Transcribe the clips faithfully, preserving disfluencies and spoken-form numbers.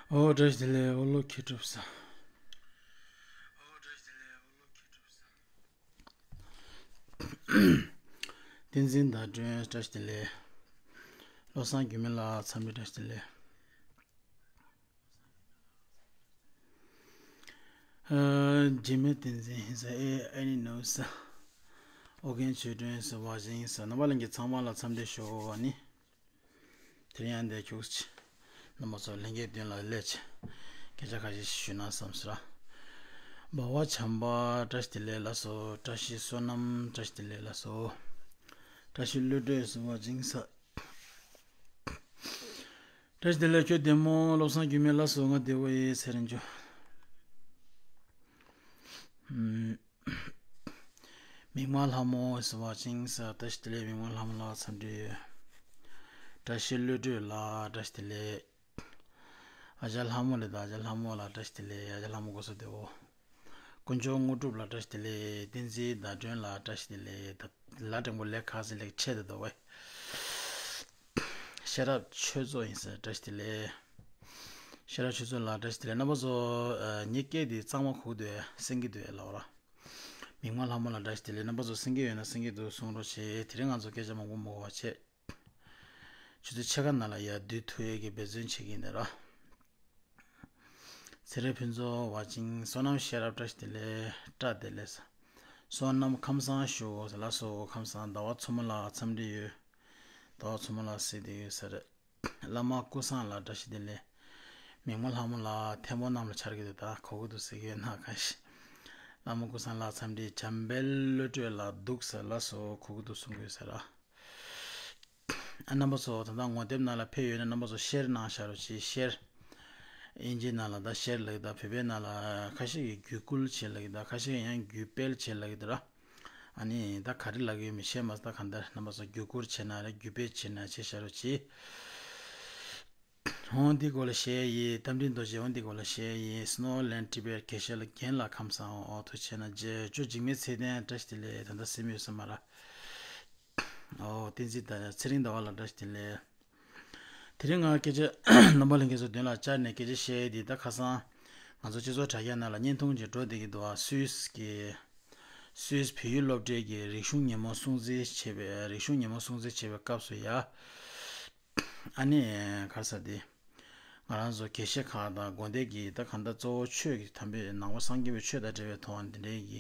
ཨོ་བཀྲ་ཤིས་བདེ་ལེགས། ཨོ་ལོ་མཁས་གྲུབ་ས། བསྟན་འཛིན་ཟླ་སྒྲོན་བཀྲ་ཤིས་བདེ་ལེགས། བློ་བཟང་འགྱུར་མེད་ལགས་འཚམས་འདྲི་བཀྲ་ཤིས་བདེ་ལེགས། ཨ། འཇིགས་མེད་བསྟན་འཛིན་ཧིན་ས་ཨེ་ཨེ་ནི་ནུ་ས། ཨོ་རྒྱན་ཆོས་སྒྲོན་ས། བ་ཞིང་ས། རྣམ་པ་ལྷན་རྒྱས་ཚང་མ་ལ་འཚམས་འདྲི་ཞུ་བ་ནི། དེ་རིང་ཡང་འདིར་ཁྱུག་ཙམ། རྣམ་པ་ཚོ་ལྷན་རྒྱས་མདུན་ལ་སླེབས་བྱས། སྐད་ཆ་ཁ་ཤས་ཤིག་ཞུས་ན་བསམ་སོང་ར། འབའ་བ་བྱམས་པ་བཀྲ་ཤིས་བདེ་ལེགས་ལགས་སོ། བཀྲ་ཤིས་བསོད་ནམས་བཀྲ་ཤིས་བདེ་ལེགས་ལགས་སོ། བཀྲ་ཤིས་བློ་གྲོས་ས། བ་ཞིང་ས། བཀྲ་ཤིས་བདེ་ལེགས། ཁྱོད་བདེ་མོ། བློ་བཟང་འགྱུར་མེད་ལགས་སོ། ང་བདེ་པོ་ཡིན། ཚེ་རིང་ཇོ། ཨུམ། མིག་དམར་ལྷ་མོ་ཟེར་བ་ཅིང་ས། བཀྲ་ཤིས་བདེ་ལེགས། མིག་དམར་ལྷ་མོ་ལགས་འཚམས་འདྲི་ཡོད། བཀྲ་ཤིས་བློ་གྲོས་ལགས་བཀྲ་ཤིས་བདེ་ལེགས། ཨ་ཅག་ལྷ་མོ་ལགས་དང་། ཨ་ཅག་ལྷ་མོ་ལགས་བཀྲ་ཤིས་བདེ་ལེགས། ཨ་ཅག་ལྷ་མོ་སྐུ་གཟུགས་བདེ་པོ། དཀོན་མཆོག་དངོས་གྲུབ་ལགས་བཀྲ་ཤིས་བདེ་ལེགས། བསྟན་འཛིན་ཟླ་སྒྲོན་ལགས་བཀྲ་ཤིས་བདེ་ལེགས། ད་ལ་དྲང་པོ་ལས་ཁ་སི་ལེགས་ཆེ་དེ་དོ་བས། ཤེས་རབ་ཆོས་མཚོ་ཡིན་ཟེར། བཀྲ་ཤིས་བདེ་ལེགས། ཤེས་རབ་ཆོས་མཚོ་ལགས་བཀྲ་ཤིས་བདེ་ལེགས། རྣམ་པ་ཚོ། ཨ། ངའི་སྐད་འདི་གཙང་མ་གོ་གི་འདུག་གས། གསན་གྱི་འདུག་གས་ལབ་ར། མིག་དམར་ལྷ་མོ་ལགས་བཀྲ་ཤིས་བདེ་ལེགས། རྣམ་པ་ཚོ་གསན་གྱི་ཡོད་ན་གསན་གྱི་འདུག་གསུང་རོགས་བྱེད། དེ་རིང་ང་ཚོ་སྐད་ཆ་མང་པོ་མ་གོ་བ་བྱེད། ཆུ་ཚོད་ཕྱེད་ཀ་ནང་ལ་ཡར་བསྡུ་ཐུབ་ཡས་ཀྱི་འབད་བརྩོན་བྱེད་ཀྱི་ཡིན་ད་ར། ཚེ་རིང་ཕུན་ཚོགས། བ་ཅིང་། བསོད་ནམས་ཤེས་རབ་བཀྲ་ཤིས་བདེ་ལེགས། བཀྲ་བདེ་ལེགས་ས། བསོད་ནམས་ཁམས་བཟང་ཞུ་ལགས་སོ། ཁམས་བཟང་། ཟླ་བ་མཚོ་མོ་ལགས་འཚམས་འདྲི་ཡོད། ཟླ་བ་མཚོ་མོ་ལགས་གཟིགས་བསྡད་ཡོད་ས་རེད། བླ་མ་ཀུན་བཟང་ལགས་བཀྲ་ཤིས་བདེ་ལེགས། མིག་དམར་ལྷ་མོ་ལགས་ཐལ་མོ་གནམ་ལ་འཕྱར་གྱི་འདུག་ད་གོ་གི་འདུག་ཟེར་གྱི་ཡོད་ན་གང་ཤེས། བླ་མ་ཀུན་བཟང་ལགས་འཚམས་འདྲི། བྱམས་པའི་བློ་གྲོས་ལགས་འདུག་ཟེར་ལགས་སོ། གོ་གི་འདུག་གསུང་གི་ཡོད་ས་ར། ཨ། རྣམ་པ་ཚོ་ད་ལྟ་ངོ་དེབ་ནང་ལ་ཕེབས་ཡོད་ན་རྣམ་པ་ཚོ་ཤེར་གནང་བཞག་རོགས་གྱིས། ཤེར། དབྱིན་ཇིའི་ནང་ལ་ད་ཤེར་ལབ་ཀྱི་ད། བོད་པའི་ནང་ལ་ཁ་ཤས་ཀྱིས་བརྒྱུད་བསྐུར་བྱེད་ལབ་ཀྱི་ད། ཁ་ཤས་ཀྱིས་ཡང་བརྒྱུད་སྤེལ་བྱེད་ལབ་ཀྱི་ད་ར། ཨ་ནི་ད་ག་རེ་ལབ་ཀྱི་ཡོད་མེད་ཤེས་མ་སོང་། ད་གང་ལྟར་རྣམ་པ་ཚོ་བརྒྱུད་བསྐུར་བྱེད་ན་རེད། བརྒྱུད་སྤེལ་བྱེད་ན་བྱེད་བཞག་རོགས་གྱིས། འོ་འདི་སྐོར་ལ་བཤད་ཡིན། རྟ་མགྲིན་རྡོ་རྗེ། འོ་འདི་སྐོར་ལ་བཤད་ཡིན། Snow Land Tibet། དགེ་བཤེས་ལགས་རྒན་ལགས་ཁམས་བཟང་། འོ་ཐུགས་རྗེ་ཆེ་གནང་། རྗེས་ཅོ་འཇིགས་མེད་ཚེ་བརྟན་བཀྲ་ཤིས་བདེ་ལེགས། ད་ལྟ་སེམས་ཡོད་ས་མ་ར། ཨོ། བསྟན་འཛིན་ད་ཚེ་རིང་ཟླ་བ་ལགས་བཀྲ་ཤིས་བདེ་ལེགས། དེ་རིང་ང་སྐད་ཆ་རྣམ་པ་ལྷན་རྒྱས་ཚོ་མདུན་ལ་བཅར་ནས་སྐད་ཆ་བཤད་ཡས་འདི། ད་ཁ་སང་ང་ཚོ་སྤྱི་ཚོགས་དྲ་རྒྱ་ནང་ལ་བརྙན་ཐུང་ཅིག་འགྲོ་བསྡད་ཀྱི་འདུག་ཨ། སུད་སི་གི། སུད་སི་བོད་ཡིག་སློབ་གྲྭའི་གི་རིག་གཞུང་ཉིན་མོ་སྲུང་བརྩི་བྱེད་པའི། རིག་གཞུང་ཉིན་མོ་སྲུང་བརྩི་བྱེད་པའི་སྐབས་སུ་ཡ། ཨ་ནི་ག་རེ་ཟེར་དེ། ང་རང་ཚོ་དགེ་བཤེས་ཁག་དང་དགོན་སྡེ་གི་ད་གང་ལྟར་གཙོ་བོ་ཆོས་ཀྱི་དམ་པའི་ནང་པ་སངས་རྒྱས་པའི་ཆོས་དང་འབྲེལ་བའི་ཐོག་ནས་འདི་འདྲའི་གི་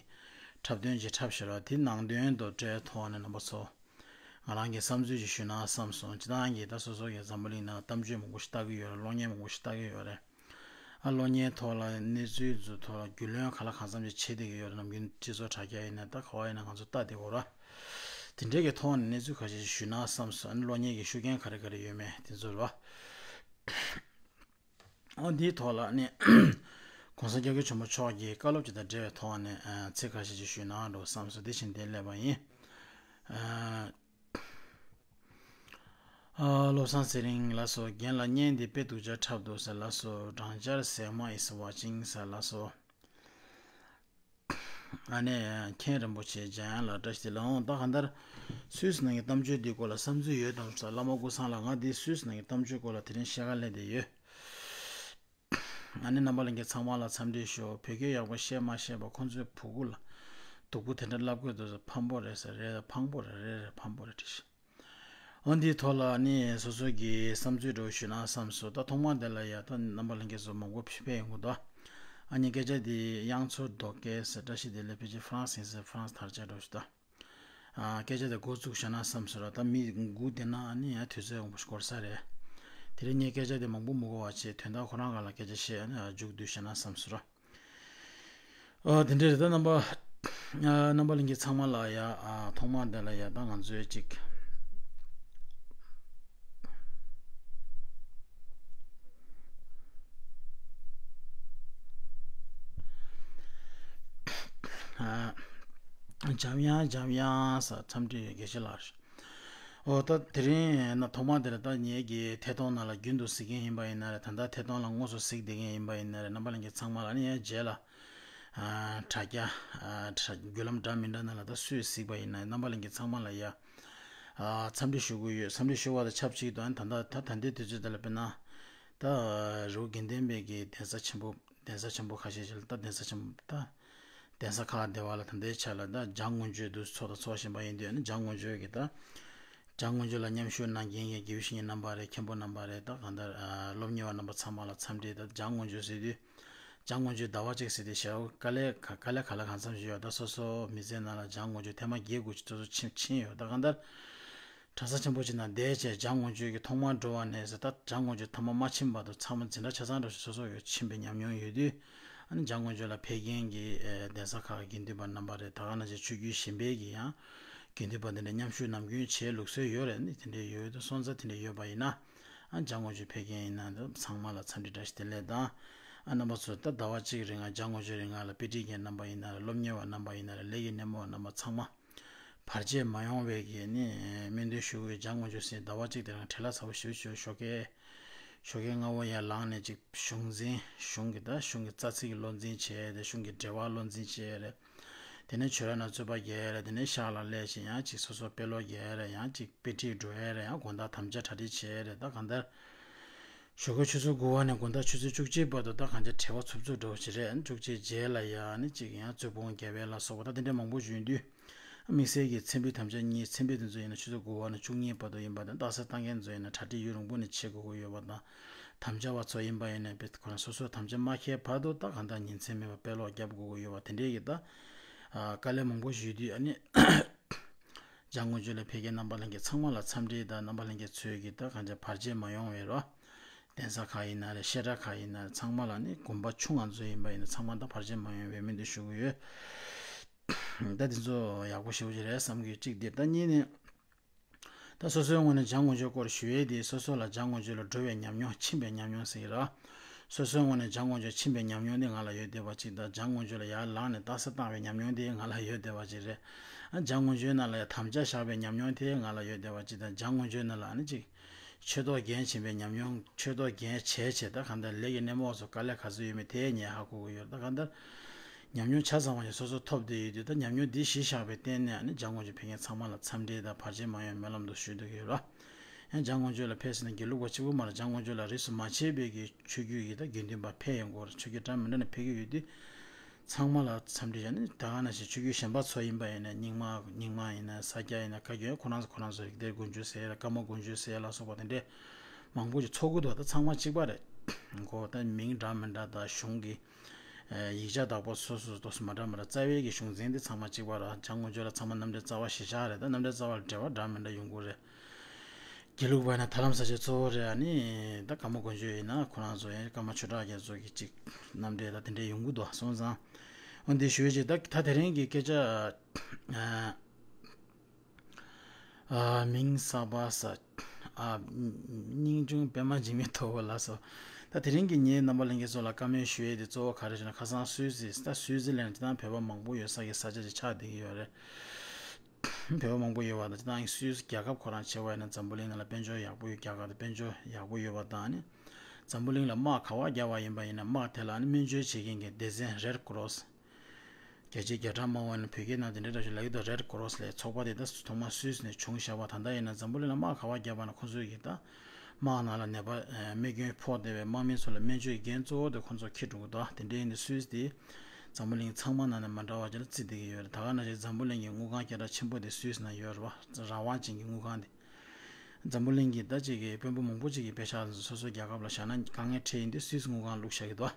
འཁྲབ་སྟོན་ཅིག་འཁྲབ་ཤོར་བ་དེ་ནང་དོན་དང་འབྲེལ་བའི་ཐོག་ནས་རྣམ་པ་ཚོ་ང་རང་གི་བསམ་ཚུལ་ཅིག་ཞུས་ན་བསམ་སོང་། སྤྱིར་བཏང་གི་ད་སོ་སོ་གི་འཛམ་བུ་གླིང་ནང་གཏམ་བརྗོད་མང་པོ་ཞིག་ལྟ་གི་ཡོད་རེད། གློག་བརྙན་མང་པོ་ཞིག་ལྟ་གི་ཡོད་རེད། ཨ། གློག་བརྙན་ཐོག་ལ་གནས་ཚུལ་ཚོའི་ཐོག་ལ་རྒྱུས་ལོན་ག་ལ་གང་འཚམ་ཅིག་བྱེད་བསྡད་ཀྱི་ཡོད་རེད། ནམ་རྒྱུན་སྤྱི་ཚོགས་དྲ་རྒྱ་ཡིན་ན་ད་ག་བ་ཡིན་ན་ང་ཚོ་ལྟ་བསྡད་ཡོད་རེད། དེ་འདྲའི་གི་ཐོག་ནས་གནས་ཚུལ་ཁ་ཤས་ཤིག་ཞུས་ན་བསམ་སོང་། ཨ་ནི་གློག་བརྙན་གྱི་ཤུགས་རྐྱེན་ག་རེ་ག་རེ་ཡོད་མེད་དེ་ཚོ་རེད་བ། ཨོ་འདིའི་ཐོག་ལ་ནི་༸གོང་ས་༸སྐྱབས་མགོན་ཆེན་པོ་མཆོག་གི་བཀའ་སློབ་ཅིག་དང་འབྲེལ་བའི་ཐོག་ནས་ཨ་ཚིག་ཁ་ཤས་ཤིག་ཞུས་ན་འགྲོ་བསམ་སོང་། དེ་བཞིན་དེ་སླེབས་པ་ཡིན། ཨ། ཨ། བློ་བཟང་ཚེ་རིང་ལགས་སོ། རྒན་ལགས་བརྙན་འདི་དཔེ་སྡུག་ཅག་འཁྲབ་འདུག་ཟེར་ལགས་སོ། སྦྲང་ཆར་ཟེགས་མ་is watching ཟེར་ལགས་སོ། ཨ་ནི་མཁན་རིན་པོ་ཆེ་འཇམ་དབྱངས་ལགས་བཀྲ་ཤིས་བདེ་ལེགས། འོང་ད་གང་ལྟར་སུད་སི་ནང་གི་གཏམ་བརྗོད་འདིའི་སྐོར་ལ་བསམ་ཚུལ་ཡོད་དམ་ཟེར། བླ་མ་ཀུན་བཟང་ལགས། ང་འདི་སུད་སི་ནང་གི་གཏམ་བརྗོད་སྐོར་ལ་དེ་རིང་བཤད་ག་སླེབས་བསྡད་ཡོད། ཨ་ནི་རྣམ་པ་ལྷན་རྒྱས་ཚང་མ་ལ་འཚམས་འདྲི་ཞུ། བོད་སྐད་ཡག་པོ་བཤད་མ་ཤེས་པ་ཁོང་ཚོའི་བུ་གུ་ལ་སྡུག་པོ་དེ་འདྲ་ལབ་དགོས་འདུག་ཟེར། ཕམ་པོ་རེད་ཟེར། རེད། ཕངས་པོ་རེད། རེད་རེད། ཕམ་པོ་རེད། བྲིས་ཤག་འོ་འདིའི་ཐོག་ལ་ནི་སོ་སོ་གི་བསམ་ཚུལ་འདྲ་བོ་ཞུས་ན་བསམ་སོང་། ད་ཐོག་མ་དེ་ལ་ཡ་ད་རྣམ་པ་ལྷན་རྒྱས་ཚོ་མང་པོ་ཕེབས་ཡོང་གི་འདུག་ཨ་ནི་སྐད་ཆ་དེ་དབྱངས་མཚོ་རྡོ་སྐས་ཟེར། བཀྲ་ཤིས་བདེ་ལེགས། ཕལ་ཆེར་ཧྥ་རན་སི་ཡིན་ཟེར། ཧྥ་རན་སི་དར་ཆ་འདྲ་བོ་ཞིག་ད། ཨ། སྐད་ཆ་དེ་འགོ་བཙུགས་བཞག་ན་བསམ་སོང་ར། ད་མི་སྒུག་བསྡད་ན་ཨ་ནི་ཡང་དུས་ཚོད་མང་པོ་ཞིག་འགོར་ས་རེད། དེ་རིང་ངས་སྐད་ཆ་དེ་མང་པོ་མི་གོ་བ་བྱས། དོན་དག་ཁོ་རང་སྒང་ལ་སྐད་ཆ་བཤད། ཨ་ནི་མཇུག་བསྡུས་བཞག་ན་བསམ་སོང་ར། ཨ། དེ་འདྲ་རེད། ད་རྣམ་པ། ཨ། རྣམ་པ་ལྷན་རྒྱས་ཚང་མ་ལ་ཡ། ཨ། ཐོག་མ་འདི་ལ་ཡ་ད་ང་ཚོའི་ཅིག་ཨ། འཇམ་དབྱངས་འཇམ་དབྱངས་ཟེར་འཚམས་འདྲི་དགེ་བཤེས་ལགས། ཨོ་ད་དེ་རིང་ན་ཐོག་མ་དེར་ད་ངེད་ཀྱི་ཐད་གཏོང་ནང་ལ་རྒྱུན་དུ་གཟིགས་མཁན་ཡིན་པ་ཡིན་ན་རེད། ད་ལྟ་ཐད་གཏོང་ལ་དངོས་སུ་གཟིགས་བསྡད་མཁན་ཡིན་པ་ཡིན་ན་རེད། རྣམ་པ་ལྷན་རྒྱས་ཚང་མ་ལ་ནི་ཡང་རྗེས་ལ། ཨ། དྲ་རྒྱ། ཨ། དྲ་བརྒྱུད་ལམ་འདྲ་མི་འདྲ་ནང་ལ་ད་སུས་གཟིགས་པ་ཡིན་ན་རྣམ་པ་ལྷན་རྒྱས་ཚང་མ་ལ་ཡ། ཨ། འཚམས་འདྲི་ཞུ་གི་ཡོད། འཚམས་འདྲི་ཞུ་བ་དང་ཆབས་ཅིག་ཏུ་ཨ་ནི་ད་ལྟ་ད་ད་ལྟའི་དུས་ཚོད་འདི་ལ་དཔེར་ན། ད་རི་བོ་དགེ་ལྡན་པའི་གི་གདན་ས་ཆེན་པོ་གདན་ས་ཆེན་པོ་ཁ་ཤས་ཤིག་ལ་ད་གདན་ས་ཆེན་པོ་ད་གདན་ས་ཁག་སྡེ་བ་ལ་ད་ལྟའི་ཆ་ལ་ད་འཇང་མངོན་སྤྱོད་དུ་ཚོགས་དང་ཚོགས་བཞིན་པ་ཡིན་དུས་ནི་འཇང་མངོན་སྤྱོད་ཀྱི་ད་འཇང་མངོན་སྤྱོད་ལ་མཉམ་ཞུགས་གནང་མཁན་གྱི་དགེ་བའི་བཤེས་གཉེན་རྣམ་པ་རེད། མཁན་པོ་རྣམ་པ་རེད། ད་གང་ལྟར་སློབ་གཉེར་བ་རྣམ་པ་ཚང་མ་ལ་འཚམས་འདྲི། ད་འཇང་མངོན་སྤྱོད་ཟེར་དུས་འཇང་མངོན་སྤྱོད་ཟླ་བ་གཅིག་ཟེར་དུས་ཞེ་དཀའ་ལས་དཀའ་ལས་ག་ལ་གང་འཚམ་ཞིག་ཡོད། ད་སོ་སོ་མི་ཚེ་ནང་ལ་འཇང་མངོན་སྤྱོད་ཐེངས་མ་བརྒྱད་དགུ་ཅིག་སོ་སོ་ཕྱིན་ཕྱིན་ཡོད། ད་གང་ལྟར་གྲྭ་ས་ཆེན་པོ་ཅིག་ནང་བསྡད་བྱས་འཇང་མངོན་སྤྱོད་ཀྱི་ཐོག་མར་འགྲོ་བ་ནས་ཟེར། ད་འཇང་མངོན་སྤྱོད་ཐོག་མ་མ་ཕྱིན་བར་དུ་ཚང་མ་འཛིན་གྲྭ་ཆ་ཚང་འདྲ་ཞིག་སོ་སོ་ཡོད་ཕྱིན་པའི་ཉམས་མྱོང་ཡོད་དུས། ཨ་ནི་འཇང་མངོན་སྤྱོད་ལ་ཕེབས་མཁན་གྱི་ཨེ་གདན་ས་ཁག་གི་དགེ་འདུན་པ་རྣམ་པ་རེད། ད་ག་ནང་བཞིན་ཆོས་བརྒྱུད་གཞན་པའི་གི་ཡང་དགེ་འདུན་པ་འདི་འདྲ་མཉམ་ཞུགས་ནམ་རྒྱུན་བྱེད་ལུགས་སྲོལ་ཡོད་རེད། ནི་དེ་འདྲའི་ཡོད་དུས་སོང་ཙང་དེ་འདྲ་ཡོད་པ་ཡིན་ན། ཨ་འཇང་མངོན་སྤྱོད་ཕེབས་མཁན་ཡིན་ན་ད་ཚང་མ་ལ་འཚམས་འདྲི་བཀྲ་ཤིས་བདེ་ལེགས་དང་། ཨ་རྣམ་པ་ཚོ་ད་ཟླ་བ་གཅིག་རིང་ང་འཇང་མངོན་སྤྱོད་རིང་ང་ལ་དཔེ་ཁྲིད་མཁན་རྣམ་པ་ཡིན་ན་རེད། སློབ་གཉེར་བ་རྣམ་པ་ཡིན་ན་རེད། ལས་ཀྱི་སྣེ་མོ་བ་རྣམ་པ་ཚང་མ་བར་ཆད་མ་ཡོང་བའི་གི་ནི་སྨོན་འདུན་ཞུ་གི་ཡོད། འཇང་མངོན་སྤྱོད་ཟེར་ཟླ་བ་གཅིག་དེ་རིང་བྲེལ་བ་ཚ་པོ་ཞེ་པོ་ཞིག་ཞོགས་ཀས་ཞོགས་ཀས་སྔ་པོ་ཡར་ལངས་ནས་ཅིག་གཞུང་འཛིན་གཞུང་གི་ད་གཞུང་གི་རྩ་ཚིག་གི་བློ་འཛིན་བྱས་རེད། གཞུང་གི་འགྲེལ་པ་བློ་འཛིན་བྱས་རེད། དེ་ནས་ཆོས་ར་ནང་རྩོད་པ་རྒྱག་ཡ་རེད། དེ་ནས་ཤག་ལ་སླེབས་ཤིང་ཡང་ཅིག་སོ་སོ་དཔེ་ཀློག་རྒྱག་ཡ་རེད། ཡང་ཅིག་དཔེ་ཁྲིད་འགྲོ་ཡ་རེད། ཡང་དགོང་དག་དམ་བཅའ་གྲ་སྒྲིག་བྱེད་ཡ་རེད། ད་གང་ལྟར་ཞོགས་ཀས་ཆུ་ཚོད་དགུ་པ་ནས་དགོང་དག་ཆུ་ཚོད་བཅུ་གཅིག་བར་དུ་ད་གང་ཅི་བྲེལ་བ་འཚུབ་འཚུབ་འདྲ་བོ་ཞིག་རེད། བཅུ་གཅིག་རྗེས་ལ་ཡང་ནི་ཅིག་ཡང་རྩོད་སྤོང་རྒྱག་པ་ལ་སོགས་པ་ད་དེ་འདྲ་མང་པོ་ཞིག་ཡོང་དུས། དམིགས་བསལ་གྱི་ཚན་རིག་དམ་བཅའ་གཉིས། ཚན་རིག་དེ་ཚོ་ཡིན་ན་ཆུ་ཚོད་དགུ་པ་ནས་བཅུ་གཉིས་བར་དུ་ཡིན་པ་དང་། རྟགས་གསལ་བཏང་མཁན་ཚོ་ཡིན་ན་གྲ་སྒྲིག་ཡུན་རིང་པོ་ནས་བྱེད་དགོས་ཀྱི་ཡོད་པ་དང་། དམ་བཅའ་བ་ཚོ་ཡིན་པ་ཡིན་ན་དཔེ་ཁོ་རང་སོ་སོའི་དམ་བཅའ་མ་འཁེལ་བར་དུ་ད་གང་ལྟར་ཉིན་མཚན་མེད་པར་དཔེ་ཀློག་རྒྱབ་དགོས་ཀྱི་ཡོད་པ་དེ་འདྲའི་གི་ད་དཀའ་ལས་མང་པོ་ཞིག་ཡོད་དུས། ཨ་ནི་འཇང་མངོན་སྤྱོད་ལ་ཕེབས་མཁན་རྣམ་པ་ལྷན་རྒྱས་ཚང་མ་ལ་འཚམས་འདྲི་དང་། རྣམ་པ་ལྷན་རྒྱས་ཚོས་ཀྱི་ད་གང་ཅི་བར་ཆད་མ་ཡོང་བའི་རོ། གདན་ས་ཁག་ཡིན་ན་རེད། བཤད་གྲྭ་ཁག་ཡིན་ན་རེད། ཚང་མ་ལ་ནི་དགོན་པ་ཆུང་ང་ཚོ་ཡིན་པ་ཡིན་ན་ཚང་མ་ད་བར་ཆད་མ་ཡོང་བའི་སྨོན་འདུན་ཞུ་གི་ཡོད། ད་དེ་ཚོ་ཡག་པོ་ཞེ་པོ་ཅིག་རེད་བསམ་གི་གཅིག་དེ། ད་གཉིས་ནི། ད་སོ་སོའི་ངོས་ནས་འཇང་མངོན་སྤྱོད་སྐོར་ཞུ་ཡས་དེ་སོ་སོ་ལ་འཇང་མངོན་སྤྱོད་ལ་འགྲོ་བའི་ཉམས་མྱོང་ཕྱིན་པའི་ཉམས་མྱོང་ཟེར་གི་ར། སོ་སོའི་ངོས་ནས་འཇང་མངོན་སྤྱོད་ཕྱིན་པའི་ཉམས་མྱོང་དེ་ང་ལ་ཡོད་བསྡད་པ་གཅིག་དང་། འཇང་མངོན་སྤྱོད་ལ་ཡར་ལངས་ནས་རྟགས་གསལ་བཏང་བའི་ཉམས་མྱོང་དེ་ང་ལ་ཡོད་བསྡད་པ་གཅིག་རེད། ཨ་འཇང་མངོན་སྤྱོད་ནང་ལ་ཡང་དམ་བཅའ་བཞག་པའི་ཉམས་མྱོང་དེ་ང་ལ་ཡོད་བསྡད་པ་གཅིག་དང་། འཇང་མངོན་སྤྱོད་ནང་ལ་ཨ་ནི་གཅིག་ཆོས་ཐོག་འགན་བྱིན་པའི་ཉམས་མྱོང་། ཆོས་ཐོག་འགན་བྱས་བྱས་ད་གང་ལྟར་ལས་ཀྱི་སྣེ་མོ་ཚོ་དཀའ་ལས་ག་ཚོད་ཡོད་མེད་དེ་ངས་ཧ་གོ་གི་ཡོད། ད་གང་ལྟར་ཉམས་མྱོང་ཆ་ཚང་བ་ཞིག་སོ་སོ་ཐོབ་བསྡད་ཡོད་དུས། ད་ཉམས་མྱོང་འདི་གཞི་བཞག་པའི་སྟེང་ནས་ཨ་ནི་འཇང་མངོན་སྤྱོད་ཕེབས་མཁན་ཚང་མ་ལ་འཚམས་འདྲི་དང་བར་ཆད་མ་ཡོང་སྨོན་ལམ་དུ་ཞུ་འདོད་ཀྱི་ཡོད་ར། ཡང་འཇང་མངོན་སྤྱོད་ལ་ཕེབས་ཟིན་ན་དགེ་ལུགས་པ་གཅིག་པུ་མ་རེད། འཇང་མངོན་སྤྱོད་ལ་རིས་སུ་མ་ཆད་པའི་གི་ཆོས་བརྒྱུད་ཀྱི་ད་དགེ་འདུན་པ་ཕེབས་ཡོང་གི་ཡོད་རེད། ཆོས་བརྒྱུད་འདྲ་མི་འདྲ་ནས་ཕེབས་ཀྱི་ཡོད་དུས། ཚང་མ་ལ་འཚམས་འདྲི་བྱས་ནས། ད་ག་ནང་བཞིན་ཆོས་བརྒྱུད་གཞན་པ་ཚོ་ཡིན་པ་ཡིན་ན། རྙིང་མ་རྙིང་མ་ཡིན་ན། ས་སྐྱ་ཡིན་ན། བཀའ་བརྒྱུད་ཁོ་རང་ཚོ་ཁོ་རང་ཚོ་རིགས་གཏེར་དགོན་ཆོས་ཟེར་ཡ་ལ། བཀའ་མ་དགོན་ཆོས་ཟེར་ཡ་ལ་སོགས་པ་དེ་འདྲས་མང་པོ་ཞིག་ཚོགས་ཀྱི་འདུག་ད་ཚང་མ་གཅིག་པ་རེད། ཁོ་ད་མིང་འདྲ་མི་འདྲ་དང་གཞུང་གི་ཡིག་ཆ་བདག་པོ་སོ་སོ་སོ་སོ་མ་འདྲ་མི་འདྲ། རྩ་བའི་གི་གཞུང་འཛིན་དེ་ཚང་མ་གཅིག་པ་རེད། འཇང་མངོན་སྤྱོད་ལ་ཚང་མ་རྣམ་འདྲེན་རྩ་བ་གཞིར་བཞག་རེད། ད་རྣམ་འདྲེན་རྩ་བ་ལ་འབྲེལ་བ་འདྲ་མི་འདྲ་ཡོང་གི་རེད། དགེ་ལུགས་པ་ཡིན་ན་ཐར་ལམ་ས་སྐྱ་གཙོ་བོ་རེད། ཨ་ནི་ད་ཀརྨ་དགོན་ཆོས་ཡིན་ན་ཁོ་རང་ཚོ་ཡང་ཀརྨ་ཆོས་གྲགས་རྒྱ་མཚོ་གི་ཅིག་རྣམ་འདྲེན་ད་དེ་འདྲས་ཡོང་གི་འདུག་སོང་ཙང་། འོན་ཏེ་ཞུ་ཡས་ཅིག་ད་ད་དེ་རིང་གི་སྐད་ཆ། ཨ་ཨ་མིང་གསར་པ་ས། ཨ་སྙིང་ཆུང་པད་མ་འཇིགས་མེད་ཐོབ་པ་ལགས་སོ། ད་དེ་རིང་གི་ངའི་རྣམ་པ་ལྷན་རྒྱས་ཚོ་ལ་བཀའ་མོལ་ཞུ་ཡས་དེ་གཙོ་བོ་ག་རེ་ཞུ་ན། ཁ་སང་སུད་སི། ད་སུད་སི་ལན་སྤྱིར་བཏང་བོད་པ་མང་པོ་ཡོད་ས་གི་ས་ཆ་ཅིག་ཆགས་བསྡད་ཀྱི་ཡོད་རེད། བོད་པ་མང་པོ་ཡོད་པ་དང་། སྤྱིར་བཏང་སུད་སི་རྒྱལ་ཁབ་ཁོ་རང་བྱས་པ་ཡིན་ན་འཛམ་བུ་གླིང་ནང་ལ་དཔལ་འབྱོར་ཡག་པོ་ཡོད། རྒྱལ་ཁབ་དང་དཔལ་འབྱོར་ཡག་པོ་ཡོད་པ་དང་། ཨ་ནི་འཛམ་བུ་གླིང་ལ་དམག་ག་པར་བརྒྱབ་པ་ཡིན་པ་ཡིན་ན་དམག་དེ་ལ་ཨ་ནི་སྨན་བཅོས་བྱེད་མཁན་གྱི་སྡེ་ཚན་རེད་ཀོ་རོ་སི། རྒྱལ་སྤྱིའི་རྒྱལ་ཁྲིམས་དམག་དབང་ནི་བོད་སྐད་ནང་དེ་འདྲ་འདྲ་ཞིག་ལབ་ཀྱི་འདུག་རེད་ཀོ་རོ་སི་ལབ། ཚོགས་པ་དེ་ད་ཐོག་མར་སུད་སི་ནས་བྱུང་བཞག་པ། ད་ལྟ་ཡིན་ན་འཛམ་བུ་གླིང་ལ་དམག་ག་པར་བརྒྱབ་པ་ན་ཁོ་ཚོས་ཀྱི་ད་དམག་ནང་ལ་ནད་པ་རྨས་སྐྱོན་ཕོག་བསྡད་པའི་དམག་མི་ཚོ་ལ་སྨན་བཅོས་འགན་གཙོ་བོ་དེ་ཁོ་ཚོ་འཁྱེར་འགྲོ་གི་འདུག་དེ་འདྲ་ཡིན་དུས་སུད་སི་དེ་འཛམ་བུ་གླིང་ཚང་མ་ནང་ནས་མ་འདྲ་བ་ཅིག་ལ་བརྩི་བསྡད་ཀྱི་ཡོད་རེད། ད་ག་ནང་བཞིན་འཛམ་བུ་གླིང་གི་དངུལ་ཁང་བརྒྱ་ཕྲག་ཆེན་པོ་དེ་སུད་སི་ནང་ཡོད་རེད་པ། རང་དབང་ཅན་གྱི་དངུལ་ཁང་དེ། འཛམ་བུ་གླིང་གི་ད་ཅིག་གི་དཔོན་པོ་མང་པོ་ཅིག་གིས་དཔེ་ཆ་སོ་སོའི་རྒྱལ་ཁབ་ལ་བཞག་ན་དཀའ་ངལ་འཕྲད་ཡིན་དུས་སུད་སི་དངུལ་ཁང་བླུགས་བཞག་གི་འདུག་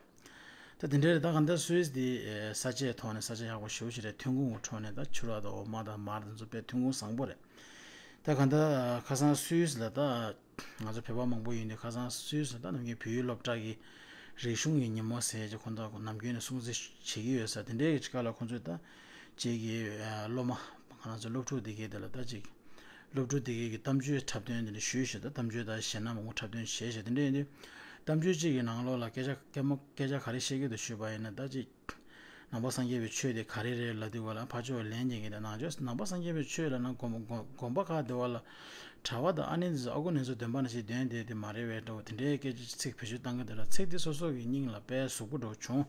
ད་དེ་འདྲ་རེད། ད་ག་འདྲ་སུད་སི་དེ་ས་ཆའི་ཐོག་ནས་ས་ཆ་ཡག་པོ་ཞེ་པོ་ཞིག་རེད། ཐོན་ཁུངས་ཀྱི་ཐོག་ནས་ད་ཕྱུར་ར་དང་འོ་མ་དང་མར་དང་ཚོ་དཔེ་ཐོན་ཁུངས་བཟང་པོ་རེད། ད་ག་འདྲ་ཁ་སང་སུད་སི་ལ་ད་ང་ཚོ་བོད་པ་མང་པོ་ཡོད་དུས། ཁ་སང་སུད་སི་ལ་ད་ནམ་རྒྱུན་བོད་ཡིག་སློབ་གྲྭ་གི་རིག་གཞུང་གི་ཉིན་མོ་ཟེར་ཅིག་ཁོང་ཚོ་ནམ་རྒྱུན་ནས་སྲུང་བརྩི་བྱེད་ཀྱི་ཡོད་ས། དེ་འདྲའི་སྐབས་ལ་ཁོང་ཚོས་ད་ཅིག་གི་སློབ་མ་ང་རང་ཚོ་སློབ་ཕྲུག་དེ་གའི་དེ་ལ་ད་ཅིག་སློབ་ཕྲུག་དེ་གའི་གི་གཏམ་བརྗོད་འཁྲབ་སྟོན་དེ་འདྲ་ཞུས་ཤིག་ད་གཏམ་བརྗོད་ད་གཞས་སྣ་མང་པོ་འཁྲབ་སྟོན་བྱས་ཤིག་དེ་འདྲ་ཡིན་དུས། གཏམ་བརྗོད་ཅིག་གི་ནང་ལོགས་ལ་སྐད་ཆ་སྐད་མ་སྐད་ཆ་ག་རེ་བཤད་ཀྱི་འདུག་ཞུས་པ་ཡིན་ན། ད་ཅིག་ནང་པ་སངས་རྒྱས་པའི་ཆོས་དེ་ག་རེ་རེད་ལབ་དུས་སྒང་ལ་ཕར་ཕྱོགས་ལན་རྒྱག་མཁན་དེ། ནང་ཆོས་ནང་པ་སངས་རྒྱས་པའི་ཆོས་ལབ་ན་དགོན་དགོན་དགོན་པ་ཁག་དེ་བ་ལ་གྲྭ་པ་དང་ཨ་ནེ་ཚོ་ཨ་ཁུ་ནེ་ཚོ་འདོན་པ་ནང་བཞིན་འདོན་བསྡད་དེ་མ་རེད་པས་འདྲ་བོ་དེ་འདྲའི་སྐད་ཆ་ཚིག་བེད་སྤྱོད་བཏང་གི་འདུག་ལ། ཚིག་དེ་སོ་སོ་གི་སྙིང་ལ་དཔེ་ཟུག་པོ་འདྲ་བོ་བྱུང་།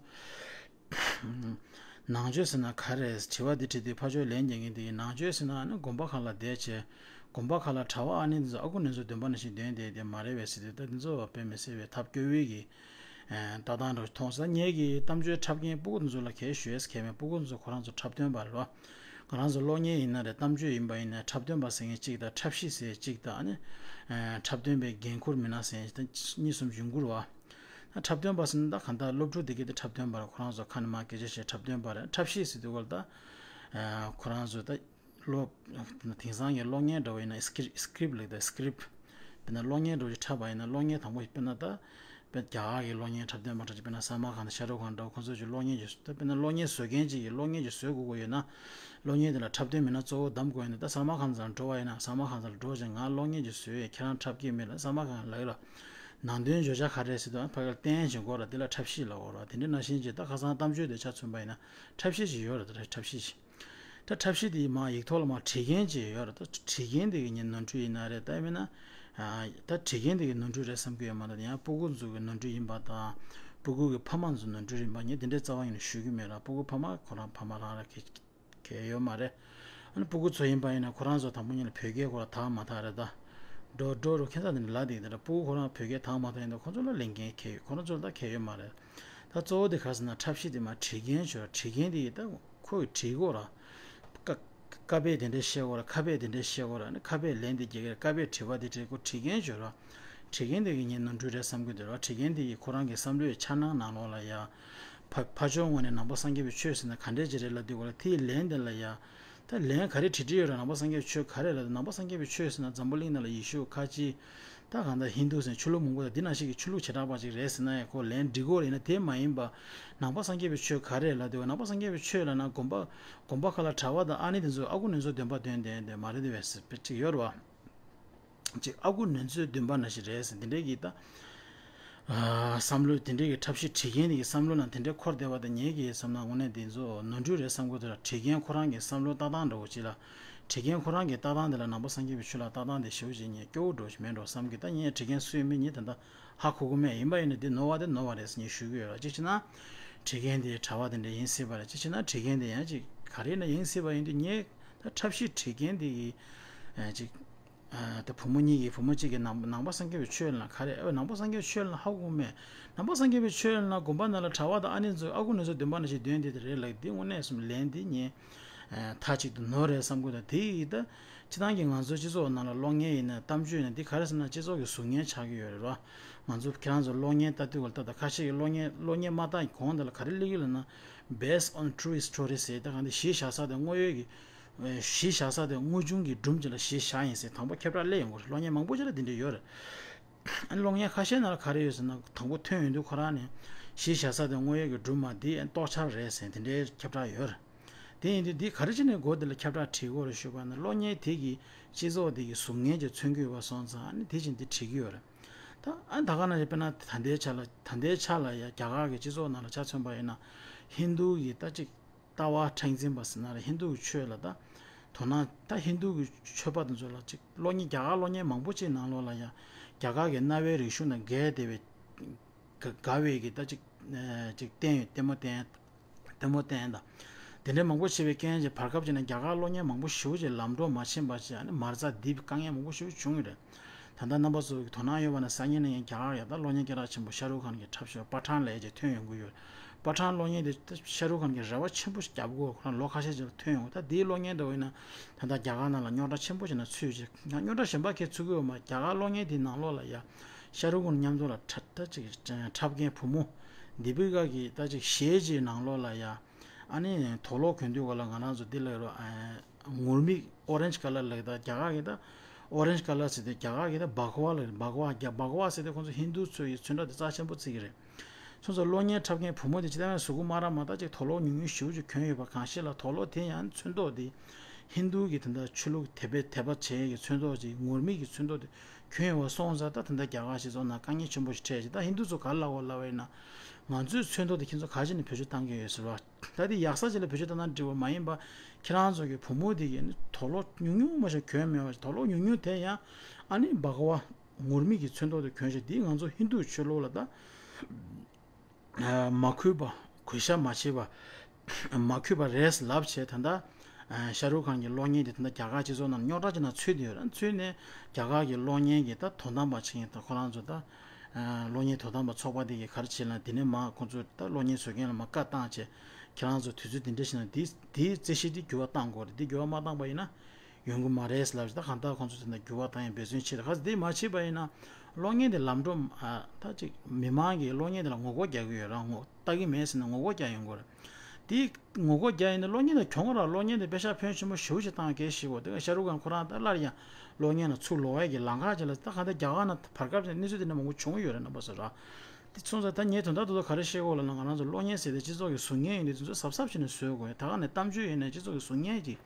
ནང་ཆོས་ཟེར་ན་ག་རེ་རེད་དྲི་བ་འདི་དྲིས་དུས་ཕར་ཕྱོགས་ལན་རྒྱག་མཁན་དེ་གིས་ནང་ཆོས་ཟེར་ན་ཨ་ནི་དགོན་པ་ཁག་ལ་བསྡད་བྱས་ དགོན་པ་ཁག་ལ་གྲྭ་པ་ཨ་ནེ་འདི་ཚོ་ཨ་ཁུ་ནེ་ཚོ་འདོན་པ་ནང་བཞིན་འདོན་བསྡད་དེ་མ་རེད་པས་ཟེར་དུས། ད་འདི་ཚོ་དཔེ་མི་སྲིད་པའི་ཐབས་སྐྱོ་བོའི་གི་ལྟ་སྟངས་འདྲ་མཐོང་སོང་། ངེད་ཀྱི་གཏམ་བརྗོད་འཁྲབ་མཁན་སྤུ་གུ་འདི་ཚོ་ལ་གལ་ཞུ་ཡས་གལ་མེད། སྤུ་གུ་འདི་ཚོ་ཁོ་རང་ཚོ་འཁྲབ་སྟོན་པ་རེད་པ། ང་རང་ཚོ་གློག་བརྙན་ཡིན་ན་རེད། གཏམ་བརྗོད་ཡིན་པ་ཡིན་ན། འཁྲབ་སྟོན་པ་ཟེར་མཁན་གཅིག་དང་། འཁྲབ་གཞི་ཟེར་གཅིག་དང་། ཨ་ནི་འཁྲབ་སྟོན་པའི་འགན་འཁུར་མི་སྣ་ཟེར་མཁན་གཉིས་གསུམ་ཡོང་གི་རེད་པ། འཁྲབ་སྟོན་པ་ཟེར་ན་ད་གང་ལྟར་སློབ་ཕྲུག་དེ་གས་དེ་འཁྲབ་སྟོན་པ་རེད། ཁོ་རང་ཚོ་ཁ་ནས་མར་སྐད་ཆ་བཤད་འཁྲབ་སྟོན་པ་རེད། འཁྲབ་གཞི་ཟེར་དུས་སྐབས་ལ་ད་ཁོ་རང་ཚོ་ད་སློབ་དེང་སང་གི་གློག་བརྙན་འདྲ་བོ་ཡིན་ན་སི་ཀི་རིབ་ཊི་ལབ་ད། སི་ཀི་རིབ་ཊི། དཔེར་ན་གློག་བརྙན་འདྲ་བོ་ཞིག་འཁྲབ་པ་ཡིན་ན། གློག་བརྙན་དང་པོ་ཞིག་དཔེར་ན་ད་དཔེ་རྒྱ་གར་གྱི་གློག་བརྙན་འཁྲབ་སྟོན་པ་འདྲ་ཅིག་དཔེར་ན་སལ་མཱན་ཁཱན་དང་ཤ་རུག་ཁཱན་འདྲ་བོ། ཁོང་ཚོ་ཚོས་གློག་བརྙན་ཅིག་བཟོ། ད་དཔེར་ན་གློག་བརྙན་བཟོ་མཁན་ཅིག་གིས་གློག་བརྙན་ཅིག་བཟོ་དགོས་ཀྱི་ཡོད་ན། གློག་བརྙན་དེ་ལ་འཁྲབ་སྟོན་མི་སྣ་གཙོ་བོ་བདམས་དགོས་ཡོད་ན། ད་སལ་མཱན་ཁཱན་རྩ་ལ་འགྲོ་བ་ཡིན་ན། སལ་མཱན་ཁཱན་རྩ་ལ་འགྲོ་བྱས་ང་གློག་བརྙན་ཅིག་བཟོས་ཡོད། ཁྱེད་རང་འཁྲབ་ཀྱི་མེད་ལབ། སལ་མཱན་ཁཱན་ལབ་ཡོད་ལ། ནང་དོན་བརྗོད་བྱ་ག་རེ་རེད་ཟེར་དུས། ཕ་གིར་བསྟན་བྱེད་དགོས་ར། དེ་ལ་འཁྲབ་གཞི་ལབ་དགོས་ར། དེ་འདྲ་ནང་བཞིན་ཅིག་ད་ཁ་སང་གཏམ་བརྗོད་དེ་ཆ་མཚོན་པ་ཡིན་ན་འཁྲབ་གཞི་ཅིག་ཡོད་ར། ད་འཁྲབ་གཞི་ཅིག་ད་འཁྲབ་གཞི་དེ་མར་ཡིག་ཐོག་ལ་མར་བྲིས་མཁན་ཅིག་ཡོད་ར། ད་བྲིས་མཁན་དེ་གི་ངའི་ནོར་འཁྲུལ་ཡིན་ན་རེད། ད་ཡིན་མིན་ན་ཨ་ད་བྲིས་མཁན་དེ་གི་ནོར་འཁྲུལ་རེད་བསམ་གྱི་ཡོད་མ་རེད། ཡང་སྤུ་གུ་ཚོ་གི་ནོར་འཁྲུལ་ཡིན་པ་དང་། སྤུ་གུ་གི་ཕ་མ་ཚོ་ནོར་འཁྲུལ་ཡིན་པ། ངས་དེ་འདྲའི་རྩ་བ་ཉིད་ནས་ཞུ་གི་མེད་ར། སྤུ་གུ་ཕ་མ་ཁོ་རང་ཕ་མ་རང་ར་གི་གལ་ཡོད་མ་རེད། ཨ་ནི་སྤུ་གུ་ཚོ་ཡིན་པ་ཡིན་ན་ཁོ་རང་ཚོ་དང་པོ་ཉིད་ལ་བོད་སྐད་ཁོ་རང་དག་མ་དག་རེད། ད་འགྲོ་འགྲོ་རུ་ཁྱད་མཚར་དེ་འདྲ་ལབ་བསྡད་ཀྱི་འདུག་ར། སྤུ་གུ་ཁོ་རང་བོད་སྐད་དག་མ་དག་ཡིན་དུས་ཁོ་ཚོ་ལ་ལས་འགན་གལ་ཡོད། ཁོ་རང་ཚོ་ལ་ད་གལ་ཡོད་མ་རེད། ད་གཙོ་བོ་དེ་ག་རེ་ཟེར་ན་འཁྲབ་གཞི་དེ་མར་བྲིས་མཁན་ཅིག་ཡོད་ར། བྲིས་མཁན་དེ་ཡིས་ད་ཁོ་གིས་བྲིས་དགོས་ར། ཀ་ཀ་པས་དེ་འདྲ་བཤད་དགོས་ར། ཁ་པས་དེ་འདྲ་བཤད་དགོས་ར། ཨ་ནི་ཁ་པས་ལན་དེ་རྒྱག་གི་རེད། ཀ་པས་དྲི་བ་དེ་དྲིས། ཁོ་བྲིས་མཁན་ཅིག་ཡོད་ར། བྲིས་མཁན་དེ་གི་ངའི་ནོར་འཁྲུལ་རེད་བསམ་གྱི་འདུག་ར། བྲིས་མཁན་དེ་ཡིས་ཁོ་རང་གི་བསམ་བློའི་འཆར་སྣང་ནང་ལོགས་ལ་ཡ། ཕ་ཕ་ཕྱོགས་ངོས་ནས་ནང་པ་སངས་རྒྱས་པའི་ཆོས་ཟེར་ན་ག་འདྲས་ཅིག་རེད་ལབ་དུས་སྐབས་ལ། དེའི་ལན་དེ་ལ་ཡ། ད་ལན་ག་རེ་བྲིས་བྲིས་ཡོད་ར། ནང་པ་སངས་རྒྱས་པའི་ཆོས་ག་རེ་རེད་ལབ་དུས། ནང་པ་སངས་རྒྱས་པའི་ཆོས་ཟེར་ན་འཛམ་བུ་གླིང་ནང་ལ་ཡེ་ཤུ་ཁ་ཆེ། ད་གང་ལྟར་ཧིན་དུ་ཟེར་ཆོས་ལུགས་མང་པོ་དང་། འདི་ནང་བཞིན་གྱི་ཆོས་ལུགས་བྱེ་བྲག་པ་ཅིག་རེད་ཟེར་ན་ཡང་ཁོ་ལན་འབྲི་དགོས་རེད། ཡིན་ན་དེ་མ་ཡིན་པ་ནང་པ་སངས་རྒྱས་པའི་ཆོས་ག་རེ་རེད་ལབ་དུས། ནང་པ་སངས་རྒྱས་པའི་ཆོས་ལབ་ན་དགོན་པ་དགོན་པ་ཁག་ལ་གྲྭ་པ་དང་ཨ་ནེ་དེ་ཚོས་ཨ་ཁུ་ནེ་ཚོ་འདོན་པ་འདོན་བསྡད་དེ་མ་རེད་དེ་བས་ཟེར་དཔེ་ཅིག་ཡོད་རེད་པ། ཅིག་ཨ་ཁུ་ནེ་ཚོའི་འདོན་པ་ནང་བཞིན་རེད་ཟེར། དེ་འདྲའི་གི་ད་ཨ་བསམ་བློ། དེ་འདྲའི་གི་འཁྲབ་གཞི་བྲིས་མཁན་དེ་གི་བསམ་བློ་ནང་དེ་འདྲའི་འཁོར་བསྡད་པ་དང་། ངེད་ཀྱི་བསམ་ན་དངོས་གནས་དེ་ཚོ་ནོར་འཁྲུལ་རེད་བསམ་གྱི་འདུག་ར། བྲིས་མཁན་ཁོ་རང་གི་བསམ་བློའི་ལྟ་སྟངས་འདྲ་བོ་ཅིག་ལ། བྲིས་མཁན་ཁོ་རང་གི་ལྟ་སྟངས་དེ་ལ་ནང་པ་སངས་རྒྱས་པའི་ཆོས་ལ་ལྟ་སྟངས་དེ་ཞེ་པོ་ཅིག་ངས་སྐྱོ་བོ་འདྲ་བོ་ཞིག་མེད་འགྲོ་བསམ་གི། ད་ངས་བྲིས་མཁན་སུ་ཡིན་མིན་ངས་ད་ལྟ་ཧ་གོ་གི་མེད། ཡིན་པ་ཡིན་ན་དེ་ནོར་བ་དེ་ནོར་བ་རེད་ཟེར་ངས་ཞུ་གི་ཡོད་ར། གཅིག་བྱས་ན་བྲིས་མཁན་དེ་གྲྭ་པ་དེ་འདྲ་ཡིན་སྲིད་པ་རེད། གཅིག་བྱས་ན་བྲིས་མཁན་དེ་ཡང་ཅིག་ག་རེ་ཡིན་ན་ཡིན་སྲིད་པ་ཡིན་དུས། ངས་ད་འཁྲབ་གཞི་བྲིས་མཁན་དེ་གི་ཨ་ཅིག་ཨ་ད་བུ་མོ་གཉིས་ཀྱི་བུ་མོ་གཅིག་གིས་ནང་ནང་པ་སངས་རྒྱས་པའི་ཆོས་ལབ་ན་ག་རེ། ཨ་ནང་པ་སངས་རྒྱས་པའི་ཆོས་ལབ་ན་ཧ་གོ་མེད། ནང་པ་སངས་རྒྱས་པའི་ཆོས་ལབ་ན་དགོན་པ་ནང་ལ་གྲྭ་པ་དང་ཨ་ནེ་ཚོས་ཨ་ཁུ་ནེ་ཚོ་འདོན་པ་ནང་བཞིན་འདོན་བསྡད་དེ་རེད་ལབ། འདི་དངོས་གནས་སུ་ལན་འདི་ངས་ཨ་མཐའ་གཅིག་ཏུ་ནོར་རེད་བསམ་གི་འདུག། དེ་ཡིས་ད་སྤྱིར་བཏང་གི་ང་ཚོའི་སྤྱི་ཚོགས་ནང་ལ་གློག་བརྙན་ཡིན་ན་གཏམ་བརྗོད་ཡིན་ན་འདི་ག་རེ་ཟེར་ན་སྤྱི་ཚོགས་ཀྱི་གཟུགས་བརྙན་ཆགས་ཀྱི་ཡོད་རེད་པ། ང་ཚོ་ཁྱེད་རང་ཚོ་གློག་བརྙན་ལྟ་དུས་སྐབས་ལ་ད་ད་ཁ་ཤས་ཀྱིས་གློག་བརྙན་གློག་བརྙན་མ་ལྟ་གོང་དེ་ལ་ག་རེ་སླེབས་ཀྱི་ལབ་ན། Based on true story ཟེར། ད་གང་དེ་གཞི་བཞག་ས་དེ་དངོས་ཡོད་ཀྱི་གཞི་བཞག་ས་དེ་དངོས་བྱུང་གི་སྒྲུང་ཅིག་ལ་གཞི་བཞག་ཡིན་ཟེར་དང་པོ་ཁྱབ་བསྒྲགས་སླེབས་ཡོང་གི་རེད། གློག་བརྙན་མང་པོ་ཅིག་ལ་འདི་འདྲ་ཡོད་རེད། ཨ་ནི་གློག་བརྙན་ཁ་ཤས་ནང་ལ་ག་རེ་ཡོད་ཟེར་ན། དང་པོ་ཐོན་ཡོང་དུས་ཁོ་རང་ནས་གཞི་བཞག་ས་དེ་དངོས་ཡོད་ཀྱི་སྒྲུང་མ་འདི་རྟོགས་འཆར་རེད་ཟེར་དེ་འདྲའི་ཁྱབ་བསྒྲགས་ཡོད་རེད། དེ་ཡིན་དུས་འདི་ག་རེ་བྱས་ནས་འགོ་འདི་ལ་ཁྱབ་བསྒྲགས་བྲིས་དགོས་རེད་ཞུས་པ་ན། གློག་བརྙན་དེ་གིས་སྤྱི་ཚོགས་དེ་གི་གཟུགས་བརྙན་ཅིག་མཚོན་གྱི་ཡོད་པ་སོང་ཙང་། ཨ་ནི་དེ་བཞིན་འདི་བྲིས་ཀྱི་ཡོད་རེད། ད་ཨ་ད་ག་ནང་བཞིན་དཔེར་ན་ད་ལྟའི་ཆ་ལ་ད་ལྟའི་ཆ་ལ་ཡ་རྒྱ་གར་གྱི་སྤྱི་ཚོགས་ནང་ལ་ཆ་མཚོན་པ་ཡིན་ན། ཧིན་རྡུ་གི་ད་ཅིག་ལྟ་བ་མཁྲེགས་འཛིན་པ་ཟེར་ན་རེད། ཧིན་རྡུ་གི་ཆོས་ལ་ད་དོ་སྣང་། ད་ཧིན་རྡུ་གི་ཆོས་པ་དེ་ཚོ་ལ་ཅིག་གློག་བརྙན། རྒྱ་གར་གློག་བརྙན་མང་པོ་ཅིག་ནང་ལོགས་ལ་ཡ་རྒྱ་གར་གྱི་གནའ་བོའི་རིག་གཞུང་དང་འགལ་བསྡད་པའི་དགའ་བའི་གི་ད་ཅིག་ཅིག་བསྟན་ཡོད། ལྟད་མོ་བསྟན། ལྟད་མོ་བསྟན་དང་། དེ་འདྲའི་མང་པོ་བྱས་པའི་རྐྱེན་གྱིས་བར་སྐབས་ཅིག་ནས་རྒྱ་གར་གློག་བརྙན་མང་པོ་ཞེ་པོ་ཅིག་ལམ་འགྲོ་མ་ཕྱིན་པ་བྱས། ཨ་ནི་མ་རྩ་རྡིབ། དཀའ་ངལ་མང་པོ་ཞེ་པོ་བྱུང་ཡོད་རེད། ད་ལྟ་རྣམ་པ་ཚོ་གི་དོ་སྣང་ཡོད་པ་ན་སང་ཉིན་ནས་ཡང་རྒྱ་གར་ཡ་ད་གློག་བརྙན་སྐད་གྲགས་ཆེན་པོ་ཤ་རུག་ཁཱན་གྱི་འཁྲབ་གཞས་པ་ཐཱན་ལབ་ཡས་ཅིག་ཐོན་ཡོང་གི་ཡོད། པ་ཐཱན་གློག་བརྙན་དེ་ཤ་རུག་ཁཱན་གྱིས་རེ་བ་ཆེན་པོ་ཞིག་བརྒྱབ་གོ། ཁོ་རང་ལོ་ཁ་ཤས་ཅིག་ལ་ཐོན་ཡོང་། ད་དེའི་གློག་བརྙན་འདྲ་བོ་ཡིན་ན་ད་ལྟ་རྒྱ་གར་ནང་ལ་རྙོག་དྲ་ཆེན་པོ་ཞིག་ནང་ཚུད་ཅིག། ཡང་རྙོག་དྲ་གཞན་པ་གས་ཚུད་ཀྱི་ཡོད་མ། རྒྱ་གར་གློག་བརྙན་དེའི་ནང་ལོགས་ལ་ཡ་ཤ་རུག་ཁཱན་མཉམ་དུ་ལ་འཁྲབ་ད་ཅིག་འཁྲབ་མཁན་བུ་མོ་དི་པི་ཀ་གི་ད་ཅིག་གཞས་ཅིག་ནང་ལོགས་ལ་ཡ། ཨ་ནི་དུག་ལོག་གོན་དུས་སྐབས་ལ་ང་རང་ཚོ་འདི་ལ་ཡོད་རོགས། ངུར་སྨྲིག་orange colour ལབ་ད། རྒྱ་གར་གྱི་ད་orange colour ཟེར་དུས་རྒྱ་གར་གྱི་ད་བྷ་ག་ཝ་ལབ། བྷ་ག་ཝ། རྒྱ་བྷ་ག་ཝ་ཟེར་དུས་ཁོང་ཚོ་ཧིན་དུ་ཚོ་ཡི་མཚོན་རྟགས་དེ་རྩ་ཆེན་པོ་བརྩི་གི་རེད། སོང་ཙང་གློག་བརྙན་འཁྲབ་མཁན་བུ་མོ་དེ་ཇི་ལྟར་ཡང་གཟུགས་པོ་དམར་ར་དམར། ད་ཅིག་དུག་ལོག་ཉུང་ཉུང་ཞེ་པོ་ཅིག་གྱོན་ཡོད་པ། གང་ཤེས་ལ་དུག་ལོག་དེ་ཡང་མཚོན་ཐོག་དེ་ཧིན་དུ་གི་དེ་འདྲ་ཆོས་ལུགས་དད་པའི་དད་པ་བྱེད་ཡས་ཀྱི་མཚོན་ཐོག་ཅིག། ངུར་སྨྲིག་གི་མཚོན་ཐོག་དེ་གྱོན་ཡོད་པ་སོང་ཙང་། ད་དེ་འདྲ་རྒྱ་གར་སྤྱི་ཚོགས་ནང་དཀའ་ངལ་ཆེན་པོ་ཞིག་འཕྲད་ཅིག། ད་ཧིན་དུ་ཚོ་ག་རེ་ལབ་དགོས་ལབ་པ་ཡིན་ན། ང་ཚོའི་མཚོན་ཐོག་དེ་ཁྱེད་ཚོ་ག་རེ་བྱས་ནས་བེད་སྤྱོད་བཏང་གི་ཡོད་ཟེར་བ། ད་དེ་ཡག་ས་ཅིག་ལ་བེད་སྤྱོད་བཏང་ན་འགྲིག་པ་མ་ཡིན་པ། ཁྱེད་རང་ཚོ་གི་བུ་མོ་དེ་གིས་ནི་དུག་ལོག་ཉུང་ཉུང་མ་ཞིག་གྱོན་མེད་པ། དུག་ལོག་ཉུང་ཉུང་དེ་ཡང་ཨ་ནི་བྷ་ག་ཝ་ངུར་སྨྲིག་གི་མཚོན་ཐོག་དེ་གྱོན་བྱས། དེ་ང་ཚོ་ཧིན་དུ་ཆོས་ལུགས་ལ་ད་མ་གུས་པ། གུས་ཞབས་མ་བྱས་པ། མ་གུས་པ་རེད་ལབ་བྱས། ད་ལྟ་ ཨ་ཤ་རུག་ཁཱན་གྱི་གློག་བརྙན་དེ་ད་ལྟ་རྒྱ་གར་སྤྱི་ཚོགས་ནང་རྙོག་དྲ་ཅིག་ནང་ཚུད་བསྡད་ཡོད་རེད། ཚུད་ནས་རྒྱ་གར་གྱི་གློག་བརྙན་གྱི་ད་དོ་དམ་པ་བྱེད་མཁན་ད་ཁོ་རང་ཚོ་ད་ཨ་གློག་བརྙན་དོ་དམ་པ་ཚོགས་པ་དེ་གིས་ག་རེ་བྱེད་ལབ་དེ་ནས་མར་ཁོ་ཚོ་ད་གློག་བརྙན་བཟོ་མཁན་ལ་མར་བཀའ་བཏང་བྱས། ཁྱེད་རང་ཚོ་དུས་ཚོད་དེ་འདྲ་ཞིག་ནང་དེའི་དེའི་རྩད་གཞི་དེ་འགྱུར་བ་གཏང་དགོས་རེད། དེ་འགྱུར་བ་མ་བཏང་པ་ཡིན་ན་ཡོང་གི་མ་རེད་ལབ་བྱས། ད་གང་ལྟར་ཁོ་ཚོ་དེ་འདྲ་འགྱུར་བ་བཏང་ཡ་འབད་བརྩོན་བྱས་རེད། གལ་སྲིད་དེ་མ་བྱས་པ་ཡིན་ན་གློག་བརྙན་དེ་ལམ་འགྲོ་ཨ་ད་ཅིག་མི་མང་གིས་གློག་བརྙན་དེ་ལ་ངོ་རྒོལ་རྒྱག་གི་ཡོད་རེད། ངོ་ལྟ་གི་མེད་ཟེར་ནས་ངོ་རྒོལ་རྒྱག་ཡོང་གི་རེད། དེ་ངོ་རྒོལ་རྒྱག་ཡིན་ན་གློག་བརྙན་དེ་གྱོང་རག་གློག་བརྙན་དེ་དཔེ་ཤག་ཕོན་ཆེན་པོ་ཞེ་པོ་ཅིག་བཏང་གལ་ཞིག་གོ་དེ་ཤ་རུག་ཁཱན་ཁོ་རང་ད་སླར་ཡང་གློག་བརྙན་ལ་ཚུར་ལོག་ཡས་ཀྱི་ལམ་ཁ་ཅིག་ལ་ད་གང་ལྟར་རྒྱ་གར་ནང་བར་སྐབས་ནས་གནས་ཚུལ་དེ་འདྲ་མང་པོ་བྱུང་ཡོད་རེད། རྣམ་པ་ཚོ་ར། དེ་སོང་ཙང་ད་ངས་དོན་དག་ཏོག་ཏོ་ག་རེ་བཤད་དགོས་ལབ་ན་ང་རང་ཚོ་གློག་བརྙན་ཟེར་དེ་སྤྱི་ཚོགས་ཀྱི་གཟུགས་བརྙན་ཡིན་དུས་དེ་ཚོ་གཟབ་གཟབ་བྱས་ནས་བཟོ་དགོས། ད་ག་ནས་གཏམ་བརྗོད་ཡིན་ནའི་སྤྱི་ཚོགས་ཀྱི་གཟུགས་བརྙན་ཅིག་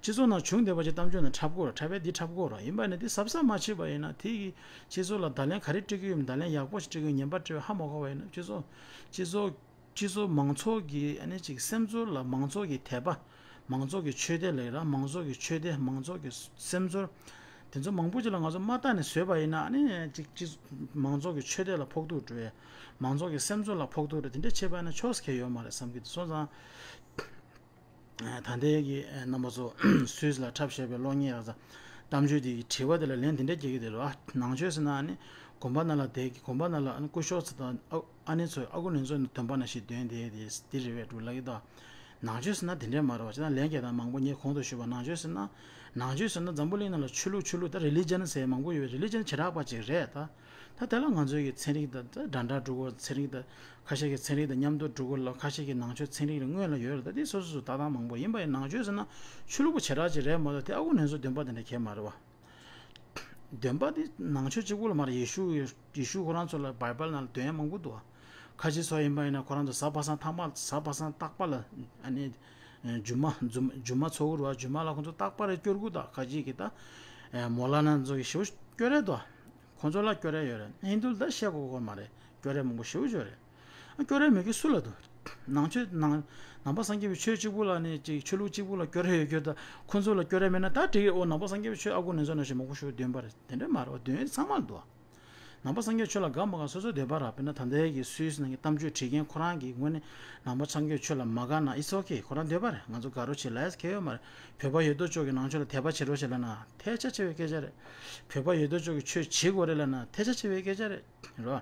སྤྱི་ཚོགས་ནང་བྱུང་བསྡད་པ་ཅིག་གཏམ་བརྗོད་ནང་འཁྲབ་དགོས་ར། འཁྲབ་པའི་འདི་འཁྲབ་དགོས་ར། ཡིན་པ་ནི་འདི་གཟབ་གཟབ་མ་བྱས་པ་ཡིན་ན་དེ་གི་སྤྱི་ཚོགས་ལ་བརྡ་ལན་ག་རེ་སྤྲད་ཀྱི་ཡོད། བརྡ་ལན་ཡག་པོ་ཞིག་སྤྲད་ཀྱི་ཡོད། ངན་པ་སྤྲད་པའི་ཧ་མ་གོ་བ་ཡིན་ན་སྤྱི་ཚོགས་སྤྱི་ཚོགས་སྤྱི་ཚོགས་མང་ཚོགས་ཀྱི་ཨ་ནི་ཅིག་སེམས་ཚོར་ལ་མང་ཚོགས་ཀྱི་དད་པ། མང་ཚོགས་ཀྱི་ཆོས་དད་ལ་ཡོད་ར། མང་ཚོགས་ཀྱི་ཆོས་དད། མང་ཚོགས་ཀྱི་སེམས་ཚོར། དེ་ཚོ་མང་པོ་ཅིག་ལ་ང་ཚོ་མ་བལྟས་ནས་བཟོས་པ་ཡིན་ན་ཨ་ནི་ཅིག་ཅིག་མང་ཚོགས་ཀྱི་ཆོས་དད་ལ་ཕོག་ཐུག་འགྲོ་ཡས། མང་ཚོགས་ཀྱི་སེམས་ཚོར་ལ་ཕོག་ཐུག་འགྲོ་དེ་འདྲ་བྱས་པ་ཡིན་ན་ཆོག་ས་གང་ཡང་ཡོད་མ་རེད་བསམ་གྱི་འདུག་སོང་ཙང་། ད་ལྟའི་གི་རྣམ་པ་ཚོ་སུད་སི་ལ་འཁྲབ་བཞག་པའི་གློག་བརྙན་ཡག་ས་གཏམ་བརྗོད་དེ་གི་དྲི་བ་དེ་ལ་ལན་དེ་འདྲ་རྒྱག་གི་དེ་རེད་བ། ནང་ཆོས་ཟེར་ན་ཨ་ནི་དགོན་པ་ནང་ལ་བསྡད་ཀྱི་དགོན་པ་ནང་ལ་ཨ་ནི་སྐུ་ཞབས་ཚོ་དང་ཨ་ཨ་ནེ་ཚོས་ཨ་ཁུ་ལེ་ཚོ་འདོན་པ་ནང་བཞིན་འདོན་བསྡད་དེ་འདི་རེད་བས་འདུག་ལབ་ཀྱི་འདུག་ནང་ཆོས་ཟེར་ན་དེ་འདྲས་མ་རེད་བ། ཅི་ད་ལན་རྒྱག་དང་མང་པོ་ངས་གོང་དུ་ཞུས་པ་ནང་ཆོས་ཟེར་ན། ནང་ཆོས་ཟེར་ན་འཛམ་བུ་གླིང་ནང་ལ་ཆོས་ལུགས་ཆོས་ལུགས་ད་རི་ལི་ཇན་ཟེར་མང་པོ་ཡོད་པས་རི་ལི་ཇན་བྱེ་བྲག་པ་ཅིག་རེད་ད། ད་དེ་ལ་ང་ཚོའི་གི་ཚན་རིག་དང་ད་འདྲ་འདྲ་འགྲོ་གི་ཚན་རིག་དང་ཁ་ཤས་ཀྱི་ཚན་རིག་དང་མཉམ་དུ་འགྲོ་གི་ལ་ཁ་ཤས་ཀྱི་ནང་ཆོས་ཚན་རིག་ལ་སྔོན་ལ་ཡོད་རེད། ད་དེ་སོ་སོ་སོ་ལྟ་སྟངས་མང་པོ་ཡིན་པ་ཡིན་ནང་ཆོས་ཟེར་ན་ཆོས་ལུགས་པ་བྱེ་བྲག་ཅིག་རེད་མ་གཏོགས་དེ་ཨ་ཁུ་ལེ་ཚོ་འདོན་པ་དེ་འདྲ་གང་ཡང་མ་རེད་བ། འདོན་པ་དེ་ནང་ཆོས་གཅིག་པུ་ལ་མ་རེད། ཡེ་ཤུ་ཡེ་ཤུ་ཁོ་རང་ཚོ་ལ་བྷའི་བལ་ནང་ལ་འདོན་ཡ་མང་པོ་འདུག་བ། ཁ་ཆེ་ཚོ་ཡིན་པ་ཡིན་ན་ཁོ་རང་ཚོ་གཟའ་པ་སངས་ཐ་མ་གཟའ་པ་སངས་རྟག་པ་ལ་ཨ་ནི་ཇུ་མ་ཇུ་ཇུ་མ་ཚོགས་ཀྱི་རེད་བ། ཇུ་མ་ལ་ཁོ་ཚོ་རྟག་པར་སྐྱོར་གྱི་འདུག་ཁ་ཆེ་གི་ད་མོ་ལ་ན་ཚོ་གི་ཞེ་པོ་སྐྱོར་ཡ་འདུག་ཁོ་ཚོ་ལ་སྐྱོར་ཡ་ཡོད་རེད། ཧིན་དུ་ལ་ད་བཤད་དགོས་དགོས་མ་རེད། སྐྱོར་ཡ་མང་པོ་ཞེ་པོ་ཅིག་ཡོད་རེད། ཨ་སྐྱོར་ཡ་མེད་མཁན་སུ་ལ་འདུག་ནང་ཆོས་ནང་ནང་པ་སངས་རྒྱས་པའི་ཆོས་གཅིག་པུ་ལ་ནི་ཅིག་ཆོས་ལུགས་གཅིག་པུ་ལ་སྐྱོར་ཡ་ཡོད་རྒྱུ་དང་ཁོ་ཚོ་ལ་སྐྱོར་ཡ་མེད་ན་ད་འགྲིག་གི། ཨོ་ནང་པ་སངས་རྒྱས་པའི་ཆོས་ཨ་ཁུ་ལེ་ཚོ་ནང་བཞིན་མང་པོ་ཞིག་འདོན་པ་རེད། དེ་འདྲ་མ་རེད་བ། འདོན་ཡ་ཚང་མ་ལ་འདུག་ནང་པ་སངས་རྒྱས་ཆོས་ལ་དགའ་མ་དགའ་སོ་སོའི་འདོད་པ་རེད། དཔེར་ན་ད་ལྟའི་གི་སུད་སི་ནང་གི་གཏམ་བརྗོད་བྲིས་མཁན་ཁོ་རང་གི་ངོས་ནས་ནང་པ་སངས་རྒྱས་ཆོས་ལ་མ་དགའ་ན་it's okay། ཁོ་རང་འདོད་པ་རེད། ང་ཚོ་དགའ་རོགས་བྱེད་ལབ་ཡ་གང་ཡང་ཡོད་མ་རེད། བོད་པ་ཡོད་དོ་ཅོག་གི་ནང་ཆོས་ལ་དད་པ་བྱེད་རོགས་བྱེད་ལབ་ན་ཐལ་ཆ་ཆེ་བའི་སྐད་ཆ་རེད། བོད་པ་ཡོད་དོ་ཅོག་གི་ཆོས་བྱེད་དགོས་རེད་ལབ་ན་ཐལ་ཆ་ཆེ་བའི་སྐད་ཆ་རེད། རེད་བ།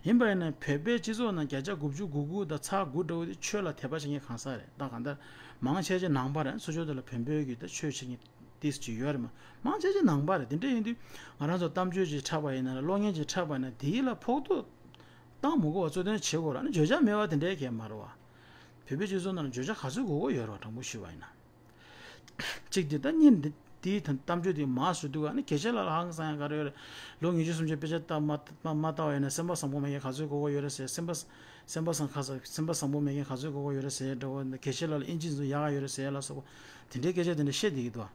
ཡིན་པ་ཡིན་ན་བོད་པའི་སྤྱི་ཚོགས་ནང་བརྒྱ་ཆ་དགུ་བཅུ་གོ་དགུ་དང་ཚེག་དགུ་འདྲ་བོ་དེ་ཆོས་ལ་དད་པ་བྱེད་མཁན་གང་ཟག་རེད། ད་གང་ལྟར་མང་ཆེ་ཆེ་ནང་པ་རེད། ཚུར་ཕྱོགས་དེ་ལ་བོན་པོའི་གི་ད་ཆོས་བྱེད་མཁན་ཏིས་ཅིག་ཡོད་རེད་མ། མང་ཆེ་ཆེ་ནང་པ་རེད། དེ་འདྲ་ཡིན་དུས་ང་རང་ཚོ་གཏམ་བརྗོད་ཅིག་འཁྲབ་པ་ཡིན་ན་གློག་བརྙན་ཅིག་འཁྲབ་པ་ཡིན་ན་དེ་ལ་ཕོག་ཐུག་བཏང་མི་དགོས་པ་གཙོ་དོན་བྱེད་དགོས་ར་ནི་བརྗོད་བྱ་མེད་པ་དེ་འདྲའི་གལ་མ་རེད་བ། བོད་པའི་སྤྱི་ཚོགས་ནང་ལ་བརྗོད་བྱ་ག་ཚོད་དགོས་ཀྱི་ཡོད་རེད་བ། དྲང་པོ་ཞུས་པ་ཡིན་ན། གཅིག་དེ་ད་གཉིས་འདི་དེའི་གཏམ་བརྗོད་དེ་མ་བཟོ་དུས་ཨ་ནི་དགེ་བཤེས་ལགས་ལ་ཧང་སང་ཡ་ག་རེ་ཡོད་རེད། ལོ་ཉི་ཤུ་སུམ་ཅུ་དཔེ་ཆ་ལྟ་མ་མ་མ་ལྟ་བ་ཡིན་ན་སེམས་པ་བཟང་པོ་མེད་མཁན་ག་ཚོད་དགོས་ཀྱི་ཡོད་རེད་ཟེར། སེམས་པ་སེམས་པ་བཟང་ཁ་ས་སེམས་པ་བཟང་པོ་མེད་མཁན་ག་ཚོད་དགོས་ཀྱི་ཡོད་རེད་ཟེར་འདྲ་བོ། དགེ་བཤེས་ལགས་ལ་ཨིན་ཇི་ཚོ་ཡག་ག་ཡོད་རེད་ཟེར་ལ་སོགས་པ་དེ་འདྲའི་སྐད་ཆ་དེ་འདྲ་བཤད་བསྡད་ཀྱི་འདུག་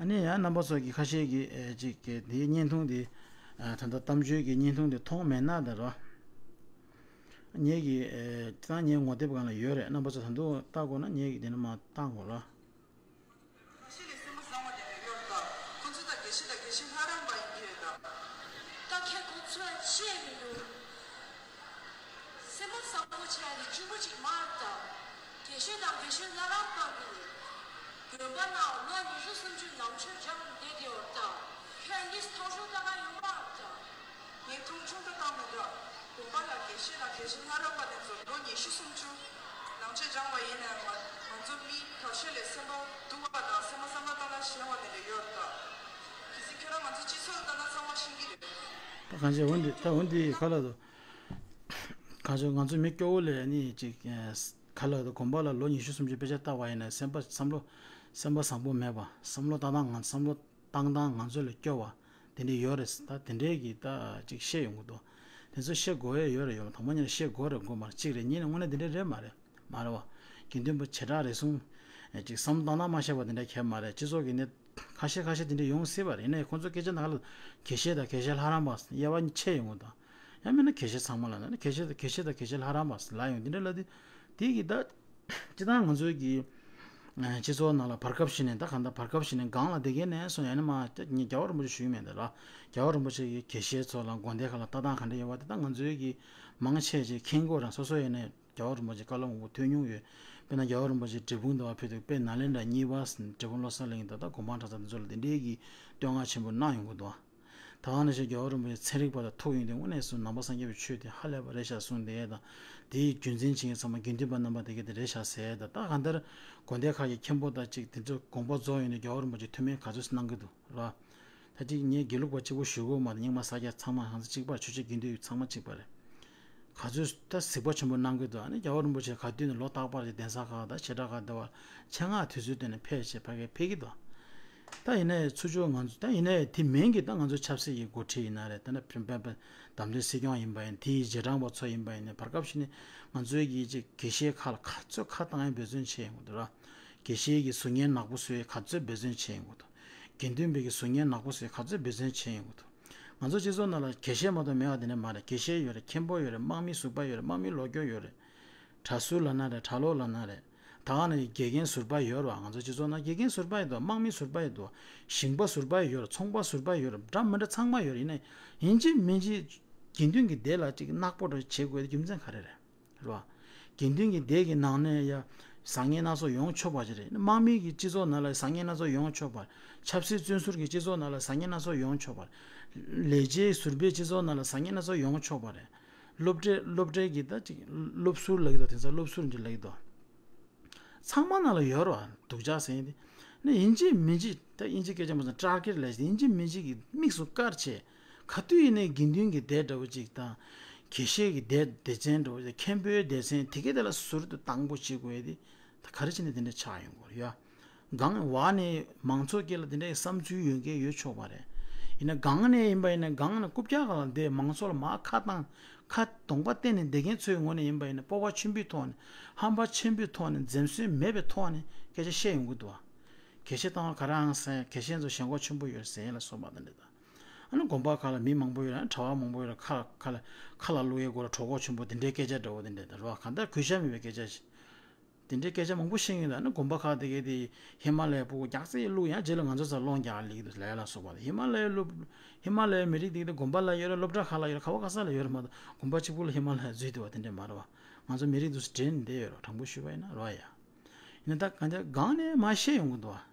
ཨ་ནི་ཡང་རྣམ་པ་ཚོ་གི་ཁ་ཤས་ཀྱི་ཨེ་ཅིག་གི་དེའི་བརྙན་ཐུང་དེ་ཨ་ད་ལྟ་གཏམ་བརྗོད་ཀྱི་བརྙན་ཐུང་དེ་མཐོང་མེད་ན་ད་རོ། ངེད་ཀྱི་ཨེ་ད་ངའི་ངོ་དེབ་སྒང་ལ་ཡོད་རེད། རྣམ་པ་ཚོ་ད་དུང་ལྟ་དགོས་ན་ངེད་ཀྱི་དེ་ནས་མར་བཏང་དགོས་ལ། ཁ་ཤས་ལ་སེམས་པ་བཟང་བ་དེ་འདྲ་ཡོད་ད། ཁོ་ཚོ་ད་དགེ་བཤེས་དང་དགེ་བཤེས་ལྷ་རམས་པ་ཡིན་གྱི་ཡོད་ད། ད་ཁྱེད་ཁོ་ཚོས་ཤེས་མི་འདུག་སེམས་པ་བཟང་པོ་བྱས་ཏེ་གཅུང་པོ་ཅིག་མ་ད། དགེ་བཤེས་དང་དགེ་བཤེས་ལྷ་རམས་པ་གི་དགོན་པ་ནང་ལོ་ཉི་ཤུ་སུམ་ཅུ་ནང་ཆོས་སྦྱང་བསྡད་དེ་ཡོད་ད། ཁྱོད་གཉིས་ཐོག་ཤོག་ལྟ་ག་ཡོང་མ་ད། ངས་མཐོང་ཆུང་ད་བཏང་མི་འདུག་དགོན་པ་ལ་དགེ་བཤེས་དང་དགེ་བཤེས་ལྷ་རམས་པ་དེ་ཚོ་ལོ་ཉི་ཤུ་སུམ་ཅུ་ནང་ཆོས་སྦྱང་བ་ཡིན་ན་ཡང་ང་ཚོ་མི་ཁ་ཤས་ལ་སེམས་པ་སྡུག་པ་དང་སེམས་པ་བསམ་བློ་བཏང་ན་ཞན་བ་དེ་འདྲ་ཡོད་ད། གལ་སྲིད་ཁྱོད་རང་ང་ཚོ་སྤྱི་ཚོགས་ལ་ལྟ་ན་ཚང་མ་ཤེས་ཀྱི་རེད། ད་གང་བྱས་འོན་ཏེ་ད་འོན་ཏེ་ག་ལ་དོ། གང་བྱས་ང་ཚོ་མི་སྐྱོ་བོ་ལས་ནི་ཅིག་ག་ལ་དོ་དགོན་པ་ལ་ལོ་ཉི་ཤུ་སུམ་ཅུ་དཔེ་ཆ་ལྟ་བ་ཡིན་ན་སེམས་པ་བསམ་བློ་སེམས་པ་བཟང་པོ་མེད་པ། བསམ་བློ་བཏང་སྟངས་ང་བསམ་བློ་བཏང་སྟངས་ང་ཚོ་ལས་སྐྱོ་བ་དེ་འདྲ་ཡོད་རེད། ད་དེ་འདྲའི་གི་ད་ཅིག་བཤད་ཡོང་གི་འདུག་དེ་ཚོ་བཤད་དགོས་ཡས་ཡོད་རེད། ཡོད་མ་དང་པོ་ཉིད་ནས་བཤད་དགོས་རེད་དགོས་མ་རེད། གཅིག་རེད། གཉིས་ནས་དངོས་གནས་དེ་འདྲ་རེད་མ་རེད། མ་རེད་བ། དགེ་འདུན་པ་བྱེ་བྲག་རེ་ཟུང་ཅིག་བསམ་བློ་བཏང་སྟངས་མ་ཤེས་པ་དེ་འདྲ་གང་ཡང་མ་རེད། སྤྱི་ཚོགས་ཀྱི་གནས་ཁ་ཤས་ཁ་ཤས་དེ་འདྲ་ཡོང་སྲིད་པ་རེད། ཡིན་ནའི་ཁོང་ཚོ་སྐད་ཆ་ནང་ལ་དགེ་བཤེས་དང་དགེ་བཤེས་ལྷ་རམས་པ་དབྱེ་བ་ཕྱེ་ཡོང་གི་འདུག་ཡང་མིན་ན་དགེ་བཤེས་ཚང་མ་ལ་ན་དགེ་བཤེས་དགེ་བཤེས་དང་དགེ་བཤེས་ལྷ་རམས་པ་ལབ་ཡོང་དེ་འདྲ་ལབ་དུས་དེ་གི་ད་སྤྱི་བཏང་ང་ཚོའི་གི་སྤྱི་ཚོགས་ནང་ལ་བར་སྐབས་ཤིག་ནས་ད་གང་ལྟར་བར་སྐབས་ཤིག་ནས་སྒང་ལ་བསྡད་མཁན་ནས་སོང་ཡང་ན་མ་ད་ངས་རྒྱལ་བ་རིན་པོ་ཆེ་ཞུས་མེད་ད་ར། རྒྱལ་བ་རིན་པོ་ཆེ་གི་དགེ་བཤེས་ཚོ་ལ་དགོན་སྡེ་ཁག་ལ་ལྟ་སྟངས་ག་འདྲ་ཡོད་པ་དེ་ད་ང་ཚོའི་གི་མང་ཆེ་ཆེ་མཁྱེན་གོ་རང་སོ་སོ་ཡིན་ནའི། རྒྱལ་བ་རིན་པོ་ཆེ་བཀའ་སློབ་མང་པོ་ཐོས་མྱོང་ཡོད། དཔེར་ན་རྒྱལ་བ་རིན་པོ་ཆེ་འབྲས་སྤུངས་དུ་བ་ཕེབས་དུས་དཔེ་ནཱ་ལེནྡྲ་གཉིས་པ་འབྲས་སྤུངས་བློ་གསལ་གླིང་དང་ད་གོ་འཕང་གྲྭ་ཚང་དེ་ཚོ་ལ་དེ་འདྲའི་གི་བསྟོད་བསྔགས་ཆེན་པོ་གནང་ཡོང་གི་འདུག་ད་ག་ནང་བཞིན་རྒྱལ་བ་རིན་པོ་ཆེ་ཚན་རིག་པ་དང་ཐུག་ཡོང་དུས་དངོས་གནས་སུ་ནང་པ་སངས་རྒྱས་པའི་ཆོས་དེ་ཧ་ལས་པ་རེད་ཤག་གསུངས་དེ་དང་། དེའི་རྒྱུན་འཛིན་བྱེད་མཁན་ཚང་མ་དགེ་འདུན་པ་རྣམ་པ་དེ་གས་དེ་རེད་ཤག་ཟེར་ད། ད་གང་ལྟར་དགོན་སྡེ་ཁག་གི་མཁན་པོ་དང་གཅིག་དེ་ཚོ་དགོངས་པ་རྫོགས་ཡོང་དུས་རྒྱལ་བ་རིན་པོ་ཆེ་ཐུགས་སྨོན་ག་ཚོད་གནང་གི་འདུག་ར། ད་ཅིག་ངས་དགེ་ལུགས་པ་གཅིག་པོ་ཞུ་གི་ཡོད་མ་རེད། རྙིང་མ་ས་སྐྱ་ཚང་མ་ཧང་སང་གཅིག་པ། ཆོས་བྱེད་དགེ་འདུན་ཚང་མ་གཅིག་པ་རེད། ག་ཚོད་ད་གཟིགས་པ་ཆེན་པོ་གནང་གི་འདུག་ཨ་ནི་རྒྱལ་བ་རིན་པོ་ཆེ་ག་དུས་ནས་ལོ་རྟག་པར་གྱི་གདན་ས་ཁག་དང་བྱེ་བྲག་ཁག་འདི་བར་ཆེད་མངགས་དུས་ཚོད་བཏོན་ནས་ཕེབས་བྱས་ཕ་གིར་ཕེབས་ཀྱི་འདུག་ད་ཡིན་ནའི་ཚུར་ཕྱོགས་ང་ཚོ་ད་ཡིན་ནའི་དེ་མིན་གྱི་ད་ང་ཚོ་ཆབ་སྲིད་ཀྱི་འགོ་ཁྲིད་ཡིན་ན་རེད། ད་ནི་བདམས་ཐོན་སྲིད་སྐྱོང་ཡིན་པ་ཡིན། དེའི་རྗེས་འབྲང་པ་ཚོ་ཡིན་པ་ཡིན་ནའི་བར་སྐབས་ཤིག་ནས་ང་ཚོའི་གི་ཅིག་དགེ་བཤེས་ཁག་ལ་ག་ཚོད་ཁ་བཏང་ཡ་འབད་བརྩོན་བྱས་ཡོང་གི་འདུག་ར། དགེ་བཤེས་ཀྱི་གཟུགས་བརྙན་ནག་པོ་བཟོ་ཡ་ག་ཚོད་འབད་བརྩོན་བྱས་ཡོང་གི་འདུག་དགེ་འདུན་པའི་གི་གཟུགས་བརྙན་ནག་པོ་བཟོ་ཡ་ག་ཚོད་འབད་བརྩོན་བྱས་ཡོང་གི་འདུག་ང་ཚོ་སྤྱི་ཚོགས་ནང་ལ་དགེ་བཤེས་མ་གཏོགས་མེད་པ་དེ་འདྲ་མ་རེད། དགེ་བཤེས་ཡོད་རེད། མཁན་པོ་ཡོད་རེད། དམག་མི་ཟུར་པ་ཡོད་རེད། དམག་མི་ལོ་རྒྱུས་ཡོད་རེད། གྲྭ་ཟུར་ལབ་ན་རེད། གྲྭ་ལོག་ལབ་ན་རེད། ད་ག་ནང་བཞིན་དགེ་རྒན་ཟུར་པ་ཡོད་རེད་བ། ང་ཚོ་སྤྱི་ཚོགས་ནང་དགེ་རྒན་ཟུར་པ་ཡོད་དོ། དམག་མི་ཟུར་པ་ཡོད་དོ། ཞིང་པ་ཟུར་པ་ཡོད་རེད། ཚོང་པ་ཟུར་པ་ཡོད་རེད། འདྲ་མི་འདྲ་ཚང་མ་ཡོད་རེད། ཡིན་ན་ཡིན་གཅིག་མིན་གཅིག་དགེ་འདུན་གྱི་སྡེ་ལ་ཅིག་ནག་པོ་འདྲ་བྱེད་དགོས་རྒྱུ་མཚན་ག་རེ་རེད། རེད་བ། དགེ་འདུན་གྱི་སྡེ་གི་ནང་ནས་ཡ་བཟང་ངན་སྣ་ཚོགས་ཡོང་ཆོག་པ་ཅིག་རེད། དམག་མི་གི་སྤྱི་ཚོགས་ནང་ལ་བཟང་ངན་སྣ་ཚོགས་ཡོང་ཆོག་པ། ཆབ་སྲིད་བཙོན་ཟུར་གྱི་སྤྱི་ཚོགས་ནང་ལ་བཟང་ངན་སྣ་ཚོགས་ཡོང་ཆོག་པ། ལས་བྱེད་ཟུར་པའི་སྤྱི་ཚོགས་ནང་ལ་བཟང་ངན་སྣ་ཚོགས་ཡོང་ཆོག་པ་རེད། སློབ་གྲྭའི་སློབ་གྲྭའི་གི་ད་ཅིག་སློབ་ཟུར་ལབ་ཀྱི་འདུག་དེང་སང་སློབ་ཟུར་འདི་ལབ་ཀྱི་འདུག་ཚང་མ་ནང་ལ་ཡོད་རེད་བ། སྡུག་ཅག་ཟེར་ཡིན་དེ། ནི་ཡིན་གཅིག་མིན་གཅིག་ད་དབྱིན་ཇི་སྐད་ཆ་མ་ཟད་ཊར་གེཊ་ལབ་ཡིན་གཅིག་མིན་གཅིག་གི་དམིགས་སུ་བཀར་བྱས། ག་དུས་ཡིན་ནའི་དགེ་འདུན་གྱི་སྡེ་འདྲ་བོ་ཅིག་དང་། དགེ་བཤེས་ཀྱི་སྡེ་སྡེ་ཚན་འདྲ་བོ་ཅིག་མཁན་པོའི་སྡེ་ཚན་དེ་གའི་དེ་ལ་ཟུར་དུ་བཏང་པོ་བྱེད་དགོས་ཡ་དེ། ད་ག་རེ་བྱས་ནས་དེ་འདྲ་ཆགས་ཡོང་གི་ཡོད། སྒང་བ་ནས་མང་ཚོགས་ཀྱི་ལ་དེ་འདྲའི་བསམ་ཚུལ་ཡོད་མཁན་ཡོད་ཆོག་པ་རེད། ཡིན་ན་སྒང་ནས་ཡིན་པ་ཡིན་ན་སྒང་ནས་རྐུབ་བཀྱག་སྒང་ལ་བསྡད་མང་ཚོགས་ལ་མར་ཁ་བཏང་། ཁ་གདོང་པ་བསྟན་ནས་བསྡད་མཁན་ཚོའི་ངོས་ནས་ཡིན་པ་ཡིན་ན་སྤོབས་པ་ཆེན་པོའི་ཐོག་ནས་ཧམ་པ་ཆེན་པོའི་ཐོག་ནས་འཛེམ་ཟོན་མེད་པའི་ཐོག་ནས་སྐད་ཆ་བཤད་ཡོང་གི་འདུག་བ། དགེ་བཤེས་བཏང་བ་ག་རེ་ཨང་ཟེར། དགེ་བཤེས་ཚོ་ཞེན་ཁོག་ཆེན་པོ་ཡོད་ཟེར་ལ་སོགས་པ་དེ་འདྲ་དང་། ཨ་ནི་དགོན་པ་ཁག་ལ་མི་མང་པོ་ཡོད་རེད། གྲྭ་པ་མང་པོ་ཡོད་རེད། ཁ་ཁ་ལ་ཁ་ལ་བླུག་ཡའི་སྐོར་ལ་གྲོད་ཁོག་ཆེན་པོ་དེ་འདྲའི་སྐད་ཆ་འདྲ་བོ་དེ་འདྲ་དང་རོ། གང་ལྟར་གུས་ཞབས་མེད་པའི་སྐད་ཆ་ཞིག་དེ་འདྲའི་སྐད་ཆ་མང་པོ་བཤད་ཡོད་ལ། ཨ་ནི་དགོན་པ་ཁག་དེ་གའི་དེ་ཧི་མ་ལ་ཡའི་སྤུ་གུ་རྒྱག་རྩེ་བླུག་ཡང་རྗེས་ལ་ང་ཚོ་ཚ་སློང་རྒྱག་ལེགས་འདུག་ལས་ལ་སོགས་པ་དང་། ཧི་མ་ལ་ཡའི་སློབ་ཧི་མ་ལ་ཡའི་མི་རིགས་དེ་གའི་དེ་དགོན་པ་ལ་ཡོད་རེད། སློབ་གྲྭ་ཁག་ལ་ཡོད་རེད། ག་བ་ག་ས་ལ་ཡོད་རེད་མ་གཏོགས་དགོན་པ་གཅིག་པུ་ལ་ཧི་མ་ལ་ཡ་འཛུལ་བསྡད་པ་དེ་འདྲ་མ་རེད་བ། ང་ཚོ་མི་རིགས་དེ་ཚོ་འདྲེས་ནས་བསྡད་ཡོད་རེད། དྲང་པོ་ཞུས་པ་ཡིན་ན་རོ་ཡ། ཡིན་ན་ད་གང་ལྟར་སྒང་ནས་མར་བཤད་ཡོང་གི་འདུག་བ།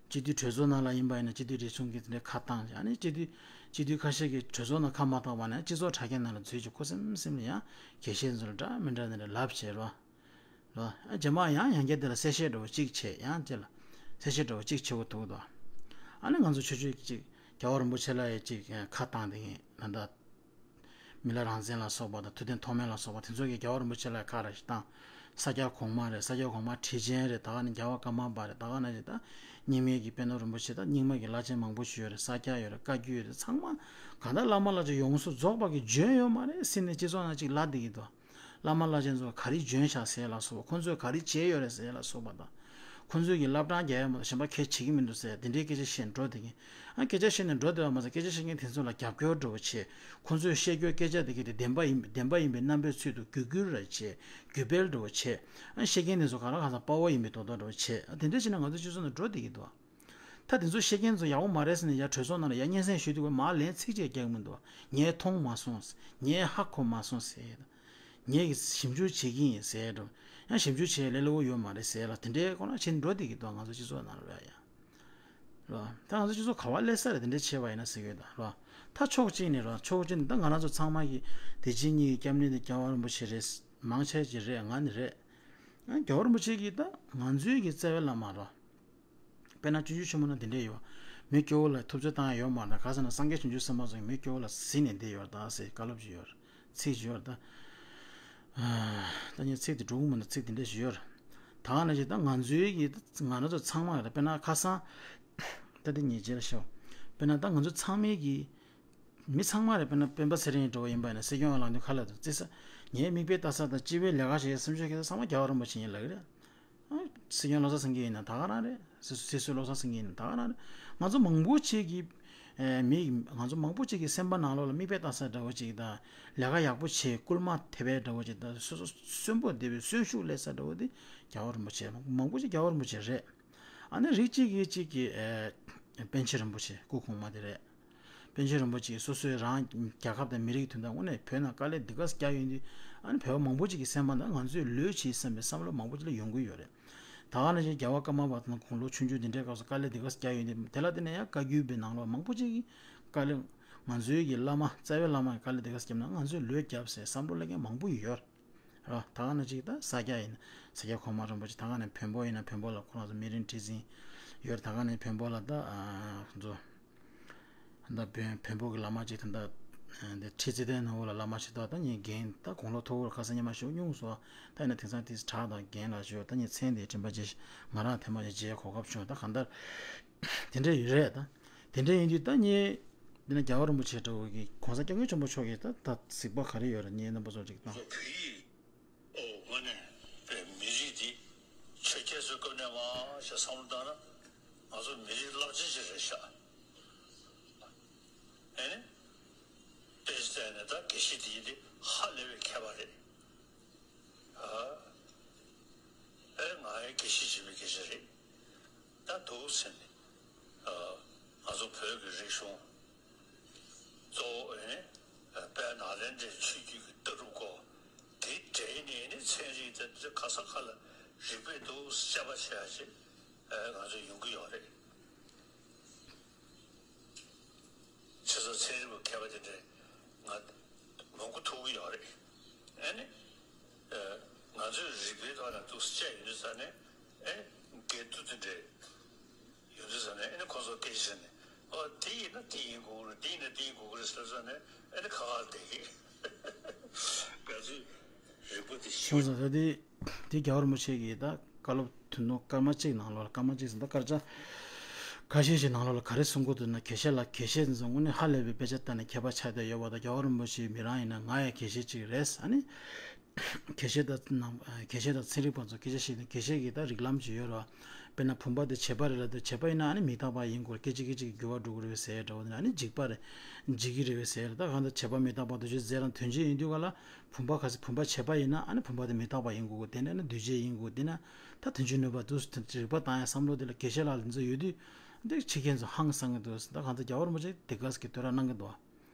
སྤྱི་འཐུས་གྲོས་ཚོགས་ནང་ལ་ཡིན་པ་ཡིན་ན་སྤྱི་འཐུས་རེ་ཟུང་གིས་དེ་འདྲའི་ཁ་བཏང་། ཨ་ནི་སྤྱི་འཐུས་སྤྱི་འཐུས་ཁ་ཤས་ཀྱིས་གྲོས་ཚོགས་ནང་ཁ་མ་བཏང་བ་ན་སྤྱི་ཚོགས་དྲ་རྒྱ་ནང་ལ་འཛུལ་གྱི་ཁུ་སིམ་སིམ་ལ་ཡང་དགེ་བཤེས་ཚོ་ལ་འདྲ་མི་འདྲ་ནས་ལབ་བྱས་རོ། རོ། ཨ་རྗེས་མ་ཡང་ཡང་བསྐྱར་དེ་ལ་གསལ་བཤད་འདྲ་བོ་གཅིག་བྱས། ཡང་དེ་ལ་གསལ་བཤད་འདྲ་བོ་གཅིག་བྱེད་དགོས་ཐུག་འདུག་ཨ་ནི་ང་ཚོ་ཆོས་ཆོས་ཀྱི་གཅིག་རྒྱལ་བ་རིན་པོ་ཆེ་ལ་ཡང་གཅིག་ཁ་བཏང་དེ་ཡིན་ན་ད། མི་ལ་རང་བཙན་ལ་སོགས་པ་དང་ཐུབ་བསྟན་ཐོགས་མེད་ལ་སོགས་པ་དེ་ཚོ་གིས་རྒྱལ་བ་རིན་པོ་ཆེ་ལ་ཁ་ར་ཞིག་བཏང་། ས་སྐྱ་གོང་མ་རེད། ས་སྐྱ་གོང་མ་ཁྲི་ཆེན་རེད། ད་ག་ནི་རྒྱལ་བ་ཀརྨ་པ་རེད། ད་ག་ནང་བཞིན་ད་རྙིང་མའི་གི་པད་ནོར་རིན་པོ་ཆེ་ད་རྙིང་མ་གི་བླ་ཆེན་མང་པོ་ཞིག་ཡོད་རེད། ས་སྐྱ་ཡོད་རེད། བཀའ་བརྒྱུད་ཡོད་རེད། ཚང་མ་གང་ལྟར་བླ་མ་བླ་ཆེན་ཡོངས་སུ་རྫོགས་པ་གི་འཇོན་ཡོད་མ་རེད་ཟེར་ནས་སྤྱི་ཚོགས་ནང་ཅིག་ལབ་བསྡད་ཀྱི་འདུག་བླ་མ་བླ་ཆེན་ཚོ་ག་རེ་འཇོན་ཤག་ཟེར་ལ་སོགས་པ། ཁོང་ཚོས་ག་རེ་བྱས་ཡོད་རེད་ཟེར་ལ་སོགས་པ་དང་། ཁོང་ཚོས་ཀྱི་བླ་བྲང་རྒྱག་ཡ་མ་གཏོགས་གཞན་པ་གལ་བྱེད་ཀྱི་མི་འདུག་ཟེར་དེ་འདྲའི་སྐད་ཆ་བཤད་འགྲོ་བསྡད་མཁན། ཨ་སྐད་ཆ་བཤད་ནས་འགྲོ་བསྡད་པ་མ་ཟད་སྐད་ཆ་བཤད་མཁན་དེ་ཚོ་ལ་རྒྱབ་སྐྱོར་འདྲ་བོ་བྱས། ཁོང་ཚོས་བཤད་རྒྱུའི་སྐད་ཆ་དེ་གའི་དེ་བདེན་པ་ཡིན་བདེན་པ་ཡིན་པའི་རྣམ་པའི་ཚུལ་དུ་བརྒྱུད་བསྐུར་ར་བྱས། བརྒྱུད་སྤེལ་འདྲ་བོ་བྱས། ཨ་བཤད་མཁན་དེ་ཚོ་ག་ལ་གང་ཟག་དཔའ་བོ་ཡིན་པའི་མདོག་མདོག་འདྲ་བོ་བྱས། ཨ་དེ་འདྲ་བྱས་ན་ང་ཚོ་སྤྱི་ཚོགས་ནང་འགྲོ་བསྡད་ཀྱི་འདུག་ད་དེ་ཚོ་བཤད་མཁན་ཚོ་ཡག་པོ་མ་རེད་ཟེར་ནས་ཡར་གྲོས་ཚོགས་ནང་ལ་ཡར་སྙན་སེང་ཞུས་དུས་མར་ལན་ཚིག་གཅིག་རྒྱག་གི་མི་འདུག་ངས་མཐོང་མ་སོང་། ངས་ཧ་གོ་མ་སོང་ཟེར། ངས་ཞིབ་འཇུག་བྱེད་ཀྱི་ཡིན་ཟེར་འགྲོ། ཡང་ཞིབ་འཇུག་བྱེད་ལས་སླ་པོ་ཡོད་མ་རེད་ཟེར་ལ་དེ་འདྲའི་སྐོར་ལ་བྱེད་འགྲོ་བསྡད་ཀྱི་འདུག་ང་ཚོ་སྤྱི་ཚོགས་ནང་ལ་ཡ། རོ། ད་ང་ཚོ་སྤྱི་ཚོགས་ག་བ་སླེབས་ས་རེད་དེ་འདྲ་བྱས་པ་ཡིན་ན་ཟེར་གྱི་ཡོད་ད་རོ། ད་ཕྱོགས་གཅིག་ནས་རོ། ཕྱོགས་གཅིག་ནས་ད་ང་རང་ཚོ་ཚང་མ་གི་དེ་གཅིག་གཉིས་ཀྱི་སྐྱབས་གནས་དེ་རྒྱལ་བ་རིན་པོ་ཆེ་རེད། མང་ཆེ་ཅིག་རེད། ང་ནི་རེད། ཨ་རྒྱལ་བ་རིན་པོ་ཆེ་གིས་ད་ང་ཚོའི་གི་རྩ་བའི་བླ་མ་རོ། དཔེར་ན་སྤྱོད་འཇུག་ཆེན་མོ་ན་དེ་འདྲས་ཡོད། མི་སྐྱོ་བོ་ལ་ཐུབ་ཚོད་བཏང་ཡ་ཡོད་མ་རེད། ག་ཟེར་ན་སངས་རྒྱས་བྱང་ཆུབ་སེམས་དཔའ་ཚོ་གིས་མི་སྐྱོ་བོ་ལ་གཟིགས་ནས་བསྡད་ཡོད་རེད་ད་ཟེར་བཀའ་སློབ་ཅིག་ཡོད་རེད། ཚིག་ཅིག་ཡོད་རེད་ད། ད་ངས་ཚིག་དེ་འགྲོ་གི་མི་འདུག་ཚིག་དེ་འདྲས་ཞིག་ཡོད་རེད། ད་ག་ནང་བཞིན་ད་ང་ཚོའི་གི་ང་རང་ཚོ་ཚང་མ་རེད། དཔེར་ན་ཁ་སང་། ད་དེ་ཉེས་ཅན་ལ་ཤོག་དཔེར་ན་ད་ང་ཚོ་ཚང་མའི་གི་མི་ཚང་མ་རེད། དཔེར་ན་སྤེན་པ་ཚེ་རིང་འདྲ་བོ་ཡིན་པ་ཡིན་ན་སྲིད་སྐྱོང་ལངས་དུས་ཁ་ལ་དུ་བརྩི་ས། ངའི་མིག་དཔེ་ལྟ་ས་དང་སྤྱི་པའི་ལས་ཀ་བྱེད་ས་སེམས་ཤུགས་སྐྱེད་ས་ཚང་མ་རྒྱལ་བ་རིན་པོ་ཆེ་ཡིན་ལབ་ཀྱི་རེད། ཨ། སྲིད་སྐྱོང་བློ་བཟང་སེང་གེ་ཡིན་ན་ད་ག་རང་རེད། སྲིད་སྲིད་ཟུར་བློ་བཟང་སེང་གེ་ཡིན་ན་ད་ག་རང་རེད། ང་ཚོ་མང་པོ་ཅིག་གིས་ཨེ་མི་ང་ཚོ་མང་པོ་ཅིག་གིས་སེམས་པ་ནང་ལོགས་ལ་མིག་དཔེ་ལྟ་ས་འདྲ་བོ་ཅིག་དང་། ལས་ཀ་ཡག་པོ་བྱེད། སྐུལ་མ་ཐེབས་པའི་འདྲ་བོ་ཅིག་དང་། སོ་སོ་གསོན་པོ་བསྡད་པའི་གསོན་ཤུགས་སླེབས་ས་འདྲ་བོ་དེ་རྒྱལ་བ་རིན་པོ་ཆེ། མང་པོ་ཅིག་རྒྱལ་བ་རིན་པོ་ཆེ་རེད། ཨ་ནི་རིགས་གཅིག་གིས་གཅིག་གིས་ཨེ་པཎ་ཆེན་རིན་པོ་ཆེ་སྐུ་གོང་མ་དེ་རེད། པཎ་ཆེན་རིན་པོ་ཆེ་སོ་སོའི་རང་རྒྱལ་ཁབ་དང་མི་རིགས་དོན་དག་དངོས་གནས་བོད་ནང་དཀའ་ལས་འདི་ག་རྒྱག་ཡོད་དུས། ཨ་ནི་བོད་པ་མང་པོ་ཅིག་གི་སེམས་པ་ནང་ང་ཚོས་ལོས་བྱེད་བསམ་པའི་བསམ་བློ་མང་པོ་ཅིག་ལ་ཡོང་གི་ཡོད་རེད། ད་ག་ནང་བཞིན་རྒྱལ་བ་ཀརྨ་པ་དང་དགུང་ལོ་ཆུང་ཆུང་དེ་འདྲའི་སྐབས་སུ་དཀའ་ལས་འདི་ག་རྒྱག་ཡོད་དུས། དེ་ལ་བརྟེན་ནས་ཡང་བཀའ་བརྒྱུད་པའི་ནང་ལོགས་མང་པོ་ཅིག་གིས་དཀའ་ལས། ང་ཚོའི་གི་བླ་མ་རྩ་བའི་བླ་མ་གི་དཀའ་ལས་འདི་ག་རྒྱབ་ན་ང་ཚོས་ལོས་བརྒྱབ་ཟེར་བསམ་བློ་སླེབས་མཁན་མང་པོ་ཡོད་རེད། ད་ག་ནང་བཞིན་ད་ས་སྐྱ་ཡིན་ན་ས་སྐྱ་གོང་མ་རིན་པོ་ཆེ། ད་ག་ནས་བོན་པོ་ཡིན་ན་བོན་པོ་ལ་ཁོ་རང་ཚོ་མི་རིགས་ཁྲི་འཛིན་ཡོད་རེད། ད་ག་ནས་བོན་པོ་ལ་ད་ཨ་ཁོ་ཚོ་ད་བོན་བོན་པོ་གི་བླ་མ་ཅིག་ད་ད་འདི་ཁྲི་ཙི་ཏན་ནོར་བུ་ལ་བླ་མ་ཞིག་འདུག་ད་ངས་རྒན་ད་དགུང་ལོ་མཐོ་པོར་ཁ་སང་ཉི་མ་ཞིག་སྙུང་སོང་། ད་ཡིན་ན་དེང་སང་དེ་གྲགས་དང་རྒན་ལགས་ཞུ་ད་ངས་མཚན་དེ་དྲན་པ་བརྗེད་ཤག་ང་རང་ཐེངས་མ་ཅིག་མཇལ་གོ་སྐབས་བྱུང་། ད་གང་ལྟར་དེ་འདྲ་ཡོད་རེད། ད་དེ་འདྲ་ཡིན་དུས་ད་ངས་འདི་ན་རྒྱལ་བ་རིན་པོ་ཆེ་འདྲ་བོ་གི་གོང་ས་སྐྱབས་མགོན་ཆེན་པོ་མཆོག་གིས་ད་ད་གཟིགས་པ་ག་རེ་ཡོད་རེད། ངས་རྣམ་པ་ཚོ་ཅིག་ད། ཨོ་དངོས་གནས་པའི་མི་རིགས་འདི་ཆོས་རྒྱལ་ཚོའི་སྐབས་ནས་མར་ཞེས་བསམ་བློ་བཏང་ན་ང་ཚོ་མི་རིགས་རླབས་ཆེན་ཞིག་རེད་ཤག་ཨེ་ནི་དཔེ་ཆ་བལྟས་ནས་ད་དགེ་བཤེས་འདི་འདི་ཧ་ལས་པའི་མཁས་པ་རེད། ཨ་ཨེ་ང་ཡི་དགེ་བཤེས་བྱེད་པའི་སྐད་ཆ་རེད། ད་འདུག་ཟེར་ནས་ཨ་ང་ཚོ་བོད་ཀྱི་རིག་གཞུང་གཙོ་བོ་ཨེ་ནི་དཔལ་ནཱ་ལེནྡྲའི་ཆོས་བརྒྱུད་ཀྱི་ལྟ་གྲུབ་སྐོར་དེ་འདྲའི་ནས་ནི་ཚན་རིག་དེ་ག་ས་ག་ལ་རིག་པས་འདུག་དཔྱད་པ་བྱེད་ཡ་ཅིག་ཨེ་ང་ཚོ་ཡོང་གི་ཡོད་རེད། ཆེ་ས་ཚན་རིག་པ་མཁས་པ་དེ་འདྲ་ང་མང་པོ་ཐུག་གི་ཡོད་རེད། ཨེ་ནི་ཨེ་ང་ཚོས་རིག་པའི་ཐོག་ནས་འདུག་དཔྱད་ཡོང་དུས་ཙ་ནས་ཨེ་འགལ་འདུ་དེ་འདྲ་ཡོང་དུས་ཙ་ནས་ཨེ་ནི་ཁོང་ཚོ་སྐད་ཆ་བཤད་ནས་ཨོ་དེ་ཡིན་ན་དེ་ཡིན་དགོས་རེད། དེ་ཡིན་ན་དེ་ཡིན་དགོས་རེད་ཟེར་ཙ་ནས་ཨེ་ནི་ཁ་ཁ་བསྡད་ཡིན། ང་ཚོས་རིག་པ་དེ་ཤེས། སོང་ཙང་ད་དེ། དེ་རྒྱལ་བ་རིན་པོ་ཆེ་གིས་ད་བཀའ་སློབ་དོན་དུ་སྐར་མ་གཅིག་ནང་ལོགས་ལ། སྐར་མ་གཅིག་ཟེར་ན་ད་སྐར་ཆ་ཁ་ཤས་ཤིག་ནང་ལོགས་ལ་ག་རེ་གསུང་གི་འདུག་ན། དགེ་བཤེས་ལགས། དགེ་བཤེས་འདི་ཚོ་དངོས་གནས་ཧ་ལས་པའི་དཔེ་ཆ་ལྟ་ནས་མཁས་པ་ཆགས་བསྡད་ཡོད་པ་དང་། རྒྱལ་བ་རིན་པོ་ཆེ་མི་རང་ཡིན་ན་ང་ཡང་དགེ་བཤེས་གཅིག་རེད། ཨ་ནི་དགེ་བཤེས་དང་ནང་དགེ་བཤེས་དང་ཚན་རིག་པ་ཚོ་སྐད་ཆ་བཤད་དུས་དགེ་བཤེས་ཀྱི་ད་རིགས་ལམ་ཅིག་ཡོད་རེད་བ། དཔེར་ན་བུམ་པ་དེ་བྱེད་པ་རེད་ལབ་དུས་བྱེད་པ་ཡིན་ན་ཨ་ནི་མི་རྟག་པ་ཡིན་དགོས། སྐད་ཅིག་སྐད་ཅིག་གིས་འགྱུར་བ་འགྲོ་གི་རེད་པས་ཟེར་འདྲ་བོ་དེ་ནས། ཨ་ནི་འཇིག་པ་རེད། འཇིག་གི་རེད་པས་ཟེར། ད་གང་ལྟར་བྱེད་པ་མི་རྟག་པ་དུ་ཆོས་རྫས་རང་དོན་སྤྱི་ཡིན་དུས་ག་ལ། བུམ་པ་ག་ཚོད་བུམ་པ་བྱེད་པ་ཡིན་ན་ཨ་ནི་བུམ་པ་དེ་མི་རྟག་པ་ཡིན་དགོས་གོ། དེ་ནས་ཨ་ནི་འདུས་བྱས་ཡིན་དགོས། དེ་ན་ད་དོན་སྤྱི་ནུས་པ་འདུག་ཟེར་རིག་པ་བཏང་ཡ་བསམ་བློ་དེ་ལ་དགེ་བཤེས་ལགས་ལ་འདི་ཚོ་ཡོད་དུས་འདི་ཕྱི་རྒྱལ་ཚོ་ཧང་སང་གི་འདུག་ཟེར། ད་གང་ལྟར་རྒྱལ་བ་རིན་པོ་ཆེ་དེ་ག་ཟེ་གི་བསྟོད་ར་གནང་གི་འདུག་ཨ།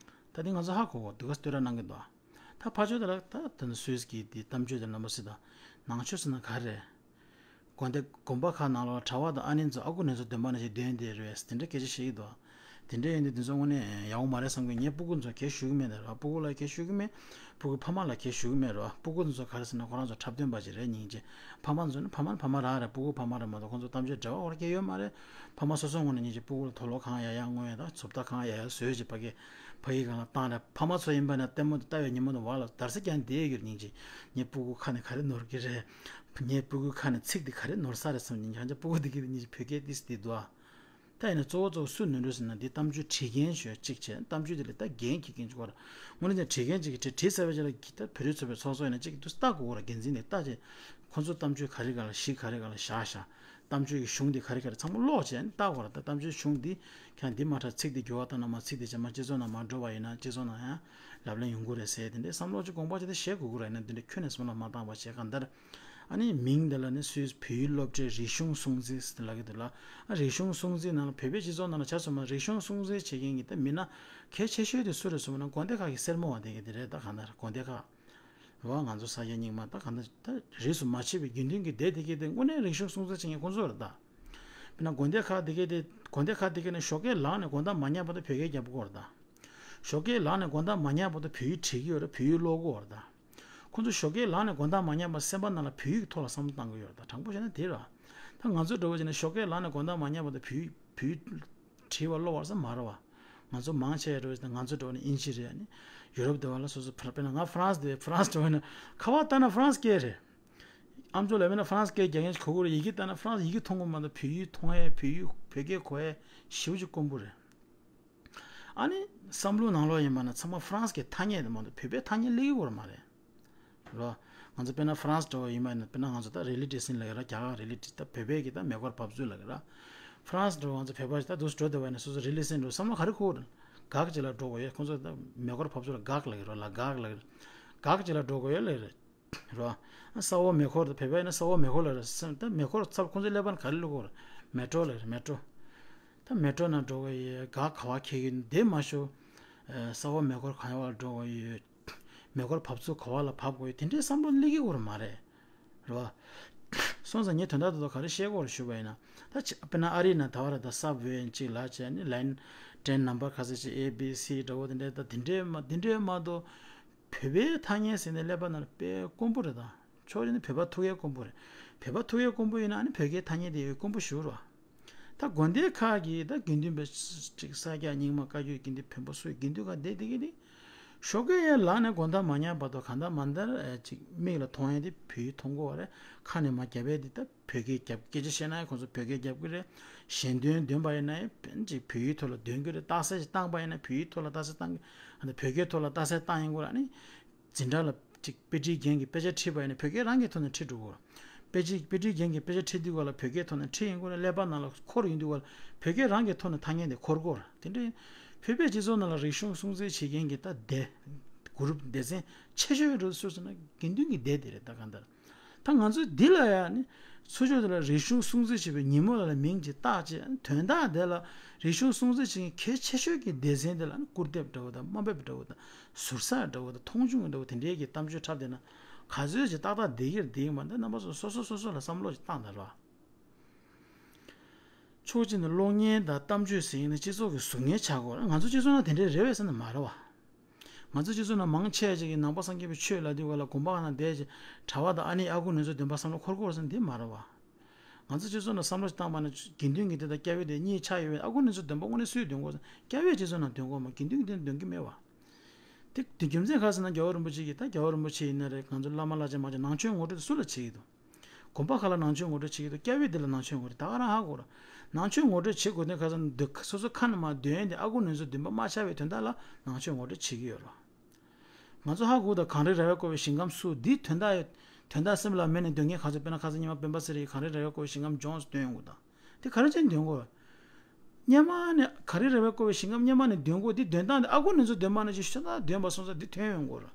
ད་དེ་ང་ཚོ་ཧ་གོ་གོ། དེ་ག་ཟེ་བསྟོད་ར་གནང་གི་འདུག་ཨ། ད་ཕར་ཕྱོགས་དེ་ལ་ད་དེ་ནི་སུད་སི་གི་དེ་གཏམ་བརྗོད་དེ་རྣམ་པ་སྲིད་དང་ནང་ཆོས་ཟེར་ན་ག་རེ། དགོན་སྡེ་དགོན་པ་ཁག་ནང་ལོགས་གྲྭ་པ་དང་ཨ་ནེ་ཚོ་ཨ་ཁུ་ནེ་ཚོ་འདོན་པ་ནང་བཞིན་འདོན་བསྡད་རེད་པས་དེ་འདྲ་སྐད་ཆ་བཤད་ཀྱི་འདུག་དེ་འདྲ་ཡིན་དུས་དེ་ཚོ་དངོས་གནས་ཡག་པོ་མ་རེད་བསམ་གི། ངས་སྤུ་གུ་ཚོ་གལ་ཞུ་གི་མེད་ད་ར། སྤུ་གུ་ལ་གལ་ཞུ་གི་མེད། སྤུ་གུ་ཕ་མ་ལ་གལ་ཞུ་གི་མེད་ར། སྤུ་གུ་ཚོ་ག་རེ་ཟེར་ན་ཁོ་རང་ཚོ་འཁྲབ་སྟོན་པ་ཅིག་རེད་སྙིང་རྗེ། ཕ་མ་ཚོ་ནི་ཕ་མ་ནི་ཕ་མ་རང་རེད། སྤུ་གུ་ཕ་མ་རེད་མ་གཏོགས་ཁོ་ཚོ་གཏམ་བརྗོད་འབྲེལ་བ་ཁོ་རང་སྐྱེ་ཡོད་མ་རེད། ཕ་མ་སོ་སོ་ངོས་ནས་སྙིང་རྗེ་སྤུ་གུ་ལ་དུག་ལོག་གང་ཡག་ཡག་བསྔོ་ཡ་དང་བཟོ་ལྟ་གང་ཡག་ཡག་བཟོས་ཅིག་ཕ་གི་ཕ་གི་སྒང་ལ་བཏང་ར། ཕ་མ་ཚོ་ཡིན་པ་ན་ལྟད་མོ་དེ་ལྟ་བའི་ཉིན་མོ་དེ་བར་ལ་འདར་སེ་ཀྱང་བསྡད་ཡོད་སྙིང་རྗེ། ངའི་སྤུ་གུ་ཁ་ནས་ག་རེ་ནོར་གི་རེད། ངའི་སྤུ་གུའི་ཁ་ནས་ཚིག་འདི་ག་རེ་ནོར་ས་རེད་བསམ་ནས། ཡང་ཅག་སྤུ་གུ་འདི་གིས་ནི་བོད་སྐད་ཏིས་འདི་འདུག་ཨ། ད་ཡིན་ན་གཙོ་བོ་གཙོ་བོ་སུ་ནོར་འགྲོ་ཟེར་ན་འདི་གཏམ་བརྗོད་བྲིས་མཁན་ཞུ་གཅིག་བྱས། གཏམ་བརྗོད་འདི་ལ་ད་འགན་འཁྱེར་མཁན་ཅིག་དགོས་ར། དངོས་གནས་ཀྱང་བྲིས་མཁན་ཅིག་གིས་བྲིས་བྲིས་ཚར་བའི་རྗེས་ལ་གི་ད་བོད་རིགས་ཚོགས་པའི་ཚོགས་གཙོ་ཡིན་ན་གཅིག་ཏུ་ལྟ་དགོས་ར། འགན་འཛིན་འདི་ལྟ་བྱས་ཁོ་ཚོ་གཏམ་བརྗོད་ག་རེ་ག་ལ་གཞི་ག་རེ་ག་ལ་བཞག་བཞག་གཏམ་བརྗོད་ཀྱི་གཞུང་འདི་ག་རེ་ག་རེ་ཚང་མ་ཀློག་བྱས་ནས་ལྟ་དགོས་ར། ད་གཏམ་བརྗོད་གཞུང་འདི་ཁྱེད་འདི་མ་འཁྲབ། ཚིག་འདི་འགྱུར་བ་བཏང་ན་མ། ཚིག་འདི་ཅང་མ་སྤྱི་ཚོགས་ནང་མ་འགྲོ་བ་ཡིན་ན་སྤྱི་ཚོགས་ནང་ཡང་ལབ་གླེང་ཡོང་གི་རེད་ཟེར། དེ་འདྲའི་བསམ་བློ་ཅིག་དགོངས་པ་ཅིག་དེ་བཞེས་དགོས་ཀྱི་རེད། ཡིན་ན་དེ་འདྲ་ཁྱོན་ནས་བསམ་བློ་མ་བཏང་བ་བྱས། གང་ལྟར་ཨ་ནི་མིང་འདི་ལ་ནི་སུད་སི་བོད་ཡིག་སློབ་གྲྭའི་རིག་གཞུང་སྲུང་འཛིན་ཟེར་ལབ་ཀྱི་འདུག་ལ། ཨ་རིག་གཞུང་སྲུང་འཛིན་ནང་ལ་བོད་པའི་སྤྱི་ཚོགས་ནང་ལ་ཆ་མཚོན་ན་རིག་གཞུང་སྲུང་འཛིན་བྱེད་མཁན་གྱི་ད་མི་སྣ་གལ་ཆེ་ཤོས་དེ་སུ་རེད་ཟེར་བ་ན་དགོན་སྡེ་ཁག་གི་སེར་མོ་བ་དེ་ག་དེ་རེད། ད་གང་ལྟར་དགོན་སྡེ་ཁག་རེད་བ། ང་ཚོ་ས་སྐྱ་རྙིང་མ་ད་གང་ལྟར་ད་རིས་སུ་མ་ཆད་པའི་དགེ་འདུན་གྱི་སྡེ་དེ་ག་དེ་དངོས་གནས་རིག་གཞུང་སྲུང་འཛིན་བྱེད་མཁན་ཁོང་ཚོ་རེད་ད། དཔེར་ན་དགོན་སྡེ་ཁག་དེ་ག་དེ་དགོན་སྡེ་ཁག་དེ་ག་ནས་ཞོགས་ཀས་ལངས་ནས་དགོང་དག་མ་ཉལ་བར་དུ་བོད་སྐད་རྒྱབ་ཀྱི་ཡོད་རེད་ད། ཞོགས་ཀས་ལངས་ནས་དགོང་དག་མ་ཉལ་བར་དུ་བོད་ཡིག་བྲིས་ཀྱི་ཡོད་རེད། བོད་ཡིག་ཀློག་གི་ཡོད་རེད་ད། ཁོང་ཚོ་ཞོགས་ཀས་ལངས་ནས་དགོང་དག་མ་ཉལ་བར་སེམས་པ་ནང་ལ་བོད་ཡིག་གི་ཐོག་ལ་བསམ་བློ་བཏང་གི་ཡོད་རེད་ད། དྲང་པོ་བཤད་ན་དེ་རེད། ད་ང་ཚོ་འདྲ་བོ་བྱས་ན་ཞོགས་ཀས་ལངས་ནས་དགོང་དག་མ་ཉལ་བར་དུ་བོད་ཡིག་བོད་ཡིག་བྲིས་པ་ཀློག་པ་ཟེར་མ་རེད་བ། ང་ཚོ་མང་ཆེ་བ་འདྲ་བོ་བྱས་ན་ང་ཚོ་འདྲ་བོ་ནི་དབྱིན་ཇི་རེད། ཨ་ནི་ཡུ་རོབ་འདྲ་བ་ལ་སོ་སོ་ཕ་དཔེར་ན་ང་ཧྥ་རན་སི་འདྲ་བོ་ཧྥ་རན་སི་འདྲ་བོ་ཡིན་ན་ཁ་པར་བལྟས་ན་ཧྥ་རན་སི་སྐད་རེད། ཨ་མཆོག་ལ་དཔེར་ན་ཧྥ་རན་སི་སྐད་རྒྱག་མཁན་ཞིག་གོ་གི་རེད། ཡི་གེ་བལྟས་ན་ཧྥ་རན་སི་ཡི་གེ་མཐོང་གི་མ་གཏོགས་བོད་ཡིག་མཐོང་ཡས་བོད་ཡིག་བོད་སྐད་གོ་ཡས་ཞེ་པོ་ཅིག་དཀོན་པོ་རེད། ཨ་ནི་བསམ་བློ་ནང་ལོགས་ཡིན་པ་ན་ཚང་མ་ཧྥ་རན་སི་གི་ཐ་སྙད་དེ་མ་གཏོགས་བོད་པའི་ཐ་སྙད་སླེབས་ཀྱི་ཡོད་མ་རེད། རོ། ང་ཚོ་དཔེར་ན་ཧྥ་རན་སི་འདྲ་བོ་ཡིན་པ་ཡིན་ན་དཔེར་ན་ང་ཚོ་ད་རི་ལི་ཏི་སིན་ལབ་ཀྱི་ར། རྒྱ་གར་རི་ལི་ཏི། ད་བོད་པའི་གི་ད་མེ་འཁོར་འབབ་ཚུགས་ལབ་ཀྱི་ར། ཧྥ་རན་སི་འདྲ་བོ་ང་ཚོ་བོད་པ་ཞིག་ད་འདུག་སེ་འགྲོ་བསྡད་པ་ཡིན་ན་སོ་སོ་རི་ལི་ཏི་སིན་འགྲོ་བསམ་བློ་ག་རེ་འཁོར་གི་རེད། འགག་ཅིག་ལ་འགྲོ་དགོས་ཡོད། ཁོང་ཚོ་ད་མེ་འཁོར་འབབ་ཚུགས་ལ་འགག་ལབ་ཀྱི་ར། ལ་འགག་ལབ་ཀྱི་ར། འགག་ཅིག་ལ་འགྲོ་དགོས་ཡོད་ལབ་ཀྱི་རེད། རོ། ས་འོག་མེ་འཁོར་དང་བོད་པ་ཡིན་ན་ས་འོག་མེ་འཁོར་ལབ་རེད། ད་མེ་འཁོར་ཚབ་ཁོང་ཚོའི་ཀླད་པ་ནས་ག་རེ་བླུག་གོ་རེད། མེ་ཏྲོ་ལབ་རེད། མེ་ཏྲོ། ད་མེ་ཊོ་ནང་འགྲོ་གི་ཡོད། ག་ག་བ་འཁྱེར་གི་འདི་མ་ཤོ། ས་འོག་མེ་འཁོར་ག་བ་ལ་འགྲོ་གི་ཡོད། མེ་འཁོར་བབས་ཚུགས་ག་བ་ལ་བབས་དགོས་ཡོད། དེ་འདྲའི་བསམ་བློ་སླེབས་ཀྱི་ཡོད་མ་རེད། རེད་བ། སོང་ཙང་ངས་དོན་དག་དེ་ཚོ་ག་རེ་བཤད་དགོས་རེད་ཞུས་པ་ཡིན་ན། ད་ཆ་དཔེར་ན་ཨ་རིའི་ནང་ད་བར་ད་སབ་ཝེ་གཅིག་ལ་བྱས་ནས་ལའིན་ཊེན་ནམ་བར་ག་ཚོད་ཅིག་ཨེ་བི་སི་འདྲ་བོ་དེ་འདྲའི་ད་དེ་འདྲའི་མ་དེ་འདྲའི་མ་གཏོགས་བོད་པའི་ཐ་སྙད་ཟེར་ནས་ཀླད་པ་ནང་ལ་དཔེ་དཀོན་པོ་རེད། ད་ཕྱོགས་རེ་ནས་བོད་པ་ཐུག་ཡས་དཀོན་པོ་རེད། བོད་པ་ཐུག་ཡས་དཀོན་པོ་ཡིན་ན་ཨ་ནི་བོད་སྐད་ཐ་སྙད་དེ་ཡོད་དཀོན་པོ་ཞུ་རོགས། ད་དགོན་སྡེ་ཁག་གི་ད་དགེ་འདུན་པ་ཅིག་ས་སྐྱ་རྙིང་མ་བཀའ་བརྒྱུད་དགེ་འདུན་བོན་པོ་སུ་དགེ་འདུན་ཁག་བསྡད་བསྡད་ཀྱི་རེད། ཞོགས་ཀས་ཡར་ལངས་ནས་དགོང་དག་མ་ཉལ་བར་དུ་གང་ལྟར་མ་ལྟར་ཅིག་མིག་ལ་མཐོང་ཡས་དེ་བོད་ཡིག་མཐོང་གི་རེད། ཁ་ནས་མར་རྒྱབ་ཡས་དེ་ད་བོད་སྐད་རྒྱབ། སྐད་ཆ་བཤད་ན་ཡང་ཁོང་ཚོ་བོད་སྐད་རྒྱབ་ཀྱི་རེད། ཞལ་འདོན་འདོན་པ་ཡིན་ན་ཡང་ཅིག་བོད་ཡིག་ཐོག་ལ་འདོན་གྱི་རེད། རྟགས་གསལ་ཞིག་བཏང་པ་ཡིན་ན་བོད་ཡིག་ཐོག་ལ་རྟགས་གསལ་བཏང་གི། ཨ་ནི་བོད་སྐད་ཐོག་ལ་རྟགས་གསལ་བཏང་ཡིན་དགོས་རེད། ཨ་ནི་འཛིན་གྲྭ་ལ་ཅིག་དཔེ་ཁྲིད་མཁན་གྱིས་དཔེ་ཆ་ཁྲིད་པ་ཡིན་ན་བོད་སྐད་རང་གི་ཐོག་ནས་ཁྲིད་འགྲོ་དགོས་རེད། དཔེ་ཆ་དཔེ་ཁྲིད་མཁན་གྱིས་དཔེ་ཆ་ཁྲིད་དུས་སྐབས་ལ་བོད་སྐད་ཐོག་ནས་ཁྲིད་ཡིན་དགོས་རེད། ཀླད་པ་ནང་ལ་འཁོར་ཡོང་དུས་སྐབས་ལ་བོད་སྐད་རང་གི་ཐོག་ནས་ཐ་སྙད་དེ་འཁོར་དགོས་རེད། དེ་འདྲ་ཡིན། བོད་པའི་སྤྱི་ཚོགས་ནང་ལ་རིག་གཞུང་སྲུང་བརྩི་བྱེད་མཁན་གྱི་ད་སྡེ། གུ་རུབ་སྡེ་ཚན་ཆེ་ཤོས་རུ་སུ་ཟེར་ན་དགེ་འདུན་གྱི་སྡེ་དེ་རེད། ད་གང་ལྟར། ད་ང་ཚོས་འདི་ལ་ཡང་ནི་ཚུར་ཕྱོགས་དེ་ལ་རིག་གཞུང་སྲུང་བརྩི་བྱེད་པའི་ཉིན་མོ་ལ་ལ་མིང་ཅིག་བཏགས་རྗེས་དོན་དག་དེ་ལ་རིག་གཞུང་སྲུང་བརྩི་བྱེད་མཁན་གལ་ཆེ་ཤོས་ཀྱི་སྡེ་ཚན་དེ་ལ་ནི་སྐུར་འདེབས་འདྲ་བོ་དང་དམའ་འབེབས་འདྲ་བོ་དང་ཟུར་ཟ་འདྲ་བོ་དང་མཐོང་ཆུང་འདྲ་བོ་དེ་འདྲའི་གི་གཏམ་བརྗོད་འཁྲབ་བསྡད་ན་ག་ཚོད་ཅིག་ཏག་ཏག་བསྡད་ཀྱི་རེད། བསྡད་ཀྱི་མ་འདུག་རྣམ་པ་ཚོ་སོ་སོ་སོ་སོ་ལ་བསམ་བློ་ཅིག་བཏང་དང་ར། ཕྱོགས་གཅིག་ནས་གློག་བརྙན་དང་གཏམ་བརྗོད་ཟེར་ཡིན་ན་སྤྱི་ཚོགས་ཀྱི་གཟུགས་བརྙན་ཆགས་དགོས་རེད། ང་ཚོ་སྤྱི་ཚོགས་ནང་དེ་འདྲའི་རེད་པས་ཟེར་ན་མ་རེད་བ། ང་ཚོ་སྤྱི་ཚོགས་ནང་མང་ཆེ་ཅིག་གིས་ནང་པ་སངས་རྒྱས་པའི་ཆོས་ལབ་དུས་སྐབས་ལ་དགོན་པ་ཁག་ནང་བསྡད་ཅིག་གྲྭ་པ་དང་ཨ་ནེ་ཨ་ཁུ་ནུ་ཚོ་འདོན་པ་བསམ་བློ་འཁོར་གྱི་ཡོད་རེད་ཟེར་ན་འདི་མ་རེད་བ། ང་ཚོ་སྤྱི་ཚོགས་ནང་བསམ་བློ་ཞིག་བཏང་པ་ན་དགེ་འདུན་གྱི་སྡེ་དང་སྐྱ་བོའི་སྡེ་གཉིས་ཆགས་ཡོད་པས། ཨ་ཁུ་ནུ་ཚོ་འདོན་པ་དངོས་གནས་སུས་འདོན་དགོས་ཟེར་ན་སྐྱ་བོས་སྤྱི་ཚོགས་ནང་འདོན་དགོས་མ། དགེ་འདུན་གྱི་སྡེ་ནས་འདོན་གྱི་མེད་བ། དེ་དེ་རྒྱུ་མཚན་ག་རེ་ཟེར་ན་རྒྱལ་བ་རིན་པོ་ཆེ་གིས། ད་རྒྱལ་བ་རིན་པོ་ཆེ་ཡིན་ན་རེད། ང་ཚོ་བླ་མ་བླ་ཆེན་མང་ཆེ་ནང་ཆོས་ངོ་སྤྲོད་དེ་སུ་ལ་བྱེད་ཀྱི་འདུག་དགོན་པ་ཁག་ལ་ནང་ཆོས་ངོ་སྤྲོད་བྱེད་ཀྱི་འདུག་སྐྱ་བོའི་སྡེ་ལ་ནང་ཆོས་ངོ་སྤྲོད་ད་ག་རང་ཧ་གོ་ར། ནང་ཆོས་ངོ་སྤྲོད་བྱེད་དགོས་དོན་ག་རེ་ཟེར་ན་འདི་སོ་སོ་ཁ་ནས་མར་འདོན་ཡས་དེ་ཨ་ཁུ་ནུ་ཚོ་འདོན་པ་མ་ཆགས་པའི་དོན་དག་ལ་ནང་ཆོས་ངོ་སྤྲོད་བྱེད་ཀྱི་ཡོད་ར། ང་ཚོ་ཧ་གོ་ད། གངས་རི་ར་བས་བསྐོར་བའི་ཞིང་ཁམས་སུ་འདི་དོན་དག་དོན་དག་སེམས་ལ་མེད་ནས་འདོན་མཁན་ག་ཚོད། དཔེར་ན་ཁ་སང་ཉི་མ་སྤེན་པ་ཚེ་རིང་གིས་གངས་རི་ར་བས་བསྐོར་བའི་ཞིང་ཁམས་ལྗོངས་སུ་འདོན་ཡོང་གི་འདུག་དེ་ག་རེ་བྱས་ནས་འདོན་དགོས། སྔོན་མ་ནས་གངས་རི་ར་བས་བསྐོར་བའི་ཞིང་ཁམས་སྔོན་མ་ནས་འདོན་དགོས། དེ་འདོན་སྟངས་དེ་ཨ་ཁུ་ནུ་ཚོ་འདོན་པ་ནང་བཞིན་ཤ་སྟག་འདོན་པ་སོང་ཙང་འདི་ཐོན་ཡོང་དགོས་ར།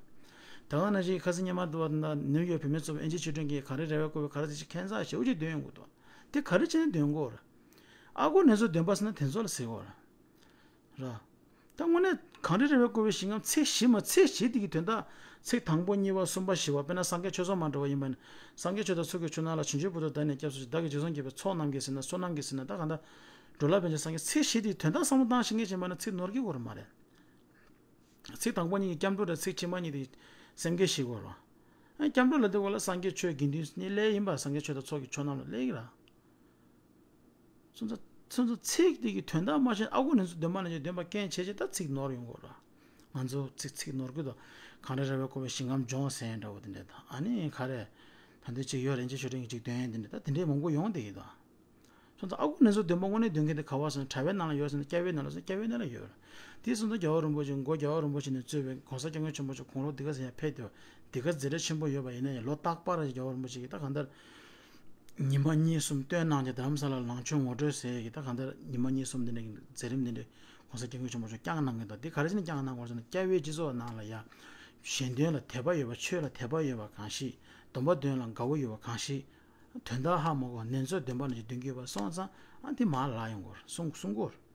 ད་ག་ནང་བཞིན་ཁ་སང་སྔོན་མ་དུ་བ་ད་ནིའུ་ཡོག་བུད་མེད་ཚོགས་པའི་ཨེན་ཅི་ཆོས་སྒྲོན་གྱིས་གངས་རི་ར་བས་བསྐོར་བའི་ག་རེ་དེ་ཅིག་ཁྱད་མཚར་ཞེ་པོ་ཅིག་འདོན་ཡོང་གི་འདུག་དེ་ག་རེ་བྱས་ནས་འདོན་དགོས་ར། ཨ་ཁུ་ནུ་ཚོ་འདོན་པ་ཟེར་ན་དེ་ཚོ་ལ་ཟེར་དགོས་ར། ར། ད་དངོས་གནས་གངས་རི་ར་བས་བསྐོར་བའི་ཞིང་ཁམས་ཚིག་བཞི་མ། ཚིག་བཞི་དེ་གི་དོན་དག་ཚིག་དང་པོ་གཉིས་པ་གསུམ་པ་བཞི་པ། དཔེར་ན་སངས་རྒྱས་ཆོས་ཚོགས་མ་འདྲ་བ་ཡིན་པ་ན་སངས་རྒྱས་ཆོས་དང་ཚོགས་ཀྱི་མཆོག་རྣམས་ལ། བྱང་ཆུབ་བར་དུ་བདག་ནི་སྐྱབས་སུ་མཆི། བདག་གིས་རྗེས་སུ་བཟུང་བགྱིས་པའི་ཚོགས་རྣམས་ཀྱིས་ཟེར་ན། བསོད་ནམས་ཀྱིས་ཟེར་ན། ད་གང་ལྟར་འགྲོ་ལ་ཕན་ཕྱིར་སངས་རྒྱས། ཚིག་བཞི་དེ་དོན་དག་བསམ་བློ་བཏང་ཤེས་མཁན་ཅིག་ཡིན་པ་ན་ཚིག་ནོར་གྱི་དགོས་ར་མ་རེད། ཚིག་དང་པོ་གཉིས་ཀྱི་སྐྱབས་འགྲོ་ར། ཚིག་ཕྱི་མ་གཉིས་དེ་སེམས་བསྐྱེད་བྱེད་དགོས་ར། ཨ་སྐྱབས་འགྲོ་ལབ་དུས་སྐབས་ལ་སངས་རྒྱས་ཆོས་དགེ་འདུན་གཉིས་སླེབས་ཡིན་པ། སངས་རྒྱས་ཆོས་དང་ཚོགས་ཀྱི་མཆོག་རྣམས་ལ་སླེབས་ཀྱི་ར། སོང་ཙང་སོང་ཙང་ཚིག་དེ་གི་དོན་དག་མ་ཤེས་ན་ཨ་ཁུ་ནུ་ཚོ་འདོན་པ་ནང་བཞིན་འདོན་པ་རྐྱེན་བྱས་བྱས་ད་ཚིག་ནོར་ཡོང་གི་ར། ང་ཚོ་ཚིག་ཚིག་ནོར་གི་འདུག་གངས་རི་ར་བས་བསྐོར་བའི་ཞིང་ཁམས་ལྗོངས་ཟེར་འདྲ་བོ་དེ་འདྲ་དང་། ཨ་ནི་ག་རེ། ད་དུང་ཅིག་ཡོད་རེད། ཨེན་ཅི་ཆོས་སྒྲོན་གྱིས་ཅིག་འདོན་ཡས་དེ་འདྲ་ད་དེ་འདྲའི་མང་པོ་ཡོང་བསྡད་ཀྱི་འདུག་སོང་ཙང་ཨ་ཁུ་ནུ་ཚོ་འདོན་པ་དངོས་གནས་འདོན་མཁན་དེ་ག་བ་ཟེར་ན་གྲྭ་པའི་ནང་ལ་ཡོད་ཟེར་ན་སྐྱ་བོའི་ནང་ལ་ཟེར་ན་སྐྱ་བོའི་ནང་ལ་ཡོད་ར། དེ་སོང་ཙང་རྒྱལ་བ་རིན་པོ་ཆེ་མགོ་རྒྱལ་བ་རིན་པོ་ཆེ་ནས་གཙོས་པའི་༸གོང་ས་༸སྐྱབས་མགོན་ཆེན་པོ་མཆོག་དགུང་ལོ་འདི་ག་ཙམ་ཡང་ཕེབས་ཏེ་འདི་ག་མཛད་བྲེལ་ཆེན་པོ་ཡོད་པ་ཡིན་ན་ཡང་ལོ་རྟག་པར་རྒྱལ་བ་རིན་པོ་ཆེ་གིས་ད་གང་ལྟར་ཉི་མ་གཉིས་གསུམ་སྟོན་གནང་སྟེ་རྡ་རམ་ས་ལ་ལ་ནང་ཆོས་ངོ་སྤྲོད་ཟེར་གྱི་ད་གང་ལྟར་ཉི་མ་གཉིས་གསུམ་འདི་འདྲའི་མཛད་རིམ་འདི་འདྲའི་༸གོང་ས་༸སྐྱབས་མགོན་ཆེན་པོ་མཆོག་བསྐྱངས་གནང་གི་འདུག་འདི་ག་རེ་བྱས་ནས་བསྐྱངས་གནང་དགོས་ཟེར་ན་སྐྱ་བོའི་སྤྱི་ཚོགས་ནང་ལ་ཡ་ཞལ་འདོན་ལ་དད་པ་ཡོད་པ། ཆོས་ལ་དད་པ་ཡོད་པ་གང་ཞིག་སྡོམ་པ་འདོན་ལ་དགའ་བོ་ཡོད་པ་གང་ཞིག་དོན་དག་ཧ་མ་གོ་ནེ་ཙོ་འདོན་པ་ནང་བཞིན་འདོན་གྱི་ཡོད་པ་སོང་ཙང་ཨ་འདི་མར་ལབ་ཡོང་གི་རེད། གསུང་གསུང་གི་རེད།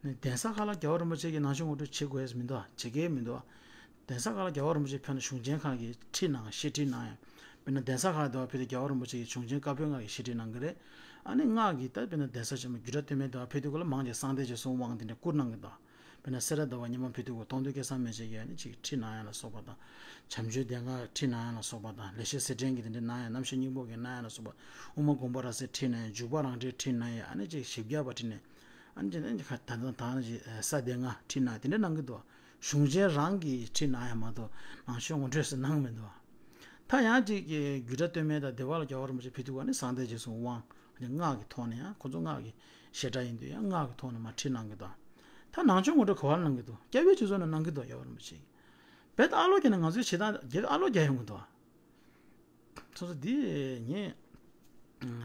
ནས་གདན་ས་ཁག་ལ་རྒྱལ་བ་རིན་པོ་ཆེ་གིས་ནང་ཆོས་ངོ་སྤྲོད་བྱེད་དགོས་ཡས་མི་འདུག་བྱེད་ཀྱི་མི་འདུག་གདན་ས་ཁག་ལ་རྒྱལ་བ་རིན་པོ་ཆེ་ཕེབས་ན་གཞུང་ཆེན་ཁག་གིས་ཁྲིད་གནང་། བཤད་ཁྲིད་གནང་ཡ། དཔེར་ན་གདན་ས་ཁག་དེ་བ་ཕེབས་དུས་རྒྱལ་བ་རིན་པོ་ཆེ་གིས་གཞུང་ཆེན་བཀའ་པོད་ལྔ་གི་བཤད་ཁྲིད་གནང་གི་རེད། ཨ་ནི་སྔགས་ཀྱི་ད་དཔེར་ན་གདན་ས་ཆེན་མོ་རྒྱུད་གྲྭ་སྟོད་སྨད་དེ་བ་ཕེབས་དུས་སྐབས་ལ་མང་ཆེ་གསང་བདེ་རྗེས་གསུང་དབང་དེ་འདྲ་བསྐུར་གནང་གི་འདུག་དཔེར་ན་སེ་ར་ཟླ་བ་ཉི་མ་ཕེབས་དུས་སྐབས་གཏོང་ཐུན་སྐལ་བཟང་མན་ཆད་ཀྱིས་ཨ་ནི་ཅིག་ཁྲིད་གནང་ཡ་ལ་སོགས་པ་དང་། བྱམས་ཆོས་སྡེ་ལྔ་ཁྲིད་གནང་ཡ་ལ་སོགས་པ་དང་། ལེགས་བཤད་གསེར་ཕྲེང་གིས་དེ་འདྲ་གནང་ཡ། རྣམ་བཤད་སྙིང་པོ་གིས་གནང་ཡ་ལ་སོགས་པ། དབུ་མ་དགོངས་པ་རབ་གསལ་ཁྲིད་གནང་ཡ། འཇུག་པ་རང་འགྲེལ་ཁྲིད་གནང་ཡ། ཨ་ནི་ཅིག་བཞི་བརྒྱ་པ་ཁྲིད་གནང་ཡ། ཨ་ནི་ཅིག་ཨ་ནི་ཅིག་ད་ད་ད་ཅིག་ས་སྡེ་ལྔ་ཁྲིད་གནང་དེ་འདྲ་གནང་གི་འདུག་གཞུང་ཆེན་རང་གིས་ཁྲིད་གནང་ཡ་མ་གཏོགས་ནང་ཆོས་ངོ་སྤྲོད་ཟེར་གནང་མི་འདུག་ད་ཡང་ཅིག་རྒྱུད་གྲྭ་སྟོད་སྨད་དང་སྡེ་པ་ལ་རྒྱལ་བ་རིན་པོ་ཆེ་ཕེབས་དུས་ཨ་ནི་གསང་བདེ་རྗེས་གསུང་དབང་། ཨ་ནི་སྔགས་ཀྱི་ཐོག་ནས་ཡང་ཁོ་ཚོ་སྔགས་ཀྱི་བཤད་གྲྭ་ཡིན་དུས་ཡང་སྔགས་ཀྱི་ཐོག་ནས་མར་ཁྲིད་གནང་གི་འདུག་ད་ནང་ཆོས་ངོ་སྤྲོད་ག་བར་གནང་གི་འདུག་སྐྱ་བོའི་སྤྱི་ཚོགས་ནང་གནང་གི་འདུག་རྒྱལ་བ་རིན་པོ་ཆེ་གིས་རྦད་དེ་ཨ་ལོ་བརྒྱབ་ནས་ང་ཚོའི་བྱེད་སྟངས་རྒྱལ་ཨ་ལོ་བརྒྱབ་ཡོང་གི་འདུག་སོ་སོ་འདི་ངས་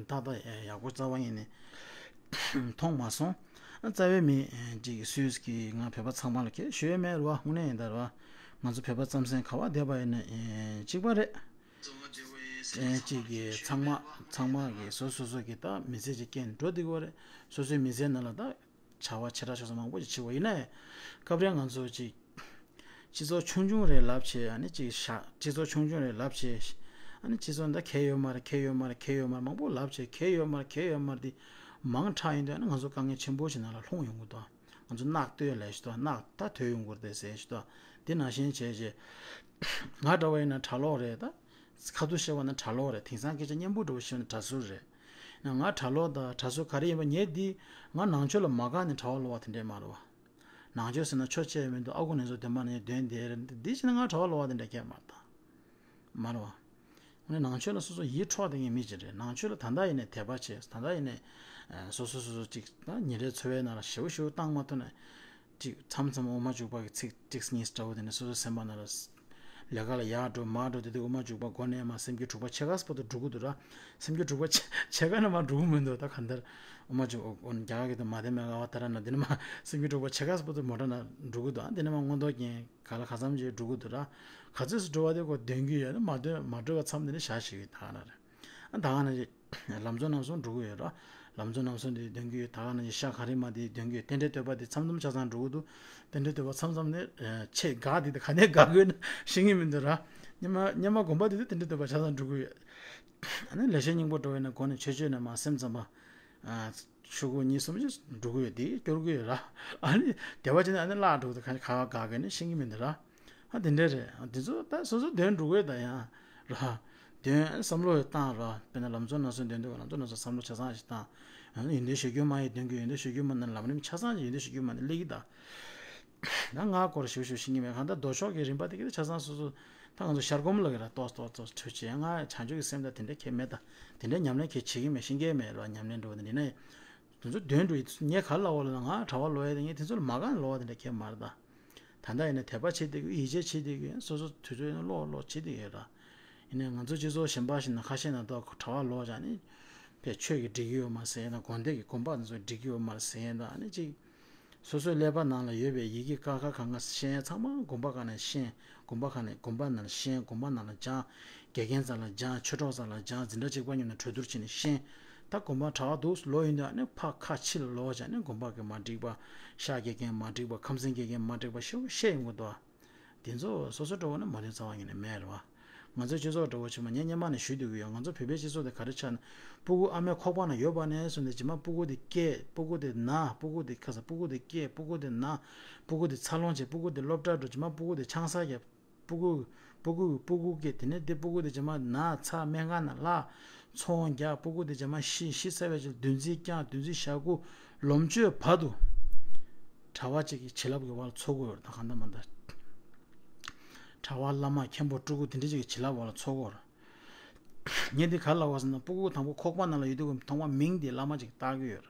ཏག་ཏག་ཡག་པོ་རྩ་བ་ཉིད་ནས་མཐོང་མ་སོང་། རྩ་བའི་མི་ཅིག་སུས་ཀྱིས་ང་བོད་པ་ཚང་མ་ལ་ཁྱེད་ཞུ་ཡས་མེད་རེད་བ། དངོས་གནས་ཡིན་ད་རེད་བ། ང་ཚོ་བོད་པ་རྩམ་ཟན་ག་བ་བསྡད་པ་ཡིན་ན་གཅིག་པ་རེད། ཅིག་གིས་ཚང་མ་ཚང་མ་གིས་སོ་སོ་སོ་གི་ད་མི་ཚེ་ཅིག་སྐྱེལ་འགྲོ་བསྡད་ཀྱི་ཡོད་རེད། སོ་སོའི་མི་ཚེ་ནང་ལ་ད། བྱ་བ་ཆེ་ཕྲ་ཆུང་ཙག་མང་པོ་ཞིག་བྱེད་པ་ཡིན་ན་ཡང་སྐབས་རེ་ང་ཚོ་ཅིག་སྤྱི་ཚོགས་ཆུང་ཆུང་རེད་ལབ་བྱས། ཨ་ནི་ཅིག་ཤ་སྤྱི་ཚོགས་ཆུང་ཆུང་རེད་ལབ་བྱས། ཨ་ནི་སྤྱི་ཚོགས་འདི་གལ་ཡོད་མ་རེད། གལ་ཡོད་མ་རེད། གལ་ཡོད་མ་རེད། མང་པོ་ལབ་བྱས། གལ་ཡོད་མ་རེད། གལ་ཡོད་མ་རེད། འདི་མང་དྲགས་ཡིན་དུས་ཨ་ནི་ང་ཚོ་དཀའ་ངལ་ཆེན་པོ་ཞིག་ནང་ལ་ལྷུང་ཡོང་གི་འདུག་ང་ཚོ་རྣག་སྟོད་ལས་ཞིག་འདུག་རྣག་ད་དོད་ཡོང་གི་རེད་ཟེར་ཞིག་འདུག་འདི་ནང་བཞིན་བྱས་བྱས། ང་འདྲ་བ་ཡིན་ན་གྲྭ་ལོག་རེད། ད་ཁ་ཐུག་བཤད་པ་ན་གྲྭ་ལོག་རེད། དེང་སང་སྐད་ཆ་སྙན་པོ་འདྲ་བོ་བཤད་ན་གྲྭ་ཟུར་རེད། ང་གྲྭ་ལོག་དང་གྲྭ་ཟུར་ག་རེ་ཡིན་པ། ངས་འདི་ང་ནང་ཆོས་ལ་མ་དགའ་ནས་གྲྭ་པ་ལོག་པ་དེ་འདྲས་མ་རེད་བ། ནང་ཆོས་ཟེར་ན་ཆོས་བྱས་མི་འདུག་ཨ་ཁུ་ནས་ཚོ་འདོན་པ་ནས་འདོན་བསྡད་རེད། འདི་བྱས་ན་ང་གྲྭ་པ་ལོག་པ་དེ་འདྲས་ཁྱད་མ་རེད་ད། མ་རེད་བ། ཨ་ནི་ནང་ཆོས་ལ་སོ་སོ་ཡིད་འཕྲོག་བསྡད་མཁན་མི་ཅིག་རེད། ནང་ཆོས་ལ་ད་ལྟ་ཡིན་ནས་དད་པ་བྱས། ད་ལྟ་ཡིན་ནས་ཨ་སོ་སོ་སོ་སོ་ཅིག་ད་ཉིན་རེའི་འཚོ་བའི་ནང་ལ་ཞེ་པོ་ཞེ་པོ་བཏང་མ་ཐུབ་ན། ཅིག་མཚམས་མཚམས་དབུ་མ་འཇུག་པ་གི་ཚིག་གཅིག་གཉིས་འདྲ་བོ་དེ་ནས་སོ་སོའི་སེམས་པ་ནང་ལ་ལས་ཀ་ལ་ཡར་འགྲོ་མར་འགྲོ་དེ་དུས་དབུ་མ་འཇུག་པ་མགོ་ནས་མར་སེམས་རྒྱུད་དྲུག་པ་ཕྱེད་ཀ་བར་དུ་འགྲོ་གི་འདུག་ར། སེམས་རྒྱུད་དྲུག་པ་ཕྱེད་ཀ་ནས་མར་འགྲོ་གི་མི་འདུག་ད་གང་ལྟར་དབུ་མ་འཇུག་རྒྱ་གར་གྱི་དུ་མ་དེ་མེད་ག་བ་ད་ར་ན་དེ་ནས་མར་སེམས་རྒྱུད་དྲུག་པ་ཕྱེད་ཀ་བར་དུ་མོ་ཊ་ནང་འགྲོ་གི་འདུག་དེ་ནས་མར་མངོན་རྟོགས་རྒྱན་ག་ལ་ག་ཙམ་ཅིག་འགྲོ་གི་འདུག་ར། ག་ཚོད་སུ་འགྲོ་བ་དེ་ཁོ་འདོན་གྱི་ཡོད་ན་མ་འདོན་མ་འགྲོ་བ་མཚམས་དེ་ནས་བཞག་ཤེས་ཀྱི་ད་ག་ན་རེད། ཨ་ད་ག་ན་རེད། ལམ་གཙོ་རྣམ་གསུམ་འགྲོ་གི་ཡོད་ར། ལམ་གཙོ་རྣམ་གསུམ་དེ་འདོན་གྱི་ཡོད། ད་ག་ན་ཡི་ཤ་ག་རི་མ་དེ་འདོན་གྱི་ཡོད། རྟེན་འབྲེལ་བསྟོད་པ་དེ་མཚམས་མཚམས་ཆ་ཚང་འགྲོ་གི་འདུག་རྟེན་འབྲེལ་བསྟོད་པ་མཚམས་མཚམས་ནས་ཆེས་དགའ་དེ་དེ་ག་ནས་དགའ་དགོས་ན་ཤེས་ཀྱི་མི་འདུག་ར། སྙེ་མ་སྙེ་མ་དགོན་པ་དེ་དུ་རྟེན་འབྲེལ་བསྟོད་པ་ཆ་ཚང་འགྲོ་གི་ཡོད། ཨ་ནི་ལེགས་བཤད་སྙིང་པོ་འགྲོ་བས་ན་དགོན་ནས་ཆོས་སྤྱོད་ནས་མ་སེམས་ཙམ་པ། ཆུ་ཁོག་གཉིས་གསུམ་ཅིག་འགྲོ་གི་ཡོད་དེ་སྐྱོར་གི་ཡོད་ར། ཨ་ནི་དེ་བ་ཅི་ནས་ཨ་ནི་བརླག་འགྲོ་གི་འདུག་ག་ག་ག་ག་ནས་ཤེས་ཀྱི་མི་འདུག་ར། ཨ་དེ་འདྲས་རེད། ཨ་དེ་ཚོ་ད་སོ་སོ་འདོན་འགྲོ་གི་ཡོད་ད་ཡང་ར། འདོན་བསམ་བློ་ཡང་བཏང་ར། དཔེར་ན་ལམ་གཙོ་རྣམ་གསུམ་འདོན་དུས་ལམ་གཙོ་རྣམ་གསུམ་བསམ་བློ་ཆ་ཚང་ཞིག་བཏང་། ཡོན་ཏན་གཞིར་གྱུར་མ་ཡི་འདོན་གྱི་ཡོན་ཏན་གཞིར་གྱུར་མ་ནི་ལམ་རིམ་ཆ་ཚང་ཞིག་ཡོན་ཏན་གཞིར་གྱུར་མ་ནི་སླེབས་ཀྱི་ད། ད་ང་སྐོར་ཞིབ་ཞིབ་ཤེས་ཀྱི་མེད། གང་ལྟར་མདོ་ཕྱོགས་ཀྱི་རིམ་པ་དེ་ག་དེ་ཆ་ཚང་སོ་སོ་ད་ང་ཚོ་ཤར་སྒོམ་ལ་གི་ར་ཏོག་ཏོག་ཏོག་འཕྲོད་བྱེད། ང་བྱང་ཆུབ་ཀྱི་སེམས་དང་དེ་འདྲ་ཁྱད་མེད་ད། དེ་འདྲ་ཉམས་ལེན་ཁྱད་བྱེད་ཀྱི་མེད། ཤེས་ཀྱི་མེད་ར། ཉམས་ལེན་འགྲོ་བ་དེ་འདྲ་ན་དེ་ཚོ་འདོན་འགྲོ་ཡི་ངས་ག་ལ་འོ་ལ་ང་གྲྭ་པ་ལོག་ཡ་དེ་ངས་དེ་ཚོ་ལ་མ་ག་ལོག་པ་དེ་འདྲ་ཁྱད་མ་རེད་ད། ད་ལྟ་ཡིན་ན་དད་པ་བྱེད་བསྡད་ཀྱི་ཡིད་ཆེས་བྱེད་བསྡད་ཀྱི་སོ་སོ་དུས་ཚོད་ཡིན་ན་ཀློག་ཀློག་བྱེད་བསྡད་ཀྱི་ར། ཡིན་ནའི་ང་ཚོ་སྤྱི་ཚོགས་གཞན་པ་ཞིག་ན་ཁ་ཤས་ན་ད་གྲྭ་པ་ལོག་ཀྱང་ནི་ཕའི་ཆོས་ཀྱིས་འགྲིག་གི་ཡོད་མ་ཟེར་ཡ་དང་དགོན་སྡེ་གི་དགོན་པ་དེ་ཚོ་འགྲིག་གི་ཡོད་མ་རེད་ཟེར་ཡ་དང་ཨ་ནི་ཅིག་སོ་སོའི་ཀླད་པ་ནང་ལ་ཡོད་པའི་ཡི་གེ་ཀ་ཁ་ག་ང་ཤེས་ཡ་ཚང་མ་དགོན་པ་ཁག་ནས་ཤེས། དགོན་པ་ཁག་ནས་དགོན་པ་ནང་ལ་ཤེས། དགོན་པ་ནང་ལ་སྦྱང་། དགེ་རྒན་རྩ་ལ་སྦྱང་། ཆོས་གྲོགས་རྩ་ལ་སྦྱང་། འཛིན་གྲྭ་གཅིག་པ་མཉམ་དུ་གྲོས་བསྡུར་བྱས་ནས་ཤེས། ད་དགོན་པ་གྲྭ་པ་འདུག་ལོ་ཡིན་དུས་ཨ་ནི་ཕ་ཁ་ཕྱི་ལ་ལོག་བྱས་ནས་དགོན་པ་གི་མ་འགྲིག་པ། ཤག་དགེ་རྒན་མ་འགྲིག་པ། ཁམས་ཚན་དགེ་རྒན་མ་འགྲིག་པ་ཞེ་པོ་བཤད་ཡོང་གི་འདུག་དེ་ཚོ་སོ་སོ་འགྲོ་བ་ན་མ་དོན་རྩ་བ་ཉིད་ནས་མེད་རེད་བ། ང་ཚོའི་སྤྱི་ཚོགས་འགྲོ་བ་ཕྱི་མ་ངས་སྔོན་མ་ནས་ཞུས་བསྡད་ཀྱི་ཡོད། ང་ཚོ་བོད་པའི་སྤྱི་ཚོགས་དེ་ག་རེ་ཆགས་ན། སྤུ་གུ་ཨ་མའི་ཁོག་པ་ན་ཡོད་པ་ནས་བཟུང་སྟེ་རྗེས་མ་སྤུ་གུ་དེ་སྐྱེས། སྤུ་གུ་དེ་ན། སྤུ་གུ་དེ་ཁ་ས་སྤུ་གུ་དེ་སྐྱེས། སྤུ་གུ་དེ་ན། སྤུ་གུ་དེ་འཚར་ལོངས་བྱས། སྤུ་གུ་དེ་སློབ་གྲྭར་འགྲོ། རྗེས་མ་སྤུ་གུ་དེ་ཆང་ས་རྒྱག་སྤུ་གུ་སྤུ་གུ་སྤུ་གུ་སྐྱེས། དེ་ནས་དེ་སྤུ་གུ་དེ་རྗེས་མ་ན་ཚ་སྨན་ཁང་ནང་ལྷག་ཚོང་རྒྱག་སྤུ་གུ་དེ་རྗེས་མ་ཤི། ཤི་ཚར་བའི་རྗེས་བདུན་ཚིགས་བསྐྱངས། བདུན་ཚིགས་ཞག་དགུ་ལོ་མཆོད་བར་དུ་གྲྭ་པ་གཅིག་གི་བྱིན་རླབས་ཀྱི་འོག་ལ་འཚོ་དགོས་རེད། ད་གང་ལྟར་མ་ལྟར་གྲྭ་པ་བླ་མ་མཁན་པོ་སྤྲུལ་སྐུ་དེ་འདྲ་གཅིག་གི་བྱིན་རླབས་འོག་ལ་འཚོ་དགོས་རེད། ངས་འདི་ག་ལ་བ་ཟེར་ན་སྤུ་གུ་དང་པོ་ཁོག་པ་ནང་ལ་ཡོད་དུས་ཐོག་མ་མིང་དེ་བླ་མ་གཅིག་བཏགས་ཀྱི་ཡོད་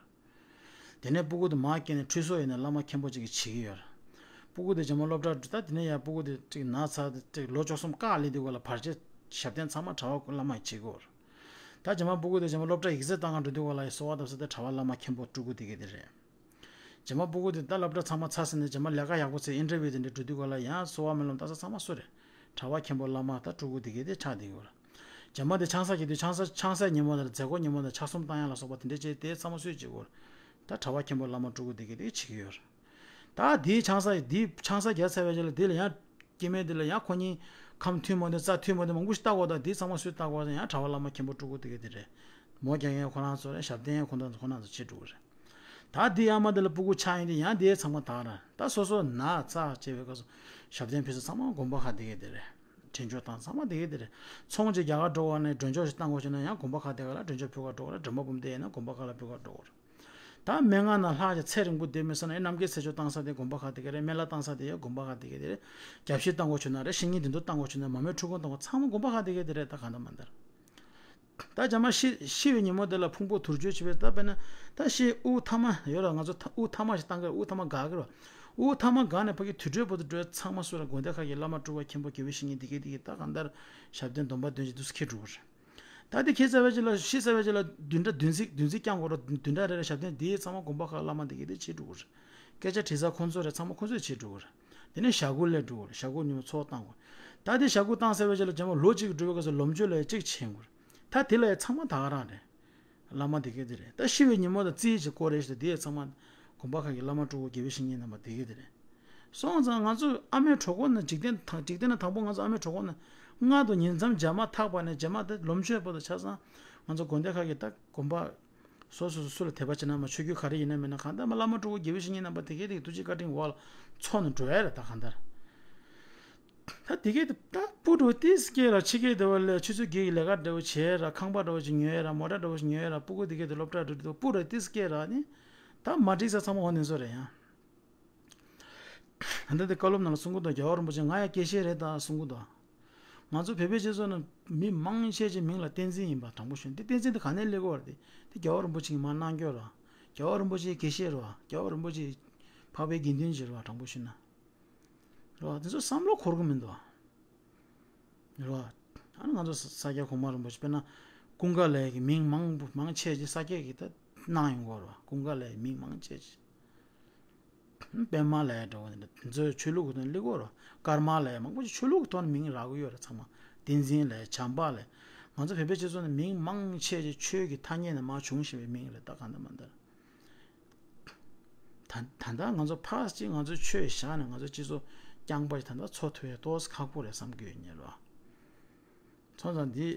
རེད། དེ་ནས་སྤུ་གུ་དེ་མར་སྐྱེས་ནས་ཁྲུས་གསོལ་ཡིན་ན་བླ་མ་མཁན་པོ་གཅིག་གིས་བྱེད་ཀྱི་ཡོད་རེད། སྤུ་གུ་དེ་རྗེས་མ་སློབ་གྲྭར་འགྲོ། ད་དེ་ནས་ཡང་སྤུ་གུ་དེ་གཅིག་ན་ཚ་དེ་གཅིག་ལོ་བཅུ་གསུམ་བཀག་ལས་དུས་སྐབས་ལ་བར་ཆད་ཞབས་བརྟན་ཚང་མ་གྲྭ་པ་བླ་མ་གིས་བྱེད་ཀྱི་ཡོད་རེད། ད་རྗེས་མ་སྤུ་གུ་དེ་རྗེས་མ་སློབ་གྲྭ་ཡིག་ཚད་བཏང་ག་འགྲོ་དུས་སྐབས་ལ་གསོལ་བ་བཏབ་ས་དེ་གྲྭ་པ་བླ་མ་མཁན་པོ་སྤྲུལ་སྐུ་དེ་གས་དེ་རེད། རྗེས་མ་སྤུ་གུ་དེ་ད་སློབ་གྲྭ་ཚང་མ་ཚར་ཟིན་ནས་རྗེས་མ་ལས་ཀ་ཡག་པོ་བྱས་ཨིན་ཊར་བིའུ་དེ་འདྲ་འགྲོ་དུས་སྐབས་ལ་ཡང་གསོལ་བ་སྨོན་ལམ་བཏབ་ས་ཚང་མ་སུ་རེད། གྲྭ་པ་མཁན་པོ་བླ་མ་དང་སྤྲུལ་སྐུ་དེ་གས་དེ་ཆགས་བསྡད་ཡོད་རེད། རྗེས་མ་དེ་ཆང་ས་རྒྱག་དུས་ཆང་ས་ཆང་སའི་ཉིན་མོ་དང་མཛད་སྒོ་ཉིན་མོ་དང་ཕྱག་གསུམ་བཏང་ཡག་ལ་སོགས་པ་དེ་འདྲ་བྱས་དེ་ཚང་མ་སུས་བྱེད་དགོས་རེད། ད་གྲྭ་པ་མཁན་པོ་བླ་མ་སྤྲུལ་སྐུ་དེ་གས་དེ་བྱེད་ཀྱི་ཡོད་རེད། ད་དེའི་ཆང་ས་དེའི་ཆང་ས་རྒྱག་ཚར་བའི་རྗེས་ལ་དེ་ལ་ཡང་སྐྱེ་དམན་དེ་ལ་ཡང་ཁོ་གཉིས་ཁམས་མཐུན་མ་མཐུན་རྩ་མཐུན་མ་མཐུན་མང་པོ་ཞིག་བལྟ་དགོས། ད་དེ་ཚང་མ་སུས་བལྟ་དགོས་ཟེར་ཡང་གྲྭ་པ་བླ་མ་མཁན་པོ་སྤྲུལ་སྐུ་དེ་གས་དེ་རེད། མོ་རྒྱག་མཁན་ཁོ་རང་ཚོ་རེད། ཞབས་བརྟན་ཁོ་རང་ཚོ་ཁོ་རང་ཚོ་བྱེད་འགྲོ་གི་རེད། ད་དེའི་ཨ་མ་དེ་ལ་སྤུ་གུ་ཆགས་ཡིན་དུས་ཡང་དེའི་ཚང་མ་དག་ར། ད་སོ་སོ་ན་ཚ་བྱས་པའི་སྐབས་སུ་ཞབས་བརྟན་ཕུལ་ས་ཚང་མ་དགོན་པ་ཁག་དེ་གས་དེ་རེད། དྲིན་ཆོག་བཏང་ཚང་མ་དེ་གས་དེ་རེད། ཚོང་ཅིག་རྒྱག་ག་འགྲོ་བ་ནས་མགྲོན་ཆོག་ཞིག་བཏང་དགོས་བྱུང་ན་ཡང་དགོན་པ་ཁག་དེ་ག་ལ་མགྲོན་ཆོག་ཕུལ་ག་འགྲོ་གི་རེད། དྲན་པ་འབུམ་སྡེ་ཡིན་ན་དགོན་པ་ཁག་ལ་ཕུལ་ག་འགྲོ་གི་རེད། ད་སྨན་ཁང་ནང་ལྷག་ཅིག་ཚེ་རིང་པོ་བསྡད་མི་སོང་ན་ཡང་རྣམ་རྒྱལ་ཚེ་མཆོག་བཏང་ས་དེ་དགོན་པ་ཁག་དེ་ག་རེད། སྨན་བླ་བཏང་ས་དེ་ཡང་དགོན་པ་ཁག་དེ་ག་དེ་རེད། རྒྱབ་བཤིག་བཏང་དགོས་བྱུང་ན་རེད། བཤེས་གཉེན་འདི་ཚོ་བཏང་དགོས་བྱུང་ན་མ་རྨོས་འཁྲུད་སྐོང་བཏང་དགོས་ཚང་མ་དགོན་པ་ཁག་དེ་ག་དེ་རེད། ད་གང་ལྟར་མ་ལྟར་ད་རྗེས་མ་ཤི་ཤི་བའི་ཉིན་མོ་དེ་ལ་ཕུང་པོ་དུར་གཅོད་བྱེད་པའི་ད་དཔེར་ན་ད་ཤི་དབུགས་ཐ་མ་ཡོད་ལ་ང་ཚོ་ཐ་དབུགས་ཐ་མ་ཞིག་བཏང་གི་རེད། དབུགས་ཐ་མ་འགག་གི་རེད། དབུགས་ཐ་མ་འགག་ནས་ཕ་གི་དུར་ཁྲོད་བར་དུ་འགྲོ་ཡ་ཚང་མ་སུ་ར་དགོན་སྡེ་ཁག་གི་བླ་མ་སྤྲུལ་པ་མཁན་པོ་དགེ་བའི་བཤེས་གཉེན་དེ་ག་དེ་ག་ད་གང་ལྟར་ཞབས་བརྟན་སྡོམ་པ་འདོན་བྱེད་དུས་སུ་འཁྱེར་འགྲོ་གི་རེད། ད་དེ་ཁྱེད་རྩ་བའི་ཆེད་ལ་ཤི་རྩ་བའི་ཆེད་ལ་བདུན་ཕྲག་བདུན་ཚིགས་བདུན་ཚིགས་བསྐྱང་དགོས་ར། བདུན་ཕྲག་རེ་རེ་ཞབས་བརྟན་དེའི་ཚང་མ་དགོན་པ་ཁག་བླ་མ་དེ་གས་དེ་བྱེད་འགྲོ་གི་རེད། སྐད་ཆ་དྲི་ས་ཁོང་ཚོ་རེད། ཚང་མ་ཁོང་ཚོས་བྱེད་འགྲོ་གི་རེད། དེ་ནས་ཞག་དགུ་སླེབས་འགྲོ་གི་རེད། ཞག་དགུ་ཉིན་མོ་ཚོགས་བཏང་དགོས་རེད། ད་དེ་ཞག་དགུ་བཏང་ཚར་བའི་ཆེད་ལ་རྗེས་མ་ལོ་གཅིག་གི་འགྲོ་བའི་སྐབས་སུ་ལོ་མཆོད་ལ་ཡང་གཅིག་བྱེད་དགོས་རེད། ད་དེ་ལ་ཡང་ཚང་མ་ད་ག་རང་རེད། བླ་མ་དེ་གས་དེ་རེད། ད་ཤི་བའི་ཉིན་མོ་དང་རྩིས་བྱེད་སྐོར་རེད་ཞེས་དེ་ཡང་ཚང་མ་ དགོན་པ་ཁག་གི་བླ་མ་སྤྲུལ་སྐུ་དགེ་བའི་བཤེས་གཉེན་རྣམ་པ་དེ་གས་དེ་རེད། སོང་ཙང་ང་ཚོ་ཨ་མའི་གྲོད་ཁོག་ནས་འཇིག་རྟེན་དང་འཇིག་རྟེན་ན་དང་པོ་ང་ཚོ་ཨ་མའི་གྲོད་ཁོག་ནས་མངལ་དུ་ཉིང་མཚམས་རྗེས་མ་ཐག་པ་ནས་རྗེས་མ་དེ་ལོ་མཆོད་བར་དུ་ཆ་ཚང་ང་ཚོ་དགོན་སྡེ་ཁག་གི་ད་དགོན་པ་སོ་སོ་སོ་སུ་ལ་དད་པ་བྱེད་ན་མ་ཆོས་བརྒྱུད་ག་རེ་ཡིན་ན་མིན་ན་གང་ལྟར་མ་བླ་མ་སྤྲུལ་སྐུ་དགེ་བའི་བཤེས་གཉེན་རྣམ་པ་དེ་གས་དེ་གི་ཐུགས་རྗེ་བཀའ་དྲིན་འོག་ལ་འཚོ་ནས་འགྲོ་ཡ་རེད། ད་གང་ལྟར་ད་དེ་གས་དེ་ད་སྤུ་གྲོགས་ཏིས་སྐྱེས་ར་ཕྱི་སྐྱེས་དེ་བ་ལས་ཆུ་ཚོད་བརྒྱད་ཀྱི་ལས་ཀ་འདྲ་བོ་བྱས་ར་ཁང་པ་འདྲ་བོ་ཞིག་ཉོས་ར་མོ་ཊ་འདྲ་བོ་ཞིག་ཉོས་ར་སྤུ་གུ་དེ་གས་དེ་སློབ་གྲྭ་འགྲོ་དུས་སྤུ་གྲོགས་ཏིས་སྐྱེས་ར་ནི་ད་མ་འགྲིག་ས་ཚང་མ་འོ་ནས་བཟོ་རེད་ཡང་། ད་ལྟ་དེ་བཀའ་སློབ་ནང་ལ་གསུང་གི་འདུག་རྒྱལ་བ་རིན་པོ་ཆེ་ང་ཡང་དགེ་བཤེས་རེད་ད་གསུང་གི་འདུག་ང་ཚོ་བོད་པའི་སྤྱི་ཚོགས་ནང་མི་མང་ཆེ་ཆེ་མིང་ལ་བསྟན་འཛིན་ཡིན་པ་དྲང་པོ་ཞུ་ན་དེ་བསྟན་འཛིན་དེ་ག་ནས་སླེབས་ཀྱི་ཡོད་རེད། དེ་དེ་རྒྱལ་བ་རིན་པོ་ཆེ་གིས་མར་གནང་ཀྱི་ཡོད་རེད། རྒྱལ་བ་རིན་པོ་ཆེ་དགེ་བཤེས་རེད་བ། རྒྱལ་བ་རིན་པོ་ཆེ་འཕགས་པའི་དགེ་འདུན་ཅིག་རེད་བ། དྲང་པོ་ཞུ་ན་རེད་བ། དེ་ཚོ་བསམ་བློ་འཁོར་གི་མི་འདུག་བ། རེད་བ། ཨ་ནི་ང་ཚོ་ས་ས་སྐྱ་གོང་མ་རིན་པོ་ཆེ་དཔེར་ན་ཀུན་དགའ་ལགས་ཀྱི་མིང་མང་པོ་མང་ཆེ་ཆེ་ས་སྐྱ་གིས་ད་གནང་ཡོང་གི་ཡོད་རེད་བ། ཀུན་དགའ་ལགས་ཀྱི་མིང་མང་ཆེ་ཆེ། པདྨ་ལགས་འདྲ་བོ་ནི་འདྲ་དེ་ཚོའི་ཆོས་ལུགས་ཀྱི་ཐོག་ནས་སླེབས་ཀྱི་ཡོད་རེད། ཀརྨ་ལགས་མང་པོ་ཞིག་ཆོས་ལུགས་ཀྱི་ཐོག་ནས་མིང་རག་གི་ཡོད་རེད། ཚང་མ་བསྟན་འཛིན་ལགས་བྱམས་པ་ལགས། ང་ཚོ་བོད་པའི་སྤྱི་ཚོགས་ནས་མིང་མང་ཆེ་ཆེ་ཆོས་ཀྱི་ཐ་སྙད་ནས་མར་བྱུང་བཞིན་པའི་མིང་རེད། ད་གང་ལྟར་མ་ལྟར། ད་ད་ལྟ་ང་ཚོ་ཕར་ཅིག་ང་ཚོའི་ཆོས་བཞག་ནས་ང་ཚོའི་སྤྱི་ཚོགས་རྐྱང་པ་ཞིག་ད་ལྟ་འཚོ་ཐུབ་ཡ་ཏོག་ཙམ་ཁག་པོ་རེད་བསམ་གྱི་ཡོད་ཉེ་རོ། སོང་ཙང་འདི་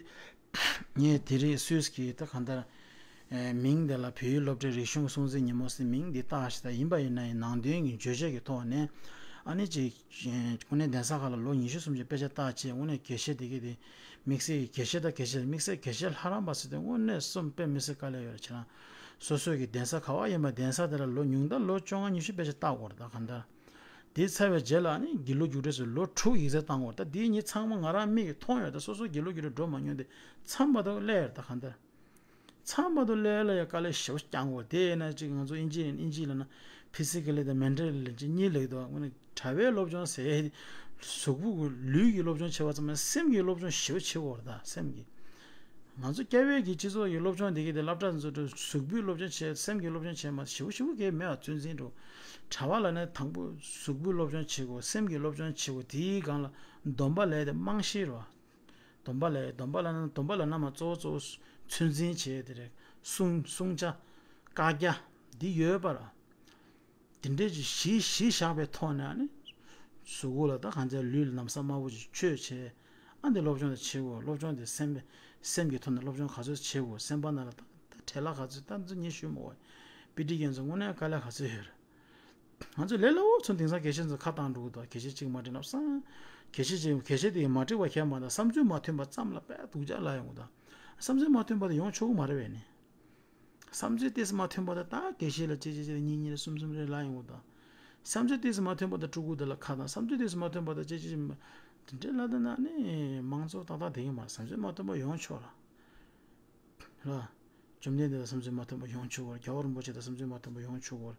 ངས་དེ་རིང་སུས་ཀྱིས་ད་གང་ལྟར་ཨེ་མིང་དེ་ལ་བོད་ཡིག་སློབ་གྲྭའི་རིག་གཞུང་གི་སྲུང་བརྩི་ཉིན་མོ་ཟེར་མིང་འདི་བཏགས་ཤག་ད་ཡིན་པ་ཡིན་ན་ཡང་ནང་དོན་གྱི་བརྗོད་བྱ་གི་ཐོག་ནས་ཨ་ནི་ཅིག་དངོས་གནས་གདན་ས་ཁག་ལ་ལོ་ཉི་ཤུ་སུམ་ཅུ་དཔེ་ཆ་བལྟས་བྱས་དངོས་གནས་དགེ་བཤེས་དེ་གས་དེ་དམིགས་བསལ་གྱི་དགེ་བཤེས་དང་དགེ་བཤེས་དམིགས་བསལ་དགེ་བཤེས་ལྷ་རམས་པ་ཟེར་དུས་དངོས་གནས་སོ་དཔེ་མི་སྲིད་དཀའ་ལས་ཡོད་རེད། ཁྱེད་རང་སོ་སོའི་གི་གདན་ས་ག་བ་ཡིན་པ་གདན་ས་དེ་ལ་ལོ་ཉུང་མཐའ་ལོ་བཅོ་ལྔ་ཉི་ཤུ་དཔེ་ཆ་བལྟ་དགོས་རེད། ད་གང་ལྟར་དེ་ཚར་བའི་རྗེས་ལ་ཨ་ནི་དགེ་ལུགས་རྒྱུགས་སྤྲོད་ཟེར་ལོ་དྲུག་ཡིག་ཚད་བཏང་དགོས་རེད། ད་དེ་ཉིད་ཚང་མ་ང་རང་མིག་གིས་མཐོང་ཡོད། ད་སོ་སོ་དགེ་ལུགས་རྒྱུགས་སྤྲོད་འགྲོ་མ་མྱོང་དེ་མཚམས་མ་ཐོག་སླེབས་ཡོད་རེད། ད་གང་ལྟར། མཚམས་མ་ཐོག་སླེབས་ལ་ཡ་དཀའ་ལས་ཞེ་པོ་བསྐྱངས་དགོས། དེ་ཡིན་ན་ཅིག་ང་ཚོ་ཨིན་ཇི་ཨིན་ཇི་ལ་ན་ཕི་སི་ཀལ་དང་མེན་ཊལ་ལ་ཅིག་གཉིས་ལེགས་འདུག་དངོས་གནས་དྲ་བའི་སློབ་སྦྱོང་ཟེར་གཟུགས་པོ་གི་ལུས་ཀྱི་སློབ་སྦྱོང་བྱེད་པ་ཙམ་མ་ཡིན་སེམས་ཀྱི་སློབ་སྦྱོང་ཞེ་པོ་བྱེད་དགོས་རེད། ད་སེམས་ཀྱི་ང་ཚོ་སྐྱ་བོའི་གི་སྤྱི་ཚོགས་ཀྱི་སློབ་སྦྱོང་འདི་གི་དེ་སློབ་གྲྭ་ཚོ་གཟུགས་པོའི་སློབ་སྦྱོང་བྱེད་སེམས་ཀྱི་སློབ་སྦྱོང་བྱེད་མ་ཞེ་པོ་ཞེ་པོ་གས་མེད་པ་ཚོད་འཛིན་འགྲོ། དྲ་བ་ལ་ནི་དང་པོ་གཟུགས་པོའི་སློབ་སྦྱོང་བྱེད་དགོས། སེམས་ཀྱི་སློབ་སྦྱོང་བྱེད་དགོས། དེའི་སྒང་ལ་སྡོམ་པ་ལས་དེ་རྨང་གཞི་རེད་བ། སྡོམ་པ་ལས་སྡོམ་པ་ལ་ན་སྡོམ་པ་ལ་ན་མ་གཙོ་བོ་གཙོ་བོ་ཚོད་འཛིན་བྱས་དེ་རེད། བསྲུང་བསྲུང་བྱ་བཀག་རྒྱ་འདི་ཡོད་པ་ར། དེ་འདྲའི་ཅིག་གཞི་གཞི་བཞག་པའི་ཐོག་ནས་ཨ་ནི་གཟུགས་པོ་ལ་ད་གང་ཚད་ལུས་ལ་ན་བཟའ་དམར་པོ་ཅིག་མཆོད་བྱས། ཨ་འདི་སློབ་སྦྱོང་དེ་བྱེད་དགོས། སློབ་སྦྱོང་དེ་སེམས་སེམས་ཀྱི་ཐོག་ནས་སློབ་སྦྱོང་ག་ཚོད་བྱེད་དགོས། སེམས་པ་ནང་ལ་ད་ད་བྲེལ་བ་ག་ཚོད་ད་ཚོ་ཉེ་ཞུ་མ་དགོས། པི་ཊི་རྒན་ཚོ་དངོས་གནས་དཀའ་ལས་ག་ཚོད་ཡོད་རེད། ང་ཚོ་ལས་སླ་བོ་ཚོ་དེང་སང་དགེ་བཤེས་ཚོ་ཁ་བཏང་འགྲོ་གི་འདུག་དགེ་བཤེས་གཅིག་མ་འགྲིག་ན་བསམ། དགེ་བཤེས་གཅིག་དགེ་བཤེས་དེ་མ་འགྲིག་པ་ཁྱད་མ་ད་བསམ་ཚུལ་མ་མཐུན་པ་ཙམ་ལ་དཔེ་སྡུག་ཅག་ལ་ཡོང་གི་འདུག་བསམ་ཚུལ་མ་མཐུན་པ་དེ་ཡོང་ཆོག་གི་མ་རེད་པས་ནི། བསམ་ཚུལ་ཏོག་ཙམ་མ་མཐུན་པ་དེ་ད་དགེ་བཤེས་ལ་གཅིག་གཅིག་གཅིག་གཉིས་གཉིས་རེ་གསུམ་གསུམ་རེ་ལ་ཡོང་གི་འདུག་བསམ་ཚུལ་ཏོག་ཙམ་མ་མཐུན་པ་དེ་སྤྲུལ་སྐུ་དེ་ལ་ཁ་བཏང་། བསམ་ཚུལ་ཏོག་ཙམ་མ་མཐུན་པ་དེ་གཅིག་གཅིག་དེ་འདྲའི་ལ་དེ་ན་ནི་མང་གཙོ་ཏག་ཏག་དེ་གི་མ་རེད། བསམ་ཚུལ་མ་མཐུན་པ་ཡོང་ཆོག་ར། ར། བཅོམ་ལྡན་འདས་དང་བསམ་ཚུལ་མ་མཐུན་པ་ཡོང་ཆོག་གོ། རྒྱལ་བ་རིན་པོ་ཆེ་དང་བསམ་ཚུལ་མ་མཐུན་པ་ཡོང་ཆོག་གོ།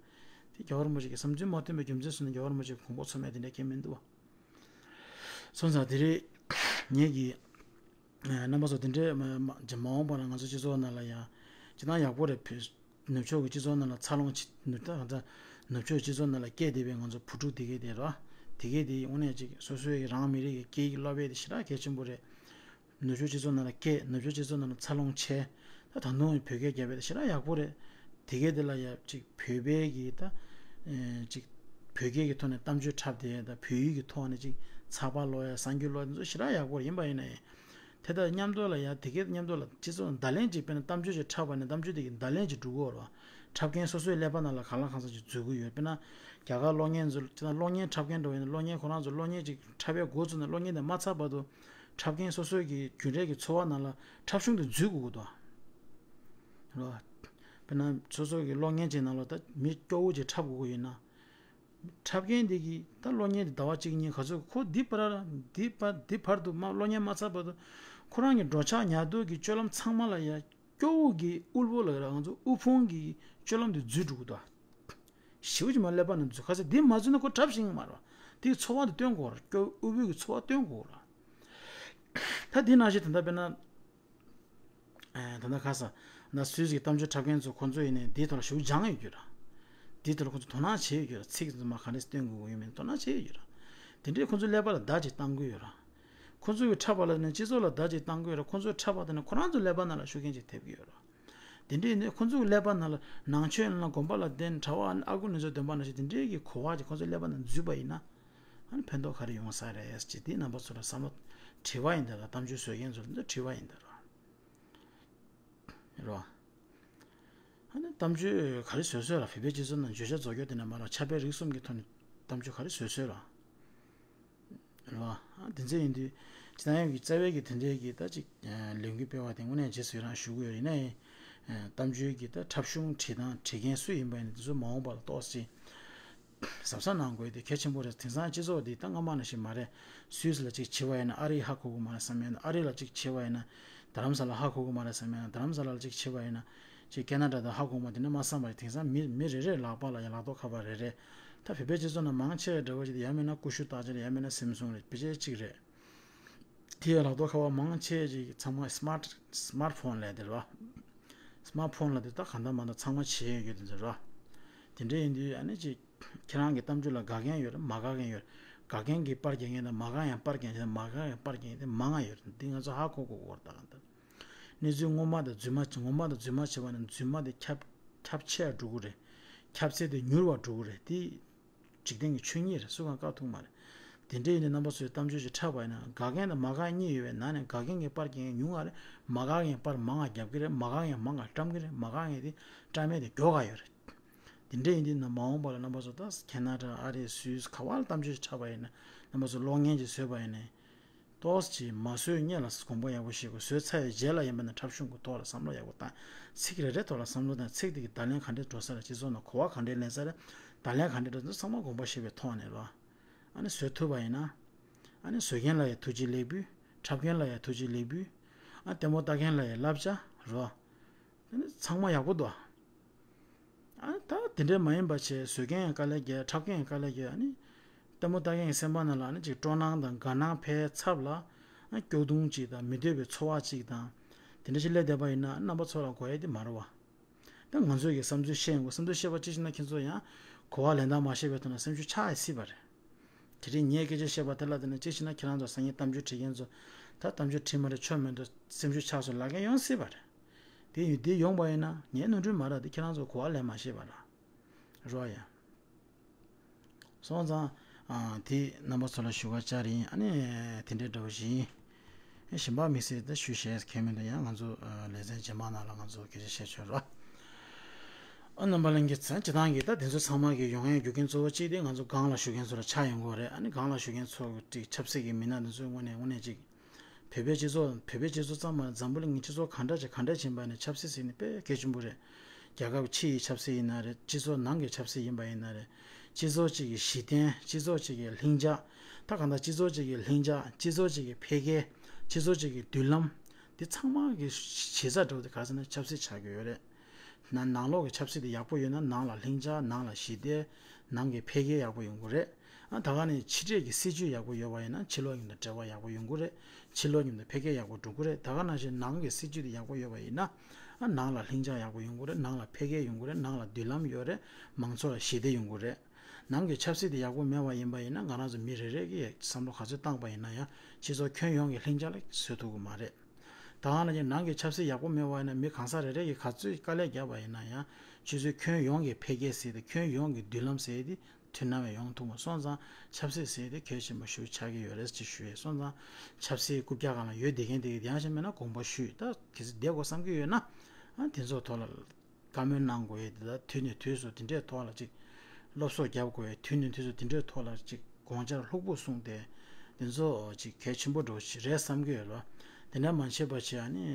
དེ་རྒྱལ་བ་རིན་པོ་ཆེ་གི་བསམ་ཚུལ་མ་མཐུན་པའི་རྒྱུ་མཚན་སོང་ནས་རྒྱལ་བ་རིན་པོ་ཆེ་གི་དགོངས་པ་ཚོམ་ཡ་དེ་འདྲ་གང་མི་འདུག་བ། སོང་ཙང་དེ་རེད། ངེད་ཀྱི་རྣམ་པ་ཚོ་དེ་འདྲའི་མ་མ་མ་འོངས་པ་ན་ང་ཚོ་སྤྱི་ཚོགས་ནང་ལ་ཡང་སྤྱི་བཏང་ཡག་པོ་རེད། བོད་ནུབ་ཕྱོགས་ཀྱི་སྤྱི་ཚོགས་ནང་ལ་འཚར་ལོངས་ཆེ་ནུབ་ད་ད་ནུབ་ཕྱོགས་སྤྱི་ཚོགས་ནང་ལ་སྐད་བསྡད་པའི་ང་ཚོ་བུ་ཕྲུག་དེ་གས་དེ་ར་དེ་གས་དེ་དངོས་གནས་ཅིག་སོ་སོའི་རང་མི་རིགས་ཀྱི་སྐད་ཡིག་སློབ་ཡས་དེ་ཞེ་དྲག་གལ་ཆེན་པོ་རེད། ནུབ་ཕྱོགས་སྤྱི་ཚོགས་ནང་ལ་སྐད་ནུབ་ཕྱོགས་སྤྱི་ཚོགས་ནང་ལ་འཚར་ལོངས་ཆེ། ད་ད་དུང་བོད་སྐད་རྒྱབ་པ་དེ་ཞེ་དྲག་ཡག་པོ་རེད། དེ་གས་དེ་ལ་ཡ་ཅིག་བོད་པའི་གི་ད་ཨེ་ཅིག་བོད་སྐད་ཀྱི་ཐོག་ནས་གཏམ་བརྗོད་འཁྲབ་དེ་ད་བོད་ཡིག་གི་ཐོག་ནས་ཅིག་ཚགས་པར་ཀློག་ཡ་གསར་འགྱུར་ཀློག་ཡ་དེ་ཚོ་ཞེ་དྲག་ཡག་པོ་རེད། ཡིན་པ་ཡིན་ན་ཡང་དེ་དང་མཉམ་དུ་ལ་ཡ་དེ་གས་མཉམ་དུ་ལ་སྤྱི་ཚོགས་བརྡ་ལན་ཅིག་དཔེར་ན་གཏམ་བརྗོད་ཅིག་འཁྲབ་པ་ནས་གཏམ་བརྗོད་དེ་གི་བརྡ་ལན་ཅིག་འགྲོ་གི་ཡོད་རེད་བ། འཁྲབ་མཁན་སོ་སོའི་ཀླད་པ་ནང་ལ་གང་ལ་གང་འཚམ་ཅིག་འཛུལ་གི་ཡོད། དཔེར་ན་རྒྱ་གར་གློག་བརྙན་ཚོ་སྤྱིར་བཏང་གློག་བརྙན་འཁྲབ་མཁན་འདྲ་བོ་ཡིན་ན་གློག་བརྙན་ཁོ་རང་ཚོ་གློག་བརྙན་ཅིག་འཁྲབ་པའི་འགོ་བཙུགས་ནས་གློག་བརྙན་དེ་མ་ཚར་བར་དུ་འཁྲབ་མཁན་སོ་སོའི་གི་རྒྱུན་རས་ཀྱི་འཚོ་བ་ནང་ལ་འཁྲབ་གཞུང་དེ་འཛུལ་དགོས་ཀྱི་འདུག་རེད་བ། དཔེར་ན་སོ་སོ་གི་གློག་བརྙན་ཅིག་ནང་ལ་ད་མི་སྐྱོ་བོ་ཅིག་འཁྲབ་དགོས་ཀྱི་ཡོད་ན། འཁྲབ་མཁན་དེ་གིས་ད་གློག་བརྙན་དེ་ཟླ་བ་གཅིག་གཉིས་ག་ཚོད་ཁོ་འདི་བར་འདི་བར་འདི་བར་དུ་མ་གློག་བརྙན་མ་ཚར་བར་དུ་ཁོ་རང་གི་འགྲོ་འཆག་ཉལ་འདུག་གི་སྤྱོད་ལམ་ཚང་མ་ལ་ཡ་སྐྱོ་བོ་གི་དབུལ་པོ་ལ་ར་ང་ཚོ་དབུལ་ཕོངས་གི་སྤྱོད་ལམ་དེ་འཛུལ་འགྲོ་གི་འདུག་ཞེ་པོ་ཅིག་མ་ཀླད་པ་ནང་འཛུལ། ག་ཚོད་འདི་མ་འཛུལ་ན་ཁོ་འཁྲབ་ཤེས་ཀྱི་མ་རེད་བ། དེའི་འཚོ་བ་དེ་སྟོན་དགོས་རེད། སྐྱོ་དབུལ་པོའི་གི་འཚོ་བ་སྟོན་དགོས་རེད། ད་དེ་ནང་བཞིན་ད་ལྟ་དཔེར་ན། ཨེ་ད་ལྟ་ཁ་ས་ན་སུད་སི་གི་གཏམ་བརྗོད་འཁྲབ་མཁན་ཚོ་ཁོ་ཚོ་ཡིན་ནའི་འདིའི་ཐོག་ལ་ཞེ་པོ་སྦྱངས་ཡོད་རྒྱུ་ར། འདིའི་ཐོག་ལ་ཁོ་ཚོ་དོ་སྣང་བྱས་ཡོད་རྒྱུ་ར། ཚིག་ཚོ་མ་ག་འདྲས་སྟོན་དགོས་ཡོད་མེད་དོ་སྣང་བྱས་ཡོད་རྒྱུ་ར། དེ་འདྲས་ཁོ་ཚོ་ཀླད་པ་ལ་བརྡ་ཅིག་བཏང་གི་ཡོད་ར། ཁོ་ཚོ་གི་འཁྲབ་པ་ལ་ནི་སྤྱི་ཚོགས་ལ་བརྡ་ཅིག་བཏང་གི་ཡོད་ར། ཁོ་ཚོའི་འཁྲབ་པ་དེ་ནི་ཁོ་རང་ཚོའི་ཀླད་པ་ནང་ལ་ཤུགས་རྐྱེན་ཅིག་ཐེབས་ཀྱི་ཡོད་ར། དེ་འདྲའི་ནི་ཁོ་ཚོའི་ཀླད་པ་ནང་ལ་ནང་ཆོས་ནང་ལ་དགོན་པ་ལ་བརྟེན་གྲྭ་བ་ཨ་ཁུ་ནུ་ཚོའི་འདོན་པ་ནང་བཞིན་དེ་འདྲའི་གི་གོ་བ་ཅིག་ཁོ་ཚོའི་ཀླད་པ་ནང་འཛུལ་བ་ཡིན་ན། ཨ་ནི་ཕན་ཐོགས་ག་རེ་ཡོང་ས་རེད་ཅེས་དེ་རྣམ་པ་ཚོ་ལ་བསམ་བློ་དྲི་བ་ཡིན་ད་ར། གཏམ་བརྗོད་བཟོ་མཁན་ཚོ་ལ་འདི་དྲི་བ་ཡིན་ད་ར། རེད་བ། ཨ་ནི་གཏམ་བརྗོད་ག་རེ་བཟོས་བཟོས་ལ་བོད་པའི་སྤྱི་ཚོགས་ནང་བརྗོད་བྱ་རྫོགས་སྐྱོར་དེ་འདྲ་མ་རེད། ཕྱྭ་པའི་རིགས་གསུམ་གྱི་ཐོག་ནས་གཏམ་བརྗོད་ག་རེ་བཟོས་བཟོས་ལ། རེད་བ། ཨ་དེ་ཚོ་ཡིན་དུས་སྤྱི་བཏང་ཡོད་ཀྱི་རྩ་བའི་གི་དེ་འདྲའི་གི་ད་ཅིག་ལས་འགུལ་སྤེལ་བ་དེ་དངོས་གནས་རྗེས་སུ་ཡི་རང་ཞུ་གི་ཡོད། ཡིན་ན་ཡང་གཏམ་བརྗོད་ཀྱི་ད་འཁྲབ་གཞུང་བྲིས་སྟངས་བྲིས་མཁན་སུ་ཡིན་པ་ཡིན་ན་དེ་ཚོ་མ་འོངས་པ་ལ་ཏོག་ཙམ་གཟབ་གཟབ་གནང་དགོས་དེ་གལ་ཆེན་པོ་རེད། དེང་སང་སྤྱི་ཚོགས་འདི་ད་སྔ་མ་ནང་བཞིན་མ་རེད། སུད་སི་ལ་ཅིག་བྱས་པ་ཡིན་ན་ཨ་རི་ཧ་གོ་གི་མ་རེད་བསམ་ཡ་ན། ཨ་རི་ལ་ཅིག་བྱས་པ་ཡིན་ན་རྡ་རམ་ས་ལ་ཧ་གོ་གི་མ་རེད་བསམ་ཡ་ན་རྡ་རམ་ས་ལ་ལ་ཅིག་བྱས་པ་ཡིན་ན་ཅིག་ཁེ་ན་ཌ་དང་ཧ་གོ་གི་མ། དེ་འདྲ་མ་བསམ་པ་ཡིན། དེང་སང་མི་མི་རེ་རེ་ལག་པ་ལ་ཡང་ལག་ཐོག་ཁ་པར་རེ་རེ། ད་བོད་པའི་སྤྱི་ཚོགས་ནང་མང་ཆེ་བའི་འདྲ་པོ་ཅིག་དེ་ཡང་མིན་ན་ཀུ་ཤུ་རྟགས་ཅན་རེད། ཡང་མིན་ན་སེམ་སུང་རེད། བེད་སྤྱད་གཅིག་རེད། དེ་ཡང་ལག་ཐོག་ཁ་པར་མང་ཆེ་ཅིག་ཚང་མ་སི་མཱར་སི་མཱར་ཕོན་ལབ་དེ་རེད་བ། སི་མཱར་ཕོན་ལབ་དེ་ད་གང་ལྟར་མ་ལྟར་ཚང་མ་བྱེད་ཡོད་ཀྱི་དེ་ཚོ་རེད་བ། དེ་འདྲ་ཡིན་དུས་ཨ་ནི་ཅིག་ཁྱེད་རང་གི་གཏམ་རྒྱུད་ལ་དགའ་མཁན་ཡོད་རེད། མ་དགའ་མཁན་ཡོད་རེད། དགའ་མཁན་གྱིས་པར་རྒྱག་མཁན་དང་མ་དགའ་མཁན་པར་རྒྱག་མཁན་དང་། མ་དགའ་མཁན་པར་རྒྱག་མཁན་དེ་མང་ང་ཡོད་རེད། འདི་ང་ཚོ་ཧ་གོ་དགོས་ཀྱི་ཡོད་རེད། ད་གང་ལྟར་གནས་ཚུལ་ངོ་མ་དང་རྫུན་མ་ངོ་མ་དང་རྫུན་མ་བྱས་པ་ནི་རྫུན་མ་དེ་ཁྱབ་ཁྱབ་ཆེ་བ་འགྲོ་གི་རེད། ཁྱབ་ཚད་དེ་མྱུར་བ་འགྲོ་གི་རེད། དེ་འཇིག་རྟེན་གྱི་ཆོས་ཉིད་རེད། སུ་གང་བཀག་ཐུབ་མ་རེད། དེ་འདྲ་ཡིན་དུས་རྣམ་པ་ཚོས་གཏམ་བརྗོད་ཅིག་འཁྲབ་པ་ཡིན་ན་དགའ་མཁན་དང་མ་དགའ་གཉིས་ཡོད་པའི་ནང་ནས་དགའ་མཁན་གྱིས་པར་རྒྱག་མཁན་ཉུང་ང་རེད། མ་དགའ་མཁན་པར་མང་ང་རྒྱབ་ཀྱི་རེད། མ་དགའ་མཁན་མང་ང་བཀྲམ་གྱི་རེད། མ་དགའ་མཁན་དེ་བཀྲམ་མེད་དེ་མགྱོགས་ག་ཡོད་རེད། དེ་འདྲ་ཡིན་དུས་ན་མ་འོངས་པ་ལ་རྣམ་པ་ཚོ་ད་ཁེ་ན་ཌ་ཨ་རི་སུད་སི་ག་བ་ལ་གཏམ་བརྗོད་ཅིག་འཁྲབ་པ་ཡིན་ན་རྣམ་པ་ཚོ་གློག་བརྙན་ཅིག་བཟོས་པ་ཡིན་ན། ཏོག་ཙམ་མ་བཟོས་སྔོན་ལ་དགོངས་པ་ཡག་པོ་བཞེས་དགོས། བཟོས་ཚར་བའི་རྗེས་ལ་ཡིན་པ་ན་འཁྲབ་གཞུང་གི་ཐོག་ལ་བསམ་བློ་ཡག་པོ་བཏང་། ཚིག་རེ་རེ་ཐོག་ལ་བསམ་བློ་བཏང་། ཚིག་དེ་གི་བརྡ་ལན་ག་འདྲས་འགྲོ་ས་རེད། སྤྱི་ཚོགས་ནང་གོ་བ་ག་འདྲས་ལེན་ས་རེད། བརྡ་ལན་ག་འདྲས་འགྲོ་ས་རེད། ཚང་མ་དགོངས་པ་བཞེས་པའི་ཐོག་ནས་རོ། ཨ་ནི་བཟོས་ཐུབ་པ་ཡིན་ན། ཨ་ནི་བཟོ་མཁན་ལ་ཡང་ཐུགས་རྗེ་ལེགས་འབུལ། འཁྲབ་མཁན་ལ་ཡང་ཐུགས་རྗེ་ལེགས་འབུལ། ཨ་ལྟད་མོ་ལྟ་མཁན་ལ་ཡང་བསླབ་བྱ་རོ། ཨ་ནི་ཚང་མ་ཡག་པོ་འདུག་ཨ། ཨ་ནི་ད་དེ་འདྲས་མ་ཡིན་པ་བྱས་བཟོ་མཁན་ཡང་དཀའ་ལས་རྒྱག་འཁྲབ་མཁན་ཡང་དཀའ་ལས་རྒྱག་ཨ་ནི་ལྟད་མོ་ལྟ་མཁན་གྱི་སེམས་པ་ནང་ལ་ཨ་ནི་ཅིག་སྤྲོ་སྣང་དང་དགའ་སྣང་འཕེལ་ཚབ་ལ། ཨ་སྐྱོ་གདུང་ཅིག་དང་མི་འདོད་པའི་ཚོར་བ་ཅིག་དང་། དེ་འདྲ་ཞིག་སླེབས་བསྡད་པ་ཡིན་ན་རྣམ་པ་ཚོ་ལ་དགོས་ཡ་དེ་མ་རེད་བ། ད་ང་ཚོས་ཀྱི་བསམ་ཚུལ་བཤད་ཡོང་གི་བསམ་ཚུལ་བཤད་པ་གཅིག་བྱས་ན་ཁྱེད་ཚོ་ཡང་གོ་བ་ལེན་སྟངས་མ་ཤེས་པའི་ཐོག་ནས་སེམས་ཤུགས་ཆག་ཡ་སྲིད་པ་རེད། དེ་རིང་ངས་སྐད་ཆ་བཤད་པ་དེ་ལ་བརྟེན་ནས་གཅིག་བྱས་ན་ཁྱེད་རང་ཚོ་སང་ཉིན་གཏམ་བརྗོད་བྲིས་མཁན་ཚོ་ད་གཏམ་བརྗོད་བྲིས་མ་རེད་ཆོ་མི་འདུག་སེམས་ཤུགས་ཆག་སོང་ལབ་མཁན་ཡོང་སྲིད་པ་རེད། དེ་ཡིན་དེ་ཡོང་པ་ཡིན་ན་ངའི་ནོར་འཁྲུལ་མ་རེད་དེ་ཁྱེད་རང་ཚོ་གོ་བ་ལེན་མ་ཤེས་པ་རེད། རོ་ཡ། སོང་ཙང་། ཨ་དེ་རྣམ་པ་ཚོ་ལ་ཞུ་བ་བཅར་ཡིན། ཨ་ནི་དེ་འདྲའི་འདྲ་བོ་ཞིག་ཡིན། གཞན་པ་དམིགས་བསལ་ད་ཞུ་བཤད་མཁན་མི་འདུག་ཡང་ང་ཚོ་ཨ་ལེ་ཚན་རྗེས་མ་ནང་ལ་ང་ཚོ་སྐད་ཆ་བཤད་ཆོག་རོ། ཨ་རྣམ་པ་ལྷན་རྒྱས་ཚོ་སྤྱི་བཏང་གི་ད་དེ་ཚོ་ཚང་མ་གི་ཡོང་ཡ་རྒྱུ་རྐྱེན་གཙོ་བོ་གཅིག་དེ་ང་ཚོ་སྒང་ལ་བཞུགས་མཁན་ཚོ་ལ་ཆགས་ཡོང་གི་རེད། ཨ་ནི་སྒང་ལ་བཞུགས་མཁན་ཚོ་གི་ཅིག་ཆབ་སྲིད་ཀྱི་མི་སྣ་དེ་ཚོའི་དངོས་གནས་དངོས་གནས་ཅིག་བོད་པའི་སྤྱི་ཚོགས་བོད་པའི་སྤྱི་ཚོགས་ཙམ་མ་རེད། འཛམ་བུ་གླིང་གི་སྤྱི་ཚོགས་གང་འདྲ་ཅིག་གང་འདྲ་ཕྱིན་པ་ནས་ཆབ་སྲིད་ཟེར་ནས་དཔེ་གལ་ཆེན་པོ་རེད། རྒྱལ་ཁབ་ཕྱི་ཡི་ཆབ་སྲིད་ཡིན་ན་རེད། སྤྱི་ཚོགས་ནང་གི་ཆབ་སྲིད་ཡིན་པ་ཡིན་ན་རེད། སྤྱི་ཚོགས་གཅིག་གི་གཞི་རྟེན། སྤྱི་ཚོགས་གཅིག་གི་ལྷིང་འཇགས། ད་གང་ལྟར་སྤྱི་ཚོགས་གཅིག་གི་ལྷིང་འཇགས། སྤྱི་ཚོགས་གཅིག་གི་འཕེལ་རྒྱས། སྤྱི་ཚོགས་གཅིག་གི་མདུན་ལམ། འདི་ཚང་མ་གི་གཞི་རྩ་འདྲ་བོ་དེ་ག་ཟེར་ན་ཆབ་སྲིད་ཆགས་ཀྱི་ཡོད་རེད། ན་ནང་ལོགས་ཀྱི་ཆབ་སྲིད་དེ་ཡག་པོ་ཡོད་ན་ནང་ལ་ལྷིང་འཇགས། ནང་ལ་ཞི་བདེ། ནང་གི་འཕེལ་རྒྱས་ཡག་པོ་ཡོང་གི་རེད། ཨ་ད་ག་ནས་ཕྱི་འབྲེལ་གྱི་སྲིད་ཇུས་ཡག་པོ་ཡོད་པ་ཡིན་ན་ཕྱི་ལོགས་མཉམ་དུ་འབྲེལ་བ་ཡག་པོ་ཡོང་གི་རེད། ཕྱི་ལོགས་མཉམ་དུ་འཕེལ་རྒྱས་ཡག་པོ་འགྲོ་གི་རེད། ད་ག་ནང་བཞིན་ནང་གི་སྲིད་ཇུས་དེ་ཡག་པོ་ཡོད་པ་ཡིན་ན་ཨ་ནང་ལ་ལྷིང་འཇགས་ཡག་པོ་ཡོང་གི་རེད། ནང་ལ་འཕེལ་རྒྱས་ཡོང་གི་རེད། ནང་ལ་མདུན་ལམ་ཡོད་རེད། མང་ཚོགས་ལ་ཞི་བདེ་ཡོང་གི་རེད། ནང་གི་ཆབ་སྲིད་དེ་ཡག་པོ་མེད་པ་ཡིན་པ་ཡིན་ན་ང་རང་ཚོ་མི་རེ་རེ་གིས་བསམ་བློ་ག་ཚོད་བཏང་པ་ཡིན་ན་ཡང་སྤྱི་ཚོགས་ཁྱོན་ཡོངས་ཀྱི་ལྷིང་འཇགས་ལ་བཟོ་ཐུབ་ཀྱི་མ་རེད། ད་ག་ནང་བཞིན་ནང་གི་ཆབ་སྲིད་ཡག་པོ་མེད་པ་ཡིན་ན་མི་གང་ཟག་རེ་རེ་གིས་ག་ཚོད་དཀའ་ལས་བརྒྱབ་པ་ཡིན་ན་ཡང་སྤྱི་ཚོགས་ཁྱོན་ཡོངས་ཀྱི་འཕེལ་རྒྱས་ཟེར་དེ་ཁྱོན་ཡོངས་ཀྱི་མདུན་ལམ་ཟེར་དེ་མཐུན་སྣང་བས་ཡོང་ཐུབ་མ་སོང་ཙང་ཆབ་སྲིད་ཟེར་དེ་གལ་ཆེན་པོ་ཞིག་ཆགས་ཀྱི་ཡོད་རེད་ཅེས་ཞུ་ཡས་སོང་ཙང་ཆབ་སྲིད་རྐུབ་བཀྱག་སྒང་ལ་ཡོད་བསྡད་མཁན་དེ་གི་ཡང་ཞིག་མེད་ན་དགོངས་པ་ཞུས། ད་གལ་སྲིད་བསྡད་དགོས་བསམ་གྱི་ཡོད་ན་ཨ་དེ་ཚོ་ཐོག་ལ་བཀའ་མོལ་གནང་དགོས་ཡས་དེ་དག་དུས་ནས་དུས་སུ་དེ་འདྲའི་ཐོག་ལ་ཅིག་སློབ་གསོ་རྒྱབ་དགོས་ཡས། དུས་ནས་དུས་སུ་དེ་འདྲའི་ཐོག་ལ་ཅིག་དགོངས་འཆར་ལྷུག་པོ་གསུངས་ཏེ་དེ་ཚོ་ཅིག་གལ་ཆེན་པོ་འདྲ་བོ་ཞིག་རེད་བསམ་གྱི་ཡོད་ལ། དེ་འདྲ་མ་བྱས་པ་བྱས་ཨ་ནི་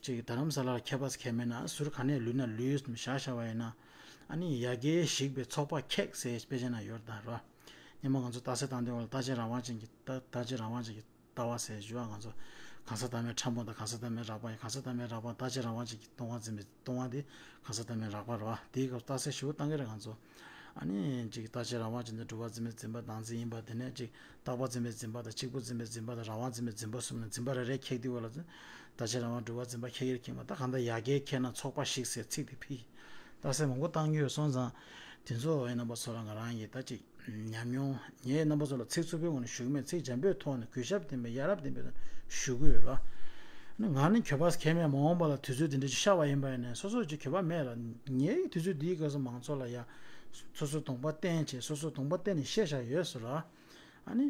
ཅིག་རྡ་རམ་ས་ལར་ཁྱད་པར་ཁྱད་མེད་ན་ཟུར་ག་ནས་ལུས་ན་ལུས་བཞག་བཞག་པ་ཡིན་ན་ཨ་ནི་ཡ་གིའི་ཞིག་པའི་ཚོགས་པ་ཁེགས་ཟེར་དཔེ་ཆ་ན་ཡོད་ད་རོ། སྔོན་མ་ང་ཚོ་རྟགས་གསལ་བཏང་དུས་ལ་ལྟ་བྱེད་རང་དབང་ཅན་གྱི་ལྟ་ལྟ་བྱེད་རང་དབང་ཅན་གྱི་ལྟ་བ་ཟེར་ཞུ་བ་ང་ཚོ་གང་ཟག་བདག་མེད་ཕྲ་མོ་དང་གང་ཟག་བདག་མེད་རགས་པ་ཡང་གང་ཟག་བདག་མེད་རགས་པ་ལྟ་བྱེད་རང་དབང་ཅན་གྱི་སྟོང་པ་འཛིན་པའི་སྟོང་པ་དེ་གང་ཟག་བདག་མེད་རགས་པ་རེད་བ། དེའི་སྐབས་རྟགས་གསལ་ཞིབ་པོ་བཏང་གི་རེད་ང་ཚོ། ཨ་ནི་ཅིག་རྟག་གཅིག་རང་དབང་ཅན་དང་སྒྲུབ་པ་འཛིན་པའི་འཛིན་པ་བདག་འཛིན་ཡིན་པ་དེ་ནས་ཅིག་རྟག་པ་འཛིན་པའི་འཛིན་པ་དང་གཅིག་པུ་འཛིན་པའི་འཛིན་པ་དང་རང་དབང་འཛིན་པའི་འཛིན་པ་གསུམ་ནས་འཛིན་པ་རེ་རེ་ཁེགས་དུས་བ་ལ་རྟག་གཅིག་རང་དབང་སྒྲུབ་པ་འཛིན་པ་ཁེགས་ཡིར་ཁེགས་མ། ད་གང་ལྟར་ཡ་གིའི་ཁེགས་ན་ཚོགས་པ་ཞིག་ཟེར་ཚིག་དེ་ཕི། རྟགས་གསལ་མང་པོ་བཏང་རྒྱུ་ཡོད་སོང་ཙང་། དེ་ཚོ་ཨེ་རྣམ་པ་ཚོ་ལ་ང་རང་གིས་ད་ཅིག་ཉམས་མྱོང་ངས་རྣམ་པ་ཚོ་ལ་ཚིག་རྩུབ་པོའི་ངོས་ནས་ཞུ་གི་མེད། ཚིག་འཇམ་པོའི་ཐོག་ནས་གུས་ཞབས་ལྡན་པའི་ཡ་རབས་ལྡན་པའི་ཐོག་ནས་ཞུ་གི་ཡོད་ལ། ནི་ང་ནི་གྱོད་པ་གལ་མེད། མ་འོངས་པ་ལ་དུས་ཚོད་དེ་འདྲ་ཅིག་ཤར་བ་ཡིན་པ་ཡིན་ནའི་སོ་སོ་ཅིག་གྱོད་པ་མེད་ར། ངའི་དུས་ཚོད་འདིའི་སྐབས་སུ་མང་ཚོགས་ལ་ཡ་སོ་སོ་གདོང་པ་བསྟན་བྱས། སོ་སོ་གདོང་པ་བསྟན་ནས་བཤད་བཞག་ཡོད་ཟེར་ར། ཨ་ནི་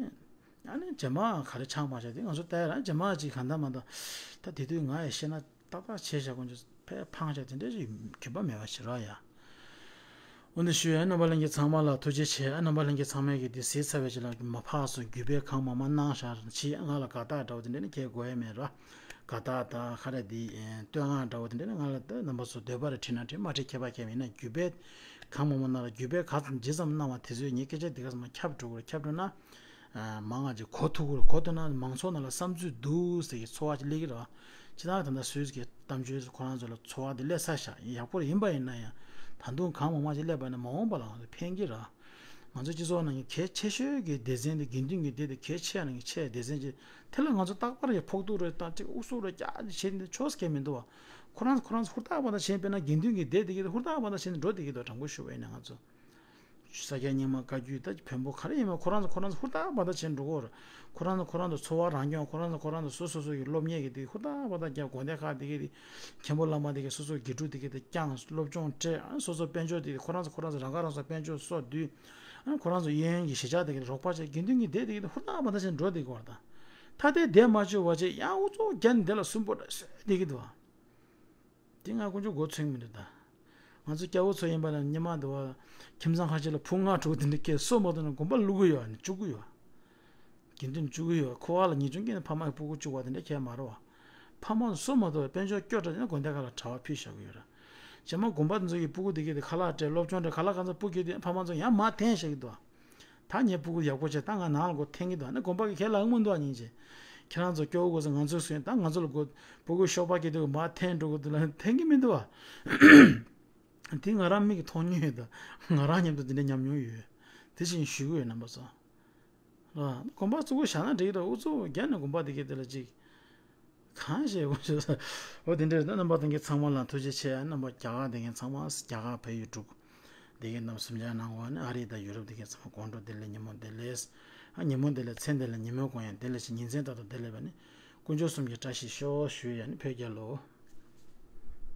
ཨ་ནི་རྗེས་མ་ག་རེ་ཆགས་མ་ཆགས་དེ་ང་ཚོ་ལྟ་ཡ་ར། རྗེས་མ་ཅིག་གང་ལྟར་མ་གཏོགས་ད་དེ་དུས་ང་ཡི་བཤད་ན་ཏག་ཏག་བྱས་བཞག་དགོས་ཅིག་ཕར་འཕངས་བཞག་དེ་འདྲ་ཅིག་གྱོད་པ་མེད་པ་ཞིག་ར་ཡ། འོ་འདི་ཞུ་ཡ། རྣམ་པ་ལྷན་རྒྱས་ཚང་མ་ལ་ཐུགས་རྗེ་ཆེ། རྣམ་པ་ལྷན་རྒྱས་ཚང་མས་ཀྱི་འདི་གཟིགས་ཚར་བའི་རྗེས་ལ་མ་ཕར་ཚུར་བརྒྱུད་སྤེལ་གང་མང་མང་གནང་བཞག་ཅིག་ང་ལ་དགའ་རྟགས་འདྲ་བོ་དེ་འདྲ་ནི་གང་ཡང་དགོས་ཡ་མེད་ར། དགའ་རྟགས་དང་ག་རེ་འདི་བསྟོད་བསྔགས་འདྲ་བོ་དེ་འདྲ་ནི་ང་ལ་ད་རྣམ་པ་ཚོ་འདོད་པ་རེ་དྲིས་ན་དྲིས། མ་དྲིས་ཁྱད་པར་གང་ཡང་མེད། ཡིན་ན་བརྒྱུད་སྤེལ་གང་མང་མང་གནང་ར། བརྒྱུད་སྤེལ་ག་ཚོད་ཇི་ཙམ་གནང་བ་དེ་ཚོས་ངའི་སྐད་ཆ་འདི་ག་ཚང་མ་ཁྱབ་འགྲོ་གི་རེད། ཁྱབ་འགྲོ་ན་མང་ང་ཅིག་གོ་ཐུབ་ཀྱི་རེད། གོ་ཐུབ་ན་མང་ཚོགས་ནང་ལ་བསམ་ཚུལ་འདུག་ཟེར་གྱི་ཚོར་བ་ཅིག་སླེབས་ཀྱི་རེད་བ། ཅི་ལྟར་ད་ལྟ་སུས་ཀྱི་གཏམ་བརྗོད་ཁོ་རང་ཚོ་ལ་ཚོར་བ་དེ་སླེབས་ས་ཤག་ཡག་པོ་ཡིན་པ་ཡིན་ན་ཡང་ད་དུང་གང་མང་མང་ཅིག་སླེབས་པ་ཡིན་ན་མ་འོངས་པ་ལ་ང་ཚོ་ཕན་གྱི་རེད། ང་ཚོ་སྤྱི་ཚོགས་ནང་གི་གལ་ཆེ་ཤོས་ཀྱི་སྡེ་ཚན་དེ་དགེ་འདུན་གྱི་སྡེ་དེ་གལ་ཆེ་ནང་གི་ཆེ་སྡེ་ཚན་ཅིག་དེ་ལ་ང་ཚོ་རྟག་པར་ཡང་ཕོག་ཐུག་རེ་བཏང་ཅིག་ཨུ་ཚུགས་རེ་རྒྱག་བྱེད་འདི་ཆོག་ས་གང་མི་འདུག་བ། ཁོ་རང་ཁོ་རང་ཚོ་ཧུར་ཐག་པ་ད་བྱེད་པས་ན་དགེ་འདུན་གྱི་སྡེ་དེ་གི་ཧུར་ཐག་པ་ད་བྱེད་འགྲོ་དེ་གི་དོ་དྲང་པོ་ཞུ་བ་ཡིན་ན་ང་ཚོ། ས་སྐྱ་རྙིང་མ་བཀའ་བརྒྱུད་ད་བོན་པོ་ག་རེ་ཡིན་མིན་ཁོ་རང་ཚོ་ཁོ་རང་ཚོ་ཧུར་ཐག་པ་ད་བྱེད་འགྲོ་གོ། ཁོ་རང་ཚོ་ཁོ་རང་ཚོ་འཚོ་བ་རང་སྐྱོང་། ཁོ་རང་ཚོ་ཁོ་རང་ཚོ་སོ་སོ་སོ་ཡི་སློབ་གཉེར་གྱི་དེ་ཧུར་ཐག་པ་ད་རྒྱབ། དགོན་སྡེ་ཁག་དེ་གི་དེ་མཁན་པོ་བླ་མ་དེ་གི་སོ་སོ་དགེ་ཕྲུག་དེ་གི་དེ་བསྐྱངས། སློབ་སྦྱོང་སྤྲད། སོ་སོ་དཔལ་འབྱོར་དེ་གི་ཁོ་རང་ཚོ་ཁོ་རང་ཚོ་རང་ཁ་རང་གསོ་དཔལ་འབྱོར་སོགས་བསྡུས། ཁོ་རང་ཚོ་གཡས་གཡོན་གྱི་གཞིས་ཆགས་དེ་གི་རོགས་པ་བྱས། དགེ་འདུན་གྱི་སྡེ་དེ་གི་དེ་ཧུར་ཐག་པ་ད་བྱེད་འགྲོ་དེ་གི་བར་ད་ད་ལྟའི་སྡེ་མ་བཅོས་བ་བྱས་ཡང་ཨུ་ཚུགས་རྒྱབ་ནས་དེ་ལ་སུན་པོ་རེ་སོས་དེ་གི་འདུག་བ། དེ་ང་དཀོན་མཆོག་མགོ་ཚོས་མི་འདུག་ད། ང་ཚོ་སྐྱ་བོ་ཚོ་ཡིན་པ་ན་སྔོན་མ་འདི་བ། ཁྱིམ་ཚང་ཁ་ཤས་ལ་བུ་ལྔ་དྲུག་དེ་འདྲ་སྐྱེས་སོ་མ་གཏོགས་ན་དགོན་པ་བླུག་གི་ཡོད་ནི་བཅུག་གི་ཡོད། དགེ་འདུན་བཅུག་གི་ཡོད། ཁོ་བ་ལ་ངེས་ཅུང་སྐྱེས་ནས་ཕ་མ་གི་སྤུ་གུ་བཅུག་པ་དེ་འདྲ་ཁྱད་མ་རེད་བ། ཕ་མ་སོ་མ་གཏོགས་དཔལ་འབྱོར་སྐྱོ་དྲགས་ནས་དགོན་སྡེ་ཁག་ལ་གྲྭ་པ་ཕུད་བཞག་གི་ཡོད་ར། རྗེས་མ་དགོན་པ་དེ་ཚོ་ཡི་སྤུ་གུ་དེ་གས་དེ་ཁ་ལག་སྤྲད། སློབ་སྦྱོང་སྤྲད། ཁ་ལག་ག་ཚོད་སྤུ་གུ་དེ་ཕ་མ་ཚོ་ཡང་མར་འཐེན་བཞག་གི་འདུག་ད་ངའི་སྤུ་གུ་ཡག་པོ་བྱས། ད་ང་ནང་ལ་སྒོ་འཐེན་གྱི་འདུག་ཨ་ནི་དགོན་པ་གི་ཁས་ལེན་མི་འདུག་ཨ་ཉིན་བྱས། ཁྱེད་རང་ཚོ་སྐྱོ་བོ་སྒོ་ཚོ་ང་ཚོས་སུན། ད་ང་ཚོ་ལ་སྒོ་སྤུ་གུ་གཤོག་པ་སྐྱེས་དུས་མར་འཐེན་འགྲོ་གི་འདུག་ལ་འཐེན་གྱི་མི་འདུག་ཨ། དེ་ང་རང་མིག་གིས་མཐོང་མྱོང་ཡོད། ད་ང་རང་མཉམ་དུ་དེ་འདྲ་ཉམས་མྱོང་ཡོད། དེ་བཞིན་ཞུ་གི་ཡོད་རྣམ་པ་ཚོ། ལ་དགོན་པ་བཙུགས་བཞག་ན་འགྲིག་གི་འདུག་ཨུ་ཚུགས་རྒྱབ་ནས་དགོན་པ་དེ་གས་དེ་ལ་ཅིག་གང་ཞེས་དགོངས་ཞུ། འོ་དེ་འདྲ་རེད། ད་རྣམ་པ་ལྷན་རྒྱས་ཚང་མ་ལ་ཐུགས་རྗེ་ཆེ། རྣམ་པ་རྒྱ་གར་དེ་གས་ཚང་མ། རྒྱ་གར་བལ་ཡུལ་འབྲུག་དེ་གས་རྣམས་གསུམ་ཆར་གནང་བ་ནི། ཨ་རི་དང་ཡུ་རོབ་དེ་གས་ཚང་མ་དགོང་དྲོ་བདེ་ལེགས། ཉིན་མོ་བདེ་ལེགས། ཨ་ཉིན་མོ་བདེ་ལེགས། མཚན་བདེ་ལེགས། ཉིན་མོའི་དགོང་ཡང་བདེ་ལེགས་ཤིག་ཉིན་མཚན་རྟག་ཏུ་བདེ་ལེགས་པ་ནི་དཀོན་མཆོག་གསུམ་གྱི་བཀྲ་ཤིས་ཤོག་ཞུ་ཡ་ནི་བོད་རྒྱལ་ལོ།